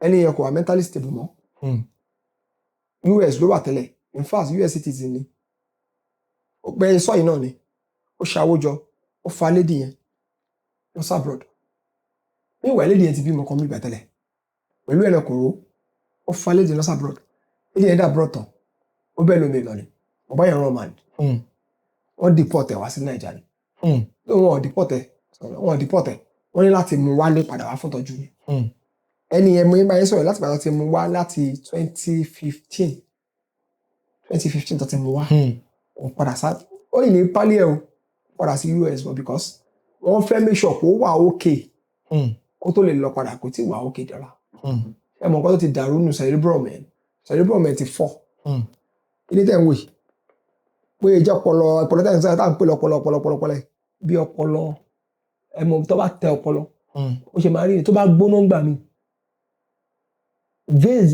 ẹni yẹn kò wà mentally stable mọ́. US ló wà tẹ́lẹ̀, in fact US citizen ni. Ó pẹ́ sọ yìí náà ni ó ṣàwójọ, ó fa lady yẹn lọ sí abroad. Meanwhile, lady yẹn ti bímọ kan mi gbà tẹ́lẹ̀ pẹ̀lú ẹ̀ náà, kò ró. Ó fa lady yẹn lọ sí abroad. Lady yẹn dé abroad tán, ó bẹ́ẹ̀ lómi lọ ni ọba yẹn rán man. Wọ́n deport ẹ̀ wá sí Nàìjíríà ni. Wọ́n deport ẹ̀, wọ́n deport ẹ̀, wọ́n ní láti mú wálé padà wá fún ìtọ́jú ni. Ẹni yẹn, mo yín bá yẹn sọ̀rọ̀, láti padà ti mú wá láti 2015, 2015 tó ti mú wá. Òun padà sá, ó yìí ní pálí ẹ̀ o, padà sí US, but because wọ́n fẹ́ make sure kó wà okay kó tó lè lọ padà, kó tí wà okay dọ́là. Ẹ mọ̀ nǹkan tó ti dàrú nù cerebrum ẹ̀, cerebrum ẹ̀ ti fọ́. Kí ni tẹ̀ ń wò yìí pé ìjẹ́ ọpọlọ, ọpọlọ tẹ̀ ń sọ, tá à ń pè lọ́pọlọ, ọpọlọ, ọpọlọ, ọpọlọ yìí, bí ọpọlọ, ẹ mọ̀, tó bá tẹ ọpọlọ, ó ṣe máa rí ni tó bá gbóná gbà mí, veins,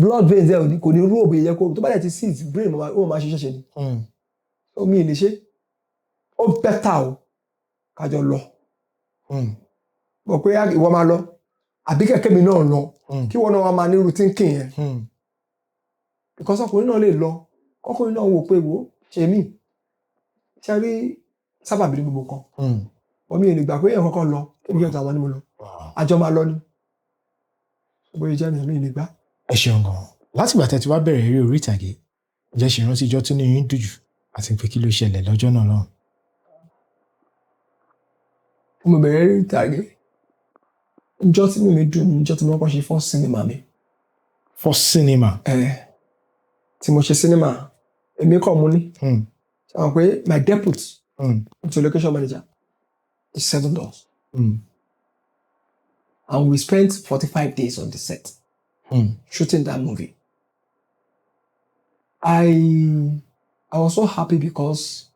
blood veins ẹ ò ní, kò ní rú òbí yẹ kó tó bá dẹ̀ ti seize brain, ó máa ṣiṣẹ́ ṣe ni. Omi ì lè ṣe, ó better o kájọ lọ bọ̀ pé ìwọ máa lọ àbí kẹ̀kẹ́ mi náà lọ, kí wọ́n náà wá máa ní routine kì yẹn, because ọkùnrin náà lè lọ, ọkùnrin náà wò pé, wò ṣe mí ṣe rí sábàbí ní gbogbo nǹkan. Omi ì lè gbà pé èèyàn kankan lọ kí èmi kẹta wọn ni mo lọ. Àjọ máa lọ ni, bóyá jẹ́ mi ì lè gbà. Ẹ ṣeun gan. Látìgbà tẹ́ ti wá bẹ̀rẹ̀ eré orí ìtàgé, ǹjẹ́ ṣe rántí ijọ́ tó ní yín dùn jù, àti pé kí ló ṣẹlẹ̀ lọ́jọ́ náà lọ́hùn? Tí mo bẹ̀rẹ̀ eré ìtàgé, ìjọ́ tí inú mi dùn ní ìjọ́ tí mo kọ́kọ́ ṣe first cinema mi. First cinema? Ẹ tí mo ṣe cinema, èmi kọ́ mo ní ṣe àwọn pé my deputy to location manager is $7, and we spent 45 days on the set shooting that movie. I was so happy because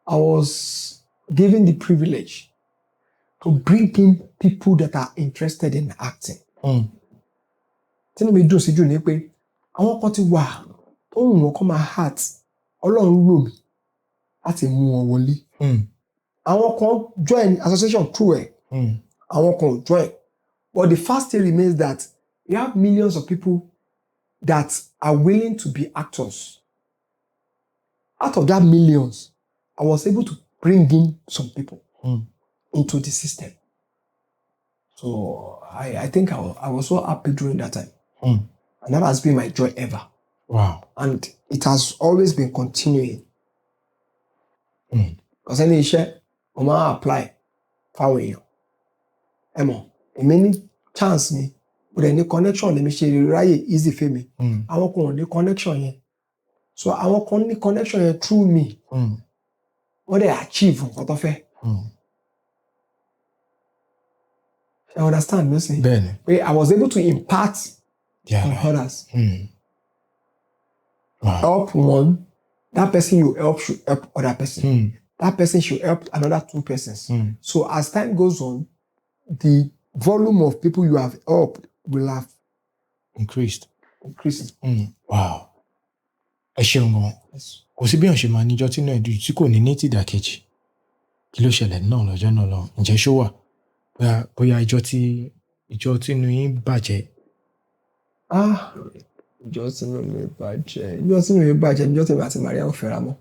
I was given the privilege to bring in people that are interested in acting. Tínú mi dùn sí jù ní pé àwọn kan ti wà tó wù wọ́n kó máa act, Ọlọ́run lò mí láti mú wọn wọlé. Àwọn kan join association through ẹ̀, àwọn kan ò join. But the fact still remains that we have millions of people that are willing to be actors. Out of that millions, I was able to bring in some people into the system. So I think I was so happy during that time. And that has been my joy ever. And it has always been continuing. Because any iṣẹ́, mo máa apply fáwọn èèyàn. Ẹ mọ̀, èmi ní chance mi, mo dẹ̀ ní connection, lèmi ṣe ráyè easy fún mi. Àwọn kan ò ní connection yẹn. So àwọn kan ní connection yẹn through me, wọ́n dẹ̀ achieve nǹkan tó fẹ́. You understand me say? Bẹ́ẹ̀ni. Pé I was able to impart on others. Wow. Help one, that person you help should help other person. That person should help another two persons. So as time goes on, the volume of people you have helped will have increased. Increased. Wow. Ẹ ṣeun gan. Kò sí bí èèyàn ṣe máa níjọ́ tínú ẹ̀ dùn tí kò ní ní tìdàkejì. Kí ló ṣẹlẹ̀ náà lọ́jọ́ náà lọ? Ǹjẹ́ ṣó wà? Bóyá ìjọ tínú yín bàjẹ́. Ah, ìjọ tínú mi bàjẹ́. Ìjọ tínú mi bàjẹ́, ìjọ tèmi àti Maria ò fẹ́ra mọ́.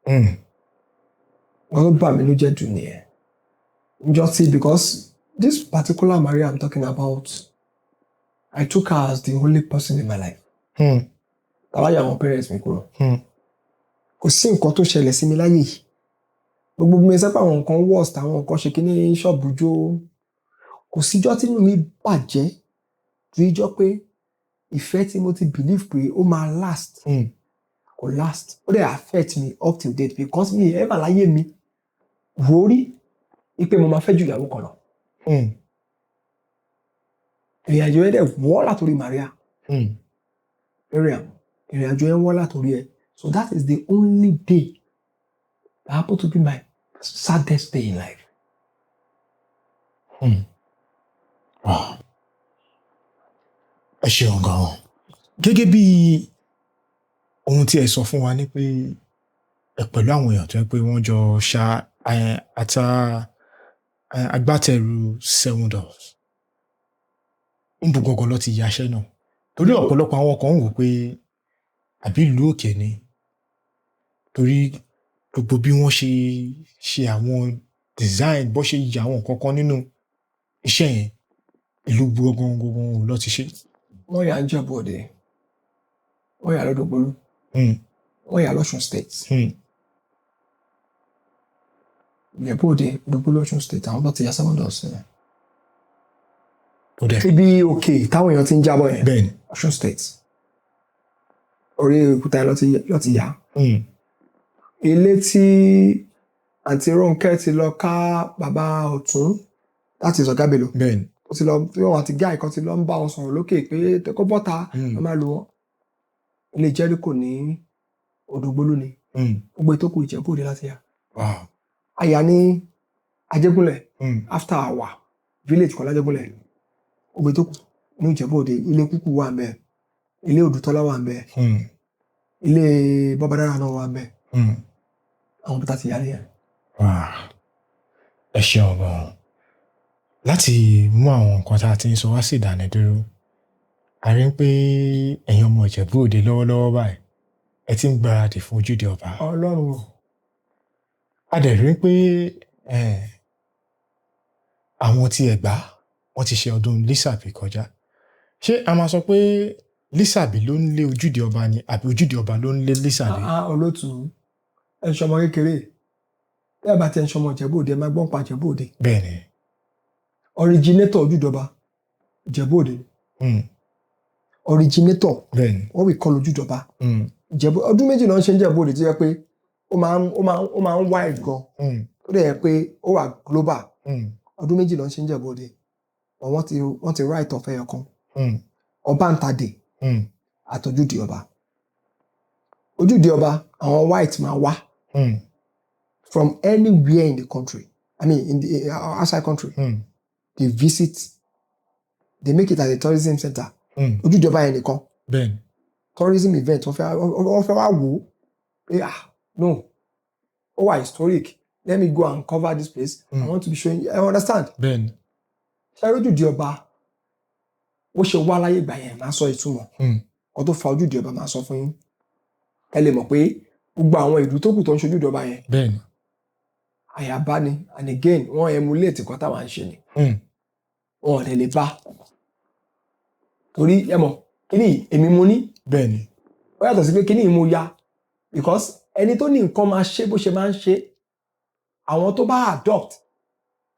Nǹkan tó bà mí ló jẹ́ jù nìyẹn. Ìjọ tí, because this particular Maria I'm talking about, I took her as the only person in my life. Tàbá yà àwọn parents mi kúrò. Kò sí nǹkan tó ṣẹlẹ̀ sí mi láyé yìí. Gbogbo mi sẹ́pà àwọn nǹkan worst, àwọn nǹkan ṣe kíní ṣọ́ọ̀bù jó. Kò síjọ́ tínú mi bàjẹ́ ju ìjọ́ pé ìfẹ́ tí mo ti believe pé ó máa last kò last. Ó dẹ̀ affect me up till date because mi ever láyé mi rò ó rí pé mo máa fẹ́ ju ìyàwó kan lọ. Ìrìn àjò yẹn dẹ̀ wọ́ látòrí Maria. Mariam, ìrìn àjò yẹn wọ́ látòrí ẹ̀. So that is the only day that happened to be my saddest day in life. Wow. Ẹ ṣeun gan-an. Gẹ́gẹ́ bí ohun tí ẹ sọ fún wa ni pé ẹ pẹ̀lú àwọn èèyàn tó jẹ́ pé wọ́n jọ ṣa ata agbátẹrù Seven Doors. Níbo gangan ló ti yaṣẹ́ náà? Torí ọ̀pọ̀lọpọ̀ àwọn kan ń wò pé àbí ìlú òkè ni. Torí gbogbo bí wọ́n ṣe ṣe àwọn design, bó ṣe ya àwọn nǹkan kan nínú iṣẹ́ yẹn, ìlú gangan gangan ló ti ṣe. Wọ́n yà ń Ìjẹ̀bú Òde, wọ́n yà lọ́dọ̀gbólú, wọ́n yà lọ́ṣun State. Ìjẹ̀bú Òde, Òdògbólú, Ọ̀ṣun State, àwọn tó ti ya Seven Doors yẹn. Ó dẹ̀. Ibi òkè táwọn èèyàn ti ń jábọ̀ yẹn. Bẹ́ẹ̀ni. Ọ̀ṣun State. Orí òkúta yẹn ló ti yà. Ilé tí àǹtí Rónkẹ́ ti lọ ká bàbá Ọ̀tún láti Ọ̀gá Bello. Bẹ́ẹ̀ni. Ó ti lọ tí wọn àti guy kan ti lọ ń bá wọn sọ̀rọ̀ lókè pé kó bọ́ta, wọ́n máa lò wọ́n. Ilé Jericho ní Òdògbólú ni. Gbogbo ètò kù, Ìjẹ̀bú Òde láti yà. A yà ní Ajégúnlẹ̀, after àwà village kan lájégúnlẹ̀. Gbogbo ètò kù ní Ìjẹ̀bú Òde, ilé kúkú wà ń bẹ̀, ilé Òdùtọ́lá wà ń bẹ̀, ilé Bọ́bádára náà wà ń bẹ̀. Àwọn bí ta ti yà nìyẹn. Wow. Ẹ ṣeun gan-an. Láti mú àwọn nǹkan tá a ti ń sọ wá sí ìdánidúró, a rí pé ẹ̀yin ọmọ Ìjẹ̀bú Òde lọ́wọ́lọ́wọ́ báyìí, ẹ ti ń gbáradì fún ojúde ọba. Ọlọ́run o. A dẹ̀ rí pé àwọn tí Ẹ̀gbá wọ́n ti ṣe ọdún Lísàbí kọjá. Ṣé a máa sọ pé Lísàbí ló ń lé ojúde ọba ni àbí ojúde ọba ló ń lé Lísàbí? Ah, ah, olótùú, ẹ ń ṣọmọ kékeré. Bí ẹ bá ti ń ṣọmọ Ìjẹ̀bú Òde, ẹ máa gbọ́n pa Ìjẹ̀bú Òde. Bẹ́ẹ̀ni. Originator ojúde ọba, Ìjẹ̀bú Òde ni. Originator, what we call ojúde ọba, Ìjẹ̀bú. Ọdún 2 náà ń ṣe ń Ìjẹ̀bú Òde tó yẹ pé ó máa ń wide gan, ó dẹ̀ yẹ pé ó wà global. Ọdún 2 náà ń ṣe ń Ìjẹ̀bú Òde. But wọ́n ti write off ẹyọ kan, Ọbàntadè àtọjúde ọba. Ojúde ọba, àwọn white máa wá from anywhere in the country, I mean in the outside country. They visit, they make it as a tourism center. Ojúde ọba yẹn nìkan, tourism event. Wọ́n fẹ́ wá wò ó pé, ah no, ó wà historic, let me go and cover this place. I want to be showing you, I understand. Ṣé ojúde ọba bó ṣe wá láyé ìgbà yẹn, máa sọ ìtumọ̀ kan tó fa ojúde ọba, máa sọ fún yín, ẹ lè mọ̀ pé gbogbo àwọn ìlú tó kù tó ń ṣojúde ọba yẹn, àyàbá ni. And again, wọ́n emulate nǹkan táwa ń ṣe ni. Wọn ò dẹ̀ lè bá, torí ẹ mọ̀ kíní yìí, èmi mo ní. Ó yàtọ̀ sí pé kíní yìí mo ya, because ẹni tó ní nǹkan máa ṣe bó ṣe máa ń ṣe. Àwọn tó bá adopt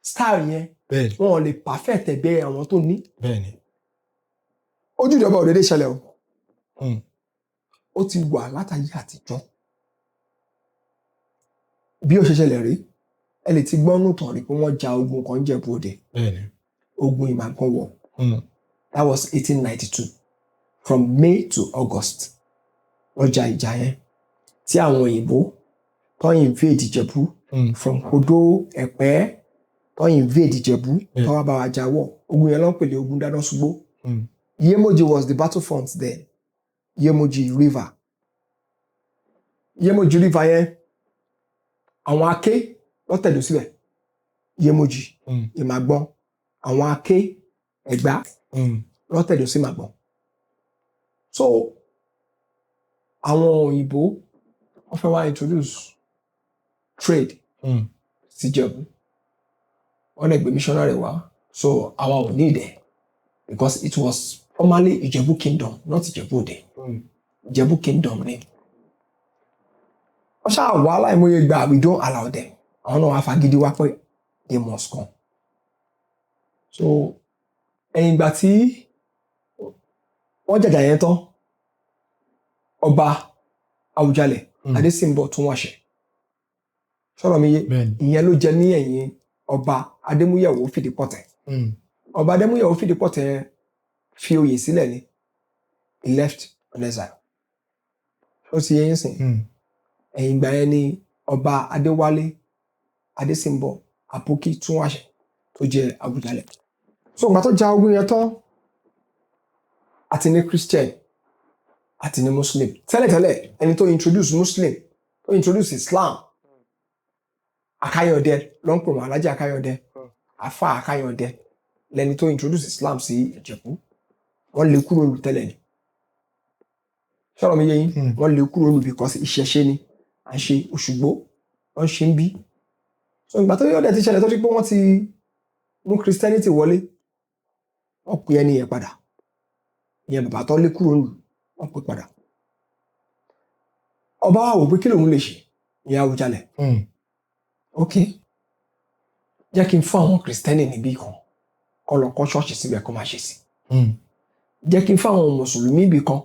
style yẹn, wọn ò lè perfect ẹgbẹ́ àwọn tó ní. Ojúde ọba ò dédé ṣẹlẹ̀ o. Ó ti wà látàyè àtijọ́. Bí ó ṣe ṣẹlẹ̀ rí, ẹ lè ti gbọ́ nùtàn rí pé wọ́n ja ogun kan Jẹ̀bú Òde, ogun Ìmàgbọ́n War. That was 1892, from May to August wọ́n ja ìjà yẹn, tí àwọn òyìnbó tó invade Ìjẹ̀bú from Kodo, Ẹ̀pẹ́, tó invade Ìjẹ̀bú, tó wá bá wa jà wọ̀. Ogun yẹn ló ń pè ní ogun dáná ṣùgbó. Yemoji was the battlefront then. Yemoji River, Yemoji River yẹn, àwọn Aké ló tẹ̀dó síbẹ̀. Yemoji, Ìmàgbọ́n, àwọn Aké Ẹ̀gbá ló tẹ̀dó sí Ìmàgbọ́n. So àwọn òyìnbó wọ́n fẹ́ wá introduce trade sí Ìjẹ̀bú. Wọ́n lè gbé missionary wá, so àwa ò ní ìdẹ̀ because it was formerly Ìjẹ̀bú Kingdom, not Ìjẹ̀bú Òde. Ìjẹ̀bú Kingdom ni. Wọ́n ṣáà wá láìmọye gbà, we don't allow them. Àwọn náà wá fagídí wá pé they must come. So ẹ̀yìn ìgbà tí wọ́n jàjà yẹn tán, ọba Àwùjalẹ̀ Adésínbọ̀ tún wàṣẹ sọ̀rọ̀ mi yé? Bẹ́ẹ̀ni. Ìyẹn ló jẹ ní ẹ̀yìn ọba Adémúyẹ̀wò Fìdípọ̀tẹ̀. Ọba Adémúyẹ̀wò Fìdípọ̀tẹ̀ fi oyè sílẹ̀ ni. He left on exile. Ó ti yé yín sìn? Ẹ̀yìn ìgbà yẹn ni ọba Adéwálé Adésínbọ̀ Àpókí tún wàṣẹ tó jẹ Àwùjalẹ̀. So ìgbà tó ja ogun yẹn tán, àti ní Christian àti ní Muslim tẹ́lẹ̀tẹ́lẹ̀, ẹni tó introduce Muslim, tó introduce Islam, Akáyọ̀dé ló ń pè wọ́n, Alájà Akáyọ̀dé, Afa Akáyọ̀dé lẹni tó introduce Islam sí Ìjẹ̀bú. Wọ́n lè kúrò lù tẹ́lẹ̀ ni. Sọ̀rọ̀ mi yé yín? Wọ́n lè kúrò lù because ìṣẹ̀ṣe ni à ń ṣe, Òṣùgbó wọ́n ṣe ń bí. So ìgbà tó yọ̀dẹ̀ ti ṣẹlẹ̀, tó di pé wọ́n ti mú Christianity wọlé, wọ́n pè ẹni yẹn padà. Ìyẹn bàbá tó lé kúrò lù, wọ́n pè padà. Ọba wa wò pé kí lòun lè ṣe, ìyẹn Àwùjalẹ̀. Ok, jẹ́ kí n fún àwọn Kristẹni níbí kan, kó lọ kọ́ ṣọ́ọ̀ṣì síbẹ̀, kó máa ṣe sí. Jẹ́ kí n fún àwọn mùsùlùmí ibì kan,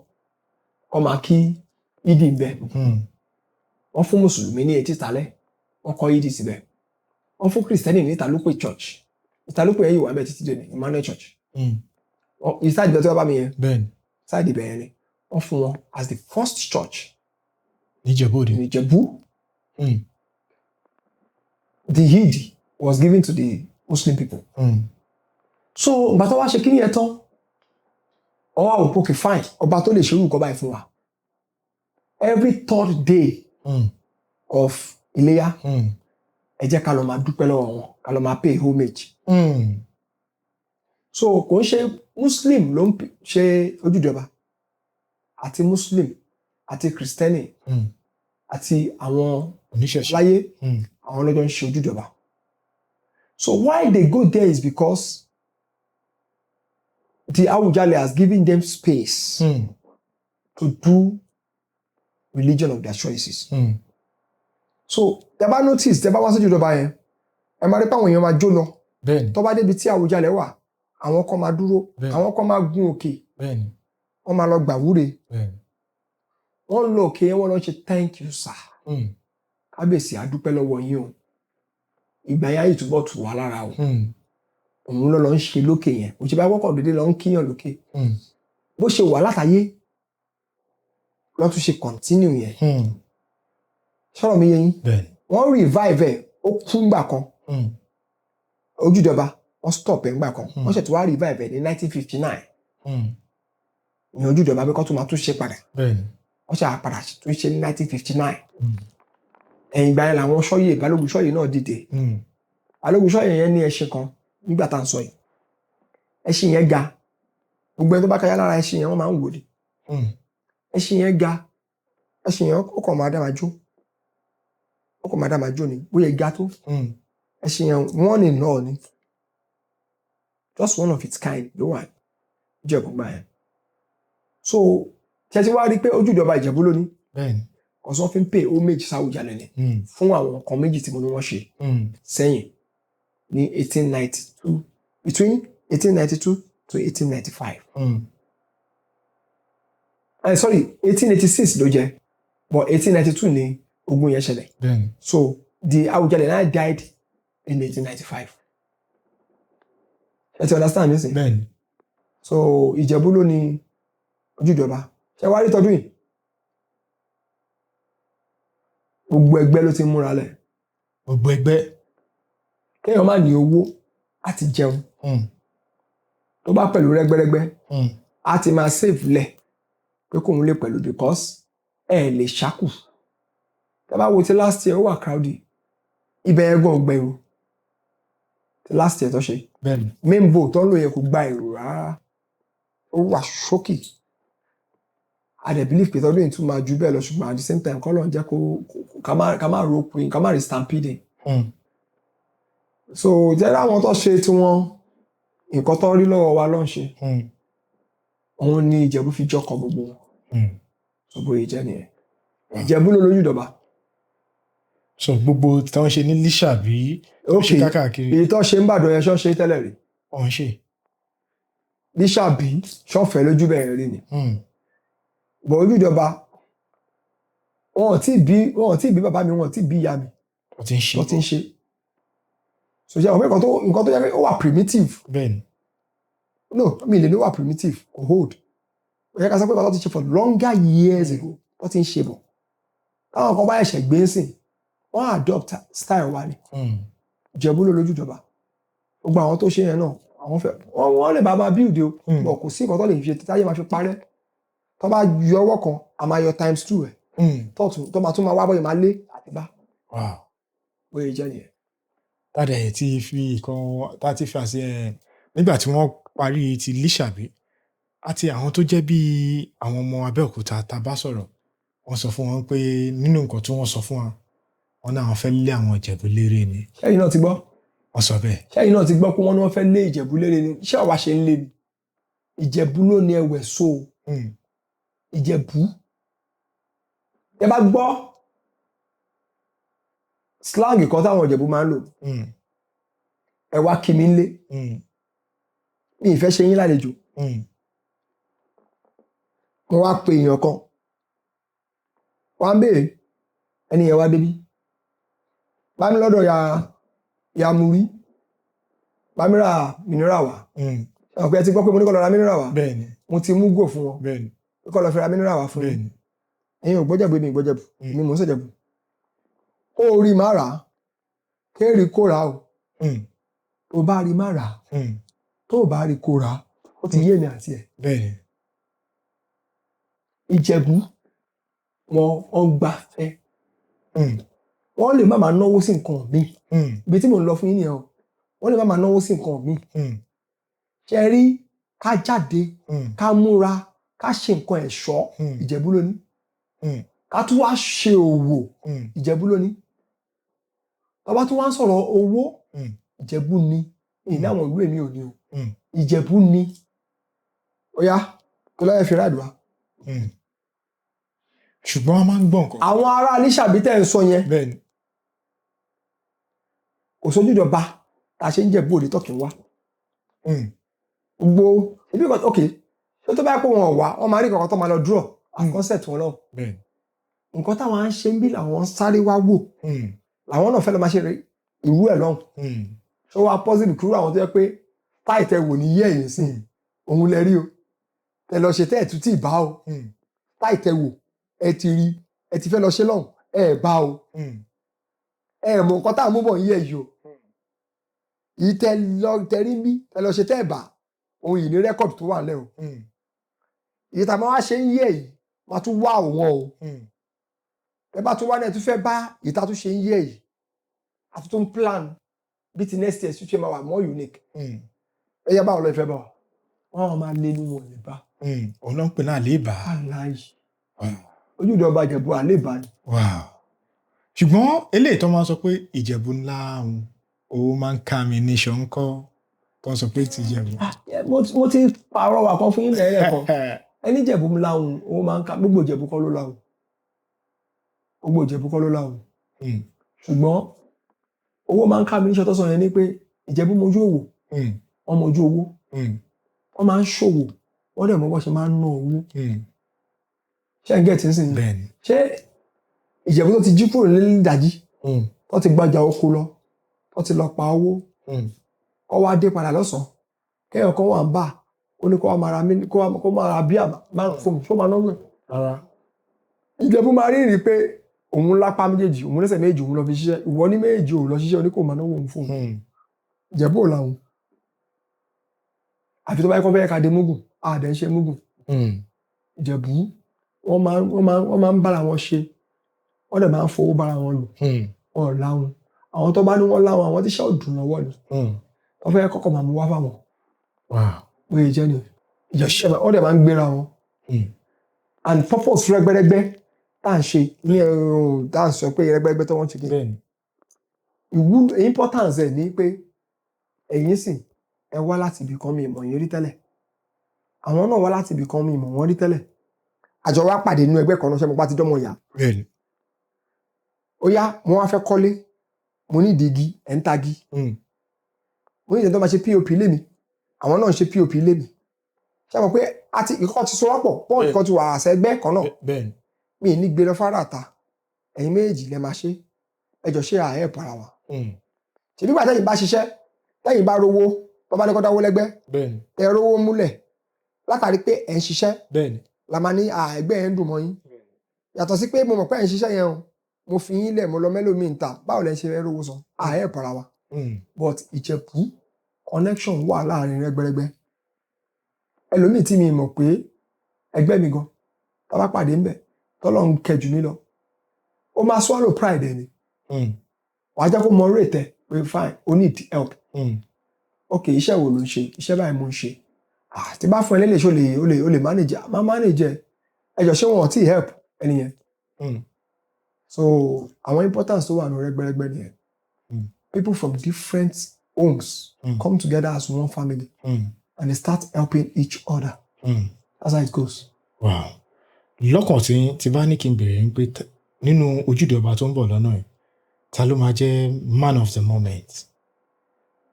kó máa kí ìdí ibẹ̀. Wọ́n fún mùsùlùmí ní etí ìtàlẹ́, wọ́n kọ́ ìdí síbẹ̀. Wọ́n fún Kristẹni ní Ìtàlópè church. Ìtàlópè yẹn yìí wà bẹ́ẹ̀ títí dé ní Emmanuel Church. Ìsáàdì bẹ́ẹ̀ tó bá mi yẹn. Bẹ́ẹ̀ni. Sáàdì bẹ́ẹ̀ ni wọ́n fún wọn as the first church Níjẹ̀bú Òde. In Ìjẹ̀bú. The Eid was given to the Muslim people. So ìgbà tó wá ṣe kíní yẹn tán, ọwọ́ àwọn òpókè fine, ọba tó lè ṣerú nǹkan báyìí fún wa, every third day of Iléyá, ẹ jẹ́ ká lọ máa dúpẹ́ lọ́wọ́ wọn, ká lọ máa pay homage. So kò ń ṣe Muslim ló ń ṣe ojúde ọba. Àti Muslim àti Kristẹni àti àwọn oníṣẹ̀ṣe láyé, àwọn lọ́jọ́ ń ṣe ojúde ọba. So why they go there is because the Awujale has given them space to do religion of their choices. So tẹ bá notice, tẹ bá wá sójú ìjọba yẹn, ẹ máa rí pé àwọn èèyàn máa jó lọ. Tó bá débi tí Àwùjalẹ̀ wà, àwọn kan máa dúró, àwọn kan máa gun òkè, wọ́n máa lọ gbàwúre. Wọ́n lọ òkè yẹn, wọ́n lọ ṣe "Thank you, sir. Kábíyèsí, a dúpẹ́ lọ́wọ́ yín o. Ìgbà yẹn ayé túbọ̀ tù wá lára o." Òun ló lọ ń ṣe lókè yẹn. Òṣèlú àwọkọ̀ dédé lọ ń kíyàn lókè. Bó ṣe wà látàyé lọ́ tún ṣe continue yẹn. Sọ̀rọ̀ mi yé yín? Bẹ́ẹ̀ni. Wọ́n revive ẹ̀, ó kú ngbà kan. Ojúde ọba, wọ́n stop ẹ̀ ngbà kan. Wọ́n ṣètò wá revive ẹ̀ ní 1959 ní ojúde ọba, pé kó tún máa tún ṣe padà. Wọ́n ṣe àpàdà tún ṣe ní 1959. Ẹ̀yìn ìgbà yẹn làwọn Ṣọ́yè, Balógun Ṣọ́yè náà dìde. Balógun Ṣọ́yè yẹn ní ẹṣin kan nígbà tá à ń sọ yìí. Ẹṣin yẹn ga. Gbogbo ẹni tó bá káyá lára ẹṣin yẹn, wọ́n máa ń wò ni. Ẹṣin yẹn ga. Ẹṣin yẹn, ó kàn máa dá máa jó, ó kàn máa dá máa jó ni bóyá ga tó. Ẹṣin yẹn, one in all ni, just one of its kind ló wà Ìjẹ̀bú gbà yẹn. So ṣe ti wá rí i pé ojúde ọba Ìjẹ̀bú lónìí, ọ̀sán fi ń pay homage sáwùjalẹ̀ ni fún àwọn nǹkan méjì tí mo ní wọ́n ṣe sẹ́yìn ní 1892, between 1892 to 1895. Sorry, 1886 ló jẹ, but 1892 ni ogun yẹn ṣẹlẹ̀. So the Awùjalẹ̀ now died in 1895. Ẹ ti understand nísìnyí? Bẹ́ẹ̀ni. So Ìjẹ̀bú ló ní ojúde ọba. Ṣé wàá rí tọdún yìí, gbogbo ẹgbẹ́ ló ti ń múra lẹ̀. Gbogbo ẹgbẹ́. Kéèyàn má ní owó àti jẹun, tó bá pẹ̀lú rẹ́gbẹ́rẹ́gbẹ́, á ti máa save lẹ̀ pé kóun lè pẹ̀lú, because ẹ lè ṣákù. Tẹ́ bá wo ti last year, ó wà crowded. Ibẹ̀ yẹn gan ọgbẹ́ èrò ti last year tó ṣe. Main boat tó ń lò yẹn kò gba èrò rárá, ó wà ṣókì. A dẹ̀ believe pé tọdún yìí tún máa ju bẹ́ẹ̀ lọ, ṣùgbọ́n at the same time, kọ́lọ̀ ń jẹ́ kó ká má ro pin, ká má rí stampeding. So jẹ́ láwọn tó ṣe tiwọn, nǹkan tó rí lọ́wọ́ wa ló ń ṣe. Òun ni Ìjẹ̀bú fi jọkọ̀ gbogbo wọn. So bóyá jẹ́ nìyẹn, Ìjẹ̀bú ló lójú ìdọ̀bà. So gbogbo tí wọ́n ṣe ní Lísàbí Ok. ṣe káàkiri. Èyí tó ṣe ń bàdàn yẹn, ṣọ́ ṣe tẹ́lẹ̀ rí? Ọ̀hún ṣe. Lísàbí ṣọ́fẹ̀ẹ́ lójú bẹ̀rẹ̀ rí ni? Bọ̀ ojú ìjọba, wọn ò tí ì bí bàbá mi, wọn ò tí ì bí ìyá mi. Wọ́n ti ń ṣe. Wọ́n ti ń ṣe. So ṣe àwọn pé nǹkan tó yẹ pé ó wà primitive. No, mi lè ní ó wà primitive, kò hold. Ó yẹ ká sọ pé nǹkan tó ti ṣe for longer years ago, wọ́n ti ń ṣe bọ̀, táwọn kan bá ẹ̀ṣẹ̀ gbé ń sìn, wọ́n adopt style wa ni. Ìjẹ̀bú ló lójú ìjọba. Gbogbo àwọn tó ṣe yẹn náà, àwọn fẹ́ wọ́n lè bá máa build o. But kò sí nǹkan tó lè fi ṣe táyé máa fi parẹ́. Tó bá yọ ọwọ́ kan, a máa yọ times two ẹ̀. Tó máa tún máa wá bóyá máa lé àti bá. Bóyá jẹ́ nìyẹn. Tádà ẹ̀ ti fi ìkan tá a ti fi àṣẹ ẹ̀ nígbà tí wọ́n parí ti Lísàbí, àti àwọn tó jẹ́ bíi àwọn ọmọ Abẹ́òkúta tá a bá sọ̀rọ̀, wọ́n sọ fún wọn pé nínú nǹkan tí wọ́n sọ fún wa, wọn náà fẹ́ lé àwọn Ìjẹ̀bú léré ni. Ṣẹ́yìn náà ti gbọ́? Wọ́n sọ bẹ́ẹ̀. Ṣẹ́yìn náà ti gbọ́ pé wọ́n ní wọ́n fẹ́ lé Ìjẹ̀bú léré ni? Ṣé àwa ṣe ń lé ni? Ìjẹ̀bú ló ní ẹwẹ̀ so. Ìjẹ̀bú, ẹ bá gbọ́ slang kan táwọn Ìjẹ̀bú máa ń lò, "Ẹ wá kí mi ń lé, mi ì fẹ́ ṣe yín lálejò." Mo wá pe èèyàn kan, wá ń béèrè ẹni yẹn, wá débí, bá mi lọ́dọ̀ ya ya mú rí, bá mi ra mineral wá. Ọ̀pẹ ẹ ti gbọ́ pé mo ní kó lọ ra mineral wá. Mo ti mú gò fún wọn pé kó lọ fi ra mineral wá fún mi. Ẹ̀yin ò gbọ́jẹ̀bù, èmi ò gbọ́jẹ̀bù. Èmi mò ń sọ̀jẹ̀bù. Kó o rí má rà á, kéèrì kó rà á o. Tó bá rí má rà á, tó o bá rí kó rà á. Ó ti yé mi àti ẹ̀. Ìjẹ̀bú, wọn gbafẹ́. Wọ́n lè má máa náwó sí nǹkan míì. Ibi tí mò ń lọ fún yín nìyẹn o. Wọ́n lè má máa náwó sí nǹkan míì. Ṣe rí ká jáde, ká múra, ká ṣe nǹkan ẹ̀ṣọ́, Ìjẹ̀bú ló ní. Ká tún wá ṣe òwò, Ìjẹ̀bú ló ní. Tá bá tún wá ń sọ̀rọ̀ owó, Ìjẹ̀bú ni. Ìní àwọn ìlú èmi ò ní o. Ìjẹ̀bú ni. Ó yá, kí ló yẹ fi ráàdùá? Ṣùgbọ́n a máa ń gbọ́ nǹkan. Àwọn ará Lísàbí tẹ́ ń sọ yẹn, kò sójú ìjọba tá a ṣe ń Jẹ̀bú Òde tọ́kì wá. Gbogbo ibi kan, ok, ṣé tó bá yẹ pé wọn ò wá, wọn máa rí kankan tó máa lọ draw as concept wọn lọ. Nǹkan táwọn á ń ṣe ń bí làwọn ń sáré wá wò. Làwọn náà fẹ́ lọ máa ṣe irú ẹ̀ lọ́hùn. Ṣé wàá possible kúrò àwọn tó yẹ pé táì tẹ wò ní yẹ́ ẹ̀yìn sí òun lẹ rí o, tẹ lọ ṣe tẹ́ ẹ̀ tún tí ì bá o? Táì tẹ wò, ẹ ti rí, ẹ ti fẹ́ lọ ṣe lọ́hùn, ẹ ẹ̀ bá o. Ẹ mọ nǹkan tá à ń mú bọ̀ ń yẹ̀ yìí o. Yìí tẹ lọ tẹ rí bí tẹ lọ ṣe tẹ́ ẹ̀ bá òun yìí ní record tó wà lẹ́ o. Èyí tá a máa wá ṣe ń yẹ̀ yìí máa tún wá òun o. Ẹ bá tún wá náà, ẹ tún fẹ́ bá èyí tá a tún ṣe ń yẹ̀ yìí, a tún tún plan bí ti next year ṣe máa wà more unique. Ẹ yá, báwo lọ ìfẹ́ bá wa, wọn máa lé ní wọn lè bá. Òun ló ń pè náà àléébá. Aláì, ojúde ọba Ìjẹ̀bú, àléébá ni. Wow. Ṣùgbọ́n eléyìí tó máa ń sọ pé Ìjẹ̀bú ńlá òun, ó máa ń ká mi ní ṣọ́ńkọ́, tó ń sọ pé ti Ìjẹ̀bú. Mo ti pàrọwà kan fún yín lẹ́ẹ̀kan. Ẹni Ìjẹ̀bú láhùn, ó máa ń ká gbogbo Ìjẹ̀bú kọ́ ló láhùn, gbogbo Ìjẹ̀bú kọ́ ló láhùn. Ṣùgbọ́n owó máa ń ká mi níṣẹ́ tó sọ yẹn ni pé Ìjẹ̀bú mojú òwò. Wọ́n mojú owó. Wọ́n máa ń ṣòwò, wọ́n dẹ̀ mọ bó ṣe máa ń ná owó. Ṣé ẹ̀ ń get nísìnyí? Bẹ́ẹ̀ni. Ṣé Ìjẹ̀bú tó ti jí kúrò nílé ìdájí, tó ti gbajà oko lọ, tó ti lọ pa owó, kó wá dé padà lọ́sàn-án, kéèyàn kan wà ń bà, ó ní kó wá máa ra kó máa ra bíà 5 fún mi, ṣó máa náwó ẹ̀? Rárá. Ìjẹ̀bú máa rí ìrí pé òun lápá méjèèjì, òun lẹ́sẹ̀ méjèèjì, òun lọ fi ṣiṣẹ́. Ìwọ ní méjèèjì ò lọ ṣiṣẹ́, oní kò máa náwó òun fún òun. Ìjẹ̀bú ò láwọn. Àfi tó bá yẹ kó fẹ́ ká dé múgùn, a dẹ̀ ń ṣe múgùn. Ìjẹ̀bú wọ́n máa ń bára wọn ṣe, wọ́n dẹ̀ máa ń fowó bára wọn lò. Wọn ò láwọn. Àwọn tó bá ní wọ́n láwọn, àwọn tíṣẹ́ ò dùn lọ́wọ́ ni. Wọ́n fẹ́ kọ́kọ́ máa mú wá fáwọn. Bóyá jẹ́ ni. Ìjẹ̀bú wọ́n dẹ̀ máa ń gbéra wọn. And purpose rẹ́gbẹ́rẹ́gbẹ́ tá à ń ṣe ní ẹ̀rọ tá à ń sọ pé rẹ́gbẹ́rẹ́gbẹ́ tó wọ́n ṣe kí. Ìwúlò importance ẹ̀ ní pé ẹ̀yin sì ẹ wá láti ibì kan, mi ìmọ̀ yín rí tẹ́lẹ̀. Àwọn náà wá láti ibì kan, mi ìmọ̀ wọ́n rí tẹ́lẹ̀. Àjọ wa pàdé nínú ẹgbẹ́ kan náà, ṣé mo pa ti dánmọ̀ ìyá. Ó yá, mo wá fẹ́ kọ́lé, mo ní ìdí igi, ẹ̀ ń tagi. Mo ní ìdí tó máa ṣe POP lé mi, àwọn náà ń ṣe POP lé mi. Ṣé mo pé àti ìkọ́ ti sowọ́pọ̀, pọ́ọ̀lù kan ti wà àṣẹ ẹgbẹ́ kan náà. Mi ní gbé lọ fárá ta, ẹ̀yin méjèèjì lẹ máa ṣe, ẹ jọ ṣe àhẹ́ para wa. Ṣèbí gbà tẹ́yìn bá ṣiṣẹ́, tẹ́yìn bá rówó, tó bá ní kó dáwó lẹ́gbẹ́, tẹ́ rówó múlẹ̀ látàrí pé ẹ̀ ń ṣiṣẹ́, la máa ní ẹgbẹ́ ẹ̀ ń dùn mọ́ yín. Yàtọ̀ sí pé mo mọ̀ pé ẹ̀ ń ṣiṣẹ́ yẹn o, mo fi yín lẹ̀, mo lọ mẹ́lòmíì ń ta, báwo lẹ ṣe fẹ́ rówó san? Àhẹ́ para wa. But Ìjẹ̀bú connection wà láàrin rẹ́gbẹ́rẹ́gbẹ́. Ẹlòmíì tí mi mọ̀ pé ẹgbẹ́ mi gan, tá bá pàdé ńbẹ̀, tọ́lọ́run kẹjù mí lọ, ó máa swallow pride ẹ̀ ni. Wàá jẹ́ kó mọ rate ẹ̀ pé fine, o need help. Ok, iṣẹ́ wo ló ń ṣe? Iṣẹ́ báyìí mo ń ṣe. Ah, tí bá fún ẹ lélẹ̀, ṣé o lè manage? Má manage ẹ. Ẹ jọ, ṣé wọn ò tí help ẹni yẹn? So àwọn importance tó wà ní rẹ́gbẹ́rẹ́gbẹ́ nìyẹn. People from different homes come together as one family and they start helping each other. That's how it goes. Wow. Lọ́kàn tí bá ní kí n bèrè ń pé nínú ojúde ọba tó ń bọ̀ lọ́nà yìí, ta ló máa jẹ́ man of the moment?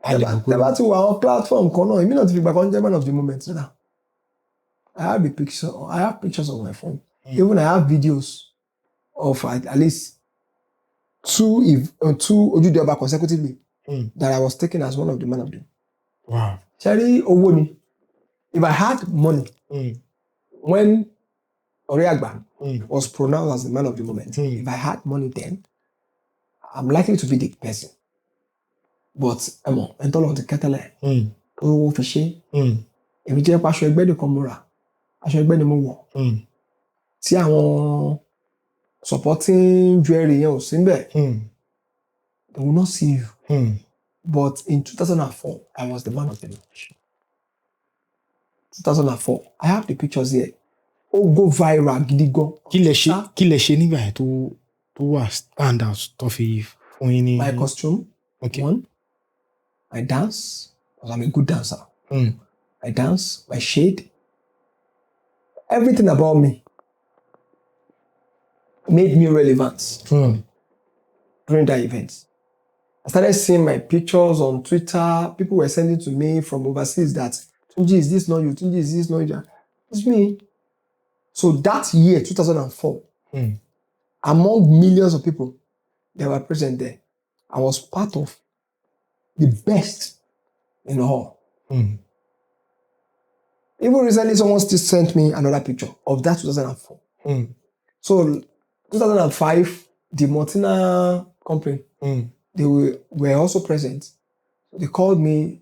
A lè mọ̀ pé Tẹ́ bá ti wọ àwọn platform kan náà, èmi náà ti fi gbà kan jẹ́ man of the moment náà. I have a picture, I have pictures on my phone. Even I have videos of at least two ojúde ọba consecutively that I was taken as one of the man of the. Ṣé rí owó ni? If I had money when Ọ̀rẹ́ Àgbà was pronounced as the man of the moment, if I had money then, I'm likely to be the person. But ẹ mọ̀, ẹni tọ́lọ́run ti kẹ́tẹ́lẹ̀, owó fi ṣe, èmi jẹ́ pé aṣọ ẹgbẹ́ nìkan mo rà, aṣọ ẹgbẹ́ ni mo wọ̀, tí àwọn supporting jewelry yẹn ò sí níbẹ̀, they will not see you. But in 2004, I was the man of the match. 2004, I have the pictures here. Ó go viral gidi gan. Kí lẹ ṣe, kí lẹ ṣe nígbà yẹn tó wà stand out tó fi fún yín ní? My costume, one. I dance, because I'm a good dancer. I dance, my shade, everything about me made me relevant during that event. I started seeing my pictures on Twitter. People were sending to me from overseas that, "Tunji, is this not you? Tunji, is this not you?" It's me. So that year, 2004, among millions of people that were present there, I was part of the best in all. Even recently, someone still sent me another picture of that 2004. So 2005, the Martina company, they were also present. So they called me,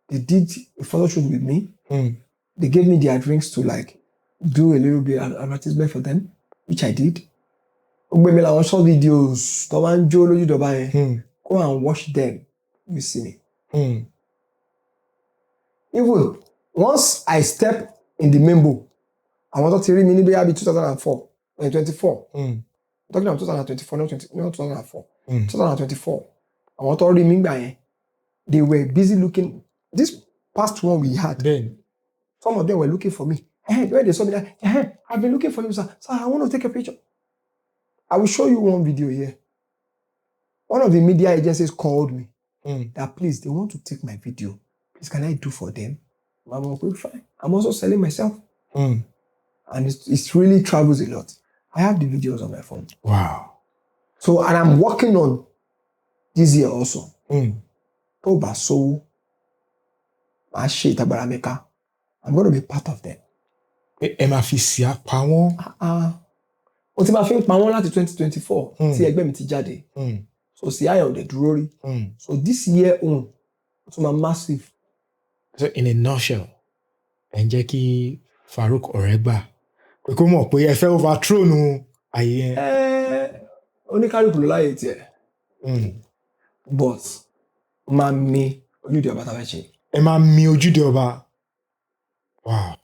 they did a photo shoot with me. They gave me their drinks to like do a little bit of advertisement for them, which I did. Ó gbé mi láwọn short videos tó máa ń jó lójúde ọba yẹn. Go and watch them, you see me. Even once I step in the main bowl, àwọn tó ti rí mi ní bóyá bíi 2004, 24, talking about 2024, not 20, not 2004, 2024, àwọn tó rí mi gbà yẹn, they were busy looking. This past one we had, some of them were looking for me. Hey, when they saw me, like, "Hey, I've been looking for you, sir. Sir, I want to take a picture." I will show you one video here. One of the media agencies called me that please, they want to take my video. Please, can I do for them? I'm like, "Fine." I'm also selling myself. And it really travels a lot. I have the videos on my phone. So, and I'm working on this year also. Tó bá sówó, màá ṣe ìtagbára mi ká. I'm gonna be part of them. Pé ẹ máa fi síá pa wọ́n. Ah, ah. Mo ti máa fi ń pa wọ́n láti 2024 tí ẹgbẹ́ mi ti jáde. So sí àyàn ò dẹ̀ dúró rí. So this year own, ó tún máa massive. So in a nutshell, ẹ ń jẹ́ kí Farouk Ọ̀rẹ́gbà pé kó mọ̀ pé ẹ fẹ́ overthrow nu àyè yẹn. Ẹ́, oníkálukú ló láyè tiẹ̀. But máa mi ojúde ọba tá a fẹ́ ṣe. Ẹ máa mi ojúde ọba. Wow.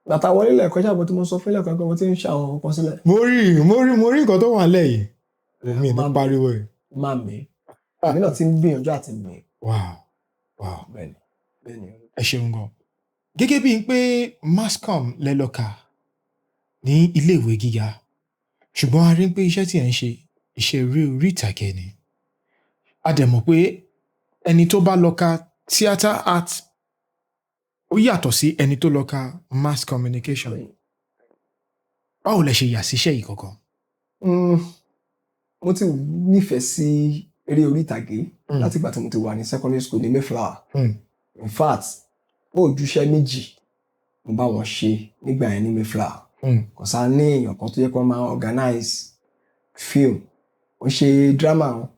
Bàtà wọlé lẹ́ẹ̀kan ṣàbọ̀ tí mo sọ fún lẹ́ẹ̀kan pé mo ti ń ṣe àwọn nǹkan sílẹ̀. Mo rí nǹkan tó wà nílẹ̀ yìí. Mi ní pariwo ẹ̀. Máa mi. Èmi náà ti ń gbìyànjú àti mi. Wow. Bẹ́ẹ̀ni. Ẹ ṣeun gan. Gẹ́gẹ́ bíi pé masscom lẹ lọ kà ní iléèwé gíga, ṣùgbọ́n a rí pé iṣẹ́ tí ẹ̀ ń ṣe, iṣẹ́ eré orí ìtàgé ni. A dẹ̀ mọ̀ pé ẹni tó bá lọ ka theatre art ó yàtọ̀ sí ẹni tó lọ ka mass communication. Báwo lẹ ṣe yà síṣẹ́ yìí gangan? Mo ti nífẹ̀ẹ́ sí eré orí ìtàgé láti ìgbà tí mo ti wà ní secondary school ní Mayflower. In fact, ó ojúṣe méjì mo bá wọn ṣe nígbà yẹn ní Mayflower. Kò sá ní èèyàn kan tó yẹ kó máa organize film. Ó ṣe drama wọn.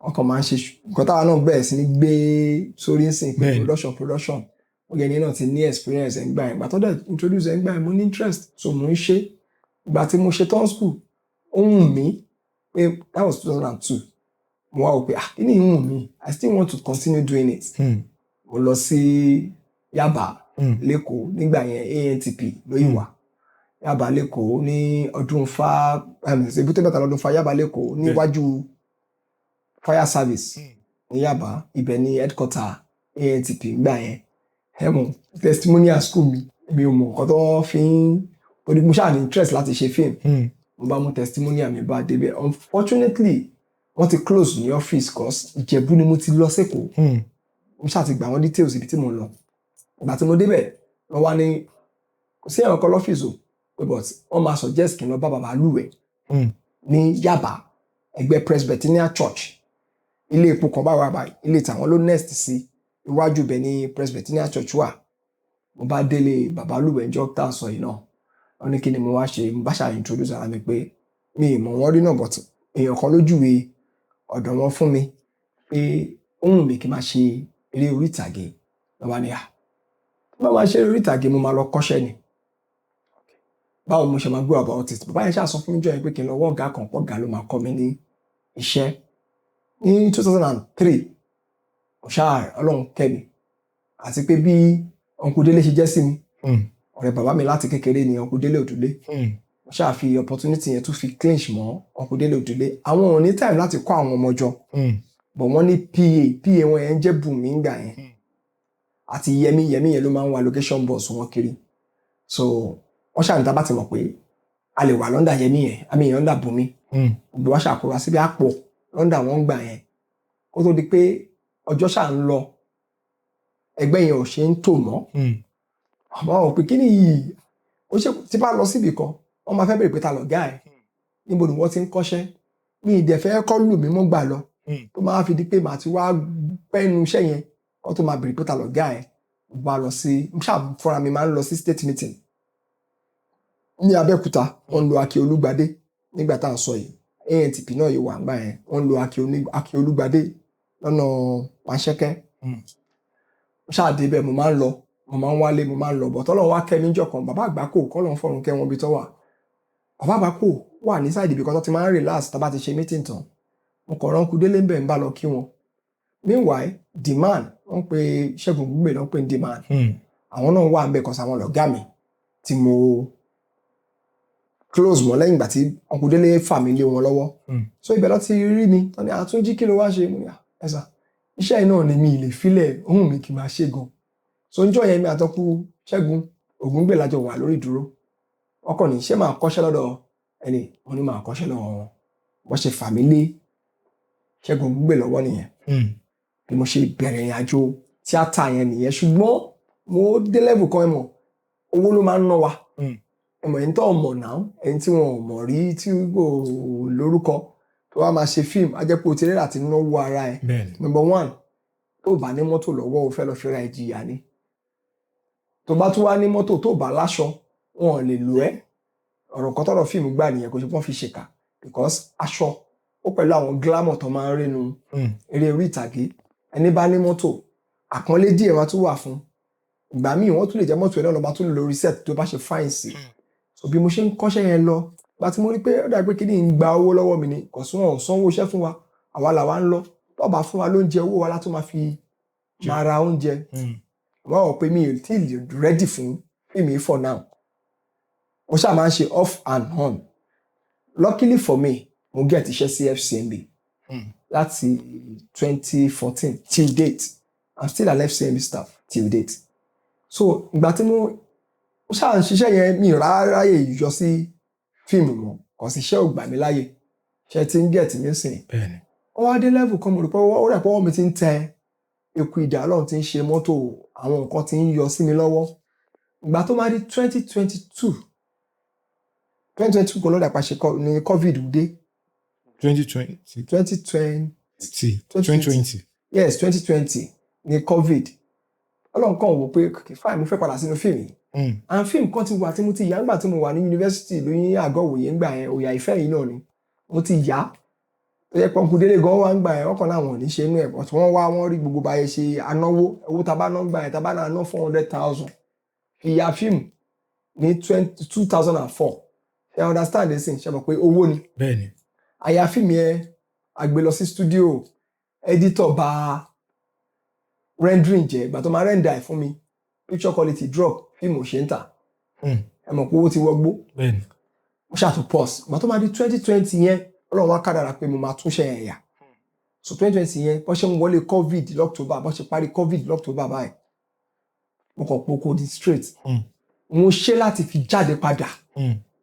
Wọ́n kàn máa ń ṣe nǹkan táwa náà bẹ̀rẹ̀ sí ní gbé sórí ń sìn pé production. Ó yẹ ní náà ti ní experience ẹ̀ ń gbà yẹn. Ìgbà tó dẹ̀ introduce ẹ̀ ń gbà yẹn, mo ní interest, so mo ń ṣe. Ìgbà tí mo ṣe tán school, ó wù mí pé that was 2002. Mo wá wò pé, ah, kí ni ìwù mí? I still want to continue doing it. Mo lọ sí Yaba l'Ékòó nígbà yẹn, ANTP ló yìí wà. Yaba l'Ékòó ní ọdún fa Èbúté Mẹ́ta lọ́dún fa Yaba l'Ékòó níwájú fire service ní Yaba, ibẹ̀ ní headquarter ANTP nígbà yẹn. Ẹ mọ̀ testimonial school mi, mi ò mọ̀ nǹkan tó fi ń torí mo ṣáà ní interest láti ṣe film. Mo bá mú testimonial mi bá débẹ̀. Unfortunately, wọ́n ti close ní office cause Ìjẹ̀bú ni mo ti lọ s'Ékòó. Mo ṣáà ti gbà wọ́n details ibi tí mo ń lọ. Ìgbà tí mo débẹ̀, wọ́n wá ní kò sí ẹ̀rọ kan lọ́fíìsì o, pé but wọ́n máa suggest kí n lọ bá bàbá Lúwẹ̀ ní Yaba, ẹgbẹ́ Presbyterian Church. Ilé epo kan bá wà báyìí, ilé tàwọn ló next sí iwájú ibẹ̀ ní Presbyterian Church wà. Mo bá délé bàbá Lúwẹ̀ níjọ́ tá à ń sọ yìí náà. Wọ́n ní kí ni mo wá ṣe, mo bá ṣáà introduce ara mi pé mi ì mọ̀ wọ́n rí náà, but èèyàn kan ló júwe ọ̀dọ̀ wọn fún mi pé ó wù mí kí n máa ṣe eré orí ìtàgé. Ló bá ní à, tí bá máa ṣe eré orí ìtàgé, mo máa lọ kọ́ṣẹ́ ni. Báwo mo ṣe máa go about it? Bàbá yẹn ṣáà sọ fún mi jọ́ yẹn pé kí n lọ wọ́ ọ̀gá kan, pọ̀ ọ̀gá ló máa kọ́ mi ní iṣẹ́. Ní 2003, mo ṣáà Ọlọ́run kẹ́ mi àti pé bí Uncle Délé ṣe jẹ́ sí mi, ọ̀rẹ́ bàbá mi láti kékeré ni Uncle Délé Òdúlé. Mo ṣáà fi opportunity yẹn tún fi clinch mọ́ Uncle Délé Òdúlé. Àwọn ò ní time láti kọ́ àwọn ọmọ jọ, but wọ́n ní PA, PA wọn yẹn ń jẹ́ Bùnmi ńgbà yẹn. Àti Yẹmí, Yẹmí yẹn ló máa ń wa location bus wọn kiri. So wọ́n ṣáà ní tá bá ti mọ̀ pé a lè wà l'under Yẹmí yẹn, àmì yẹn under Bùnmi. Gbogbo wa ṣàkóra síbi àpò l'under wọn gbà yẹn. Kó tó di pé ọjọ́ ṣáà ń lọ, ẹgbẹ́ yẹn ò ṣe ń tò mọ́. Àmọ́ àwọn pé kí ni yìí? Ó ṣe tí bá lọ síbì kan, wọ́n máa fẹ́ bèrè pé ta lọ̀gá ẹ̀? Níbo ni wọ́n ti ń kọ́ṣẹ́? Mi ì dẹ̀ fẹ́ kọ́ lù mí mọ́ gbà lọ. Tó máa fi di pé màá ti wá pẹ́nu iṣẹ́ yẹn, kó tó máa bèrè pé ta lọ̀gá ẹ̀. Mo bá lọ sí, mo ṣáà fúnra mi máa ń lọ sí state meeting ní Abẹ́òkúta. Wọ́n ń lo Akin Olúgbadé nígbà tá à ń sọ yìí. ANTP náà yìí wà nígbà yẹn. Wọ́n ń lo Akin Olúgbadé lọ́nà Panṣẹ́kẹ́. Mo ṣáà dé ibẹ̀, mo máa ń lọ, mo máa ń wálé, mo máa ń lọ. But Ọlọ́run wá kẹ́ mi níjọ́ kan, bàbá Àgbákò, k'Ọlọ́run fọ̀run kẹ́ wọn bí tọ́ wà. Bàbá Àgbákò wà ní side ibi kan tó ti máa ń relax tá bá ti ṣe meeting tán. Mo kàn rán Uncle Délé ńbẹ̀ ń bá lọ kí wọn. Meanwhile, the man, wọ́n pe Ṣẹ́gun Ògúngbè ló ń pè ní the man. Àwọn náà wà ńbẹ̀ cause àwọn lọ̀gá mi tí mo close mọ́ lẹ́yìn ìgbà tí Uncle Délé fà mí lé wọn lọ́wọ́. So ibẹ̀ ló ti rí mi. Wọ́n ní, "Àtúnjí, kí ló wá ṣe?" Mo ní, "Ah, ẹ sà, iṣẹ́ yìí náà ni mi ì lè filẹ̀, ó wù mí kí n máa ṣe gan." So níjọ́ yẹn mi àti Uncle Ṣẹ́gun Ògúngbè la jọ wà lórí ìdúró. Wọ́n kàn ní ṣé màá kọ́ṣẹ́ lọ́dọ̀ ẹni? Mo ní màá kọ́ṣẹ́ lọ́wọ́ wọn. Wọ́n ṣe fà mí lé Ṣẹ́gun Ògúngbè lọ́wọ́ nìyẹn. Bí mo ṣe bẹ̀rẹ̀ ìrìn àjò tíátà yẹn nìyẹn. Ṣùgbọ́n mo dé level kan, ẹ mọ̀, owó ló máa ń ná wa. Ẹmọ ẹni tó mọ̀ náà, ẹni tí wọn ò mọ̀ rí, tí kò lórúkọ, tó wá máa ṣe fíìmù, á jẹ́ pé o ti rẹ́rà àti náwó ara ẹ̀. Number one, tó bá ní mọ́tò lọ́wọ́, o fẹ́ lọ fi ra ìjìyà ni. Tó bá tún wá ní mọ́tò, tó bá láṣọ, wọn ò lè lò ẹ́. Ọ̀rọ̀ kan tọ́rọ̀ fíìmù gbà nìyẹn. Kò ṣe pọ́n fi ṣèkà, because aṣọ ó pẹ̀lú àwọn glamour tó máa ń rínu eré orí ìtàgé. Ẹni bá ní mọ́tò, àpọ́nlé díẹ̀ máa tún wà fún. Ìgbà míì, wọ́n tún lè jẹ́ mọ́tò ẹ̀ náà lọ́ba tún lè lórí set tó bá ṣe fine sí. So bí mo ṣe ń kọ́ṣẹ́ yẹn lọ, gba tí mo rí pé ó dàbí pé kíní ń gba owó lọ́wọ́ mi ni, kò sí, wọn ò sanwó iṣẹ́ fún wa, àwa làwa ń lọ. Tó bá fún wa lóúnjẹ, owó wa látún máa fi máa ra oúnjẹ. Wọ́n rò pé mi ò tí ì ready fún fíìmù yìí for now. Mo ṣáà máa ń ṣe off and on. Luckily for me, mo get iṣẹ́ sí FCMB láti 2014 till date. I'm still an FCMB staff till date. So ìgbà tí mo ṣáà ń ṣiṣẹ́ yẹn, mi ò ráyè yọ sí fíìmù mọ́, kò sí iṣẹ́ ò gbà mí láyè. Ṣe ti ń get mi sìn? Bẹ́ẹ̀ni. Ó wá dé level kan, mo rò pé ó rẹ̀ pé ọwọ́ mi ti ń tẹ eku ìdá. Ọlọ́run ti ń ṣe mọ́tò, àwọn nǹkan ti ń yọ sí mi lọ́wọ́. Ìgbà tó máa di 2022, 2022 kò lọ́dà pàṣẹ ní COVID dé. 2020. 2020. 2020. Yes, 2020 ní COVID. Ọlọ́run kàn wò pé, okay, fine, mo fẹ́ padà sínú fíìmù yìí. And fíìmù kan ti wà tí mo ti yà nígbà tí mo wà ní yunifásitì lóyún àgọ́ òwòye ńgbà yẹn. Òyà Ìfẹ́ yìí náà ni mo ti yà, tó yẹ pọ́nkú délé gan wá ń gbà yẹn. Wọ́n kàn láwọn ò ní ṣe inú ẹ̀, but wọ́n wá, wọ́n rí gbogbo báyẹn ṣe anáwó. Owó tá a bá ná gbà yẹn, tá a bá náà ná 400,000 fi ya fíìmù ní 2004, ṣe understand this? Ṣe mọ̀ pé owó ni? Bẹ́ẹ̀ni. Àyà fíìmù yẹn, a gbé lọ sí studio, editor bá rendering jẹ́. Ìgbà tó máa render ẹ̀ fún mi, picture quality drop, fíìmù ò ṣe ń tà. Ẹ mọ̀ pé owó ti wọgbó. Mo ṣàtún pause. Ìgbà tó máa di 2020 yẹn, Ọlọ́run wá kádàrá pé mo máa túnṣe yẹn yà. So 2020 yẹn, bọ́n ṣe ń wọlé COVID l'October, bọ́n ṣe parí COVID l'October báyìí, mo kàn poko di straight. Mo ṣe láti fi jáde padà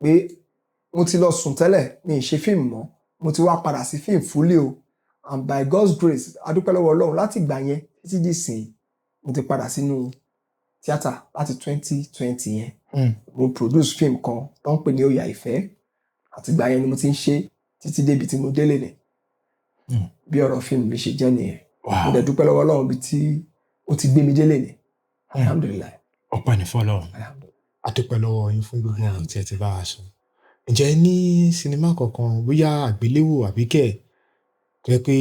pé mo ti lọ sùn tẹ́lẹ̀, mi ì ṣe fíìmù mọ́, mo ti wá padà sí fíìmù fully o. And by God's grace, adúpẹ́ lọ́wọ́ Ọlọ́run, láti ìgbà yẹn títí di ìsìn, mo ti padà sínú tíátà láti 2020 yẹn. Mo produce film kan tó ń pè ní Òyà Ìfẹ́. Àtìgbà yẹn ni mo ti ń ṣe títí débi tí mo délé ni. Bí ọ̀rọ̀ fíìmù mi ṣe jẹ́ nìyẹn. Mo dẹ̀ dúpẹ́ lọ́wọ́ Ọlọ́run bí tí ó ti gbé mi délé ni. Alhamdulillahi. Ọpẹ́ ní fọ́lọ́run. Alhamdulillahi. A dúpẹ́ lọ́wọ́ yín fún gbogbo ọ̀rọ̀ tí ẹ ti bá wa sọ. Ǹjẹ́ ní sinimá kankan, bóyá àgbéléwò àbí kẹ̀, tó yẹ pé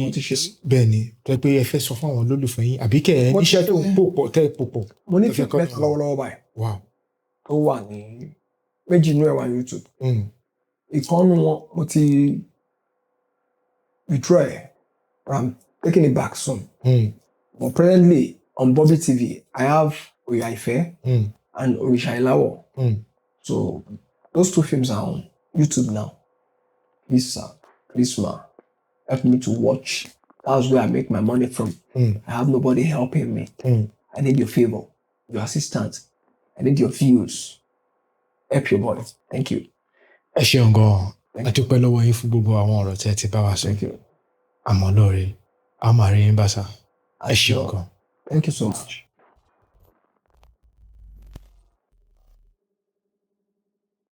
Mo ti ṣe. Bẹ́ẹ̀ ni, tó yẹ pé ẹ fẹ́ sọ fún àwọn olólùfẹ́ yín, àbí kẹ̀ ẹ Mo ti níṣẹ́ tó ń ṣe. pò pọ̀ tẹ́ ẹ pò pọ̀? Mo ní Ẹ fẹ́ fíìmù mẹ́ta lọ́wọ́lọ́wọ́ báyìí tó wà ní, méjì inú ẹ̀ wà YouTube. Ìkan nínú wọn, mo ti withdraw ẹ̀, but I'm taking it back soon. But presently on Bobby TV, I have Oya Ife and Orisha Ilawo. So those two films are on YouTube now. Please, sir, please, ma, help me to watch. That's where I make my money from. I have nobody helping me. I need your favor, your assistance. I need your views. Help your boy. Thank you. Ẹ ṣeun gan-an. Thank A dúpẹ́ lọ́wọ́ yín fún gbogbo àwọn ọ̀rọ̀ tí ẹ ti bá wa sọ. Thank you. Àmọ́ lóore, a máa rí yín bá sà. Ẹ ṣeun gan. Thank you so much.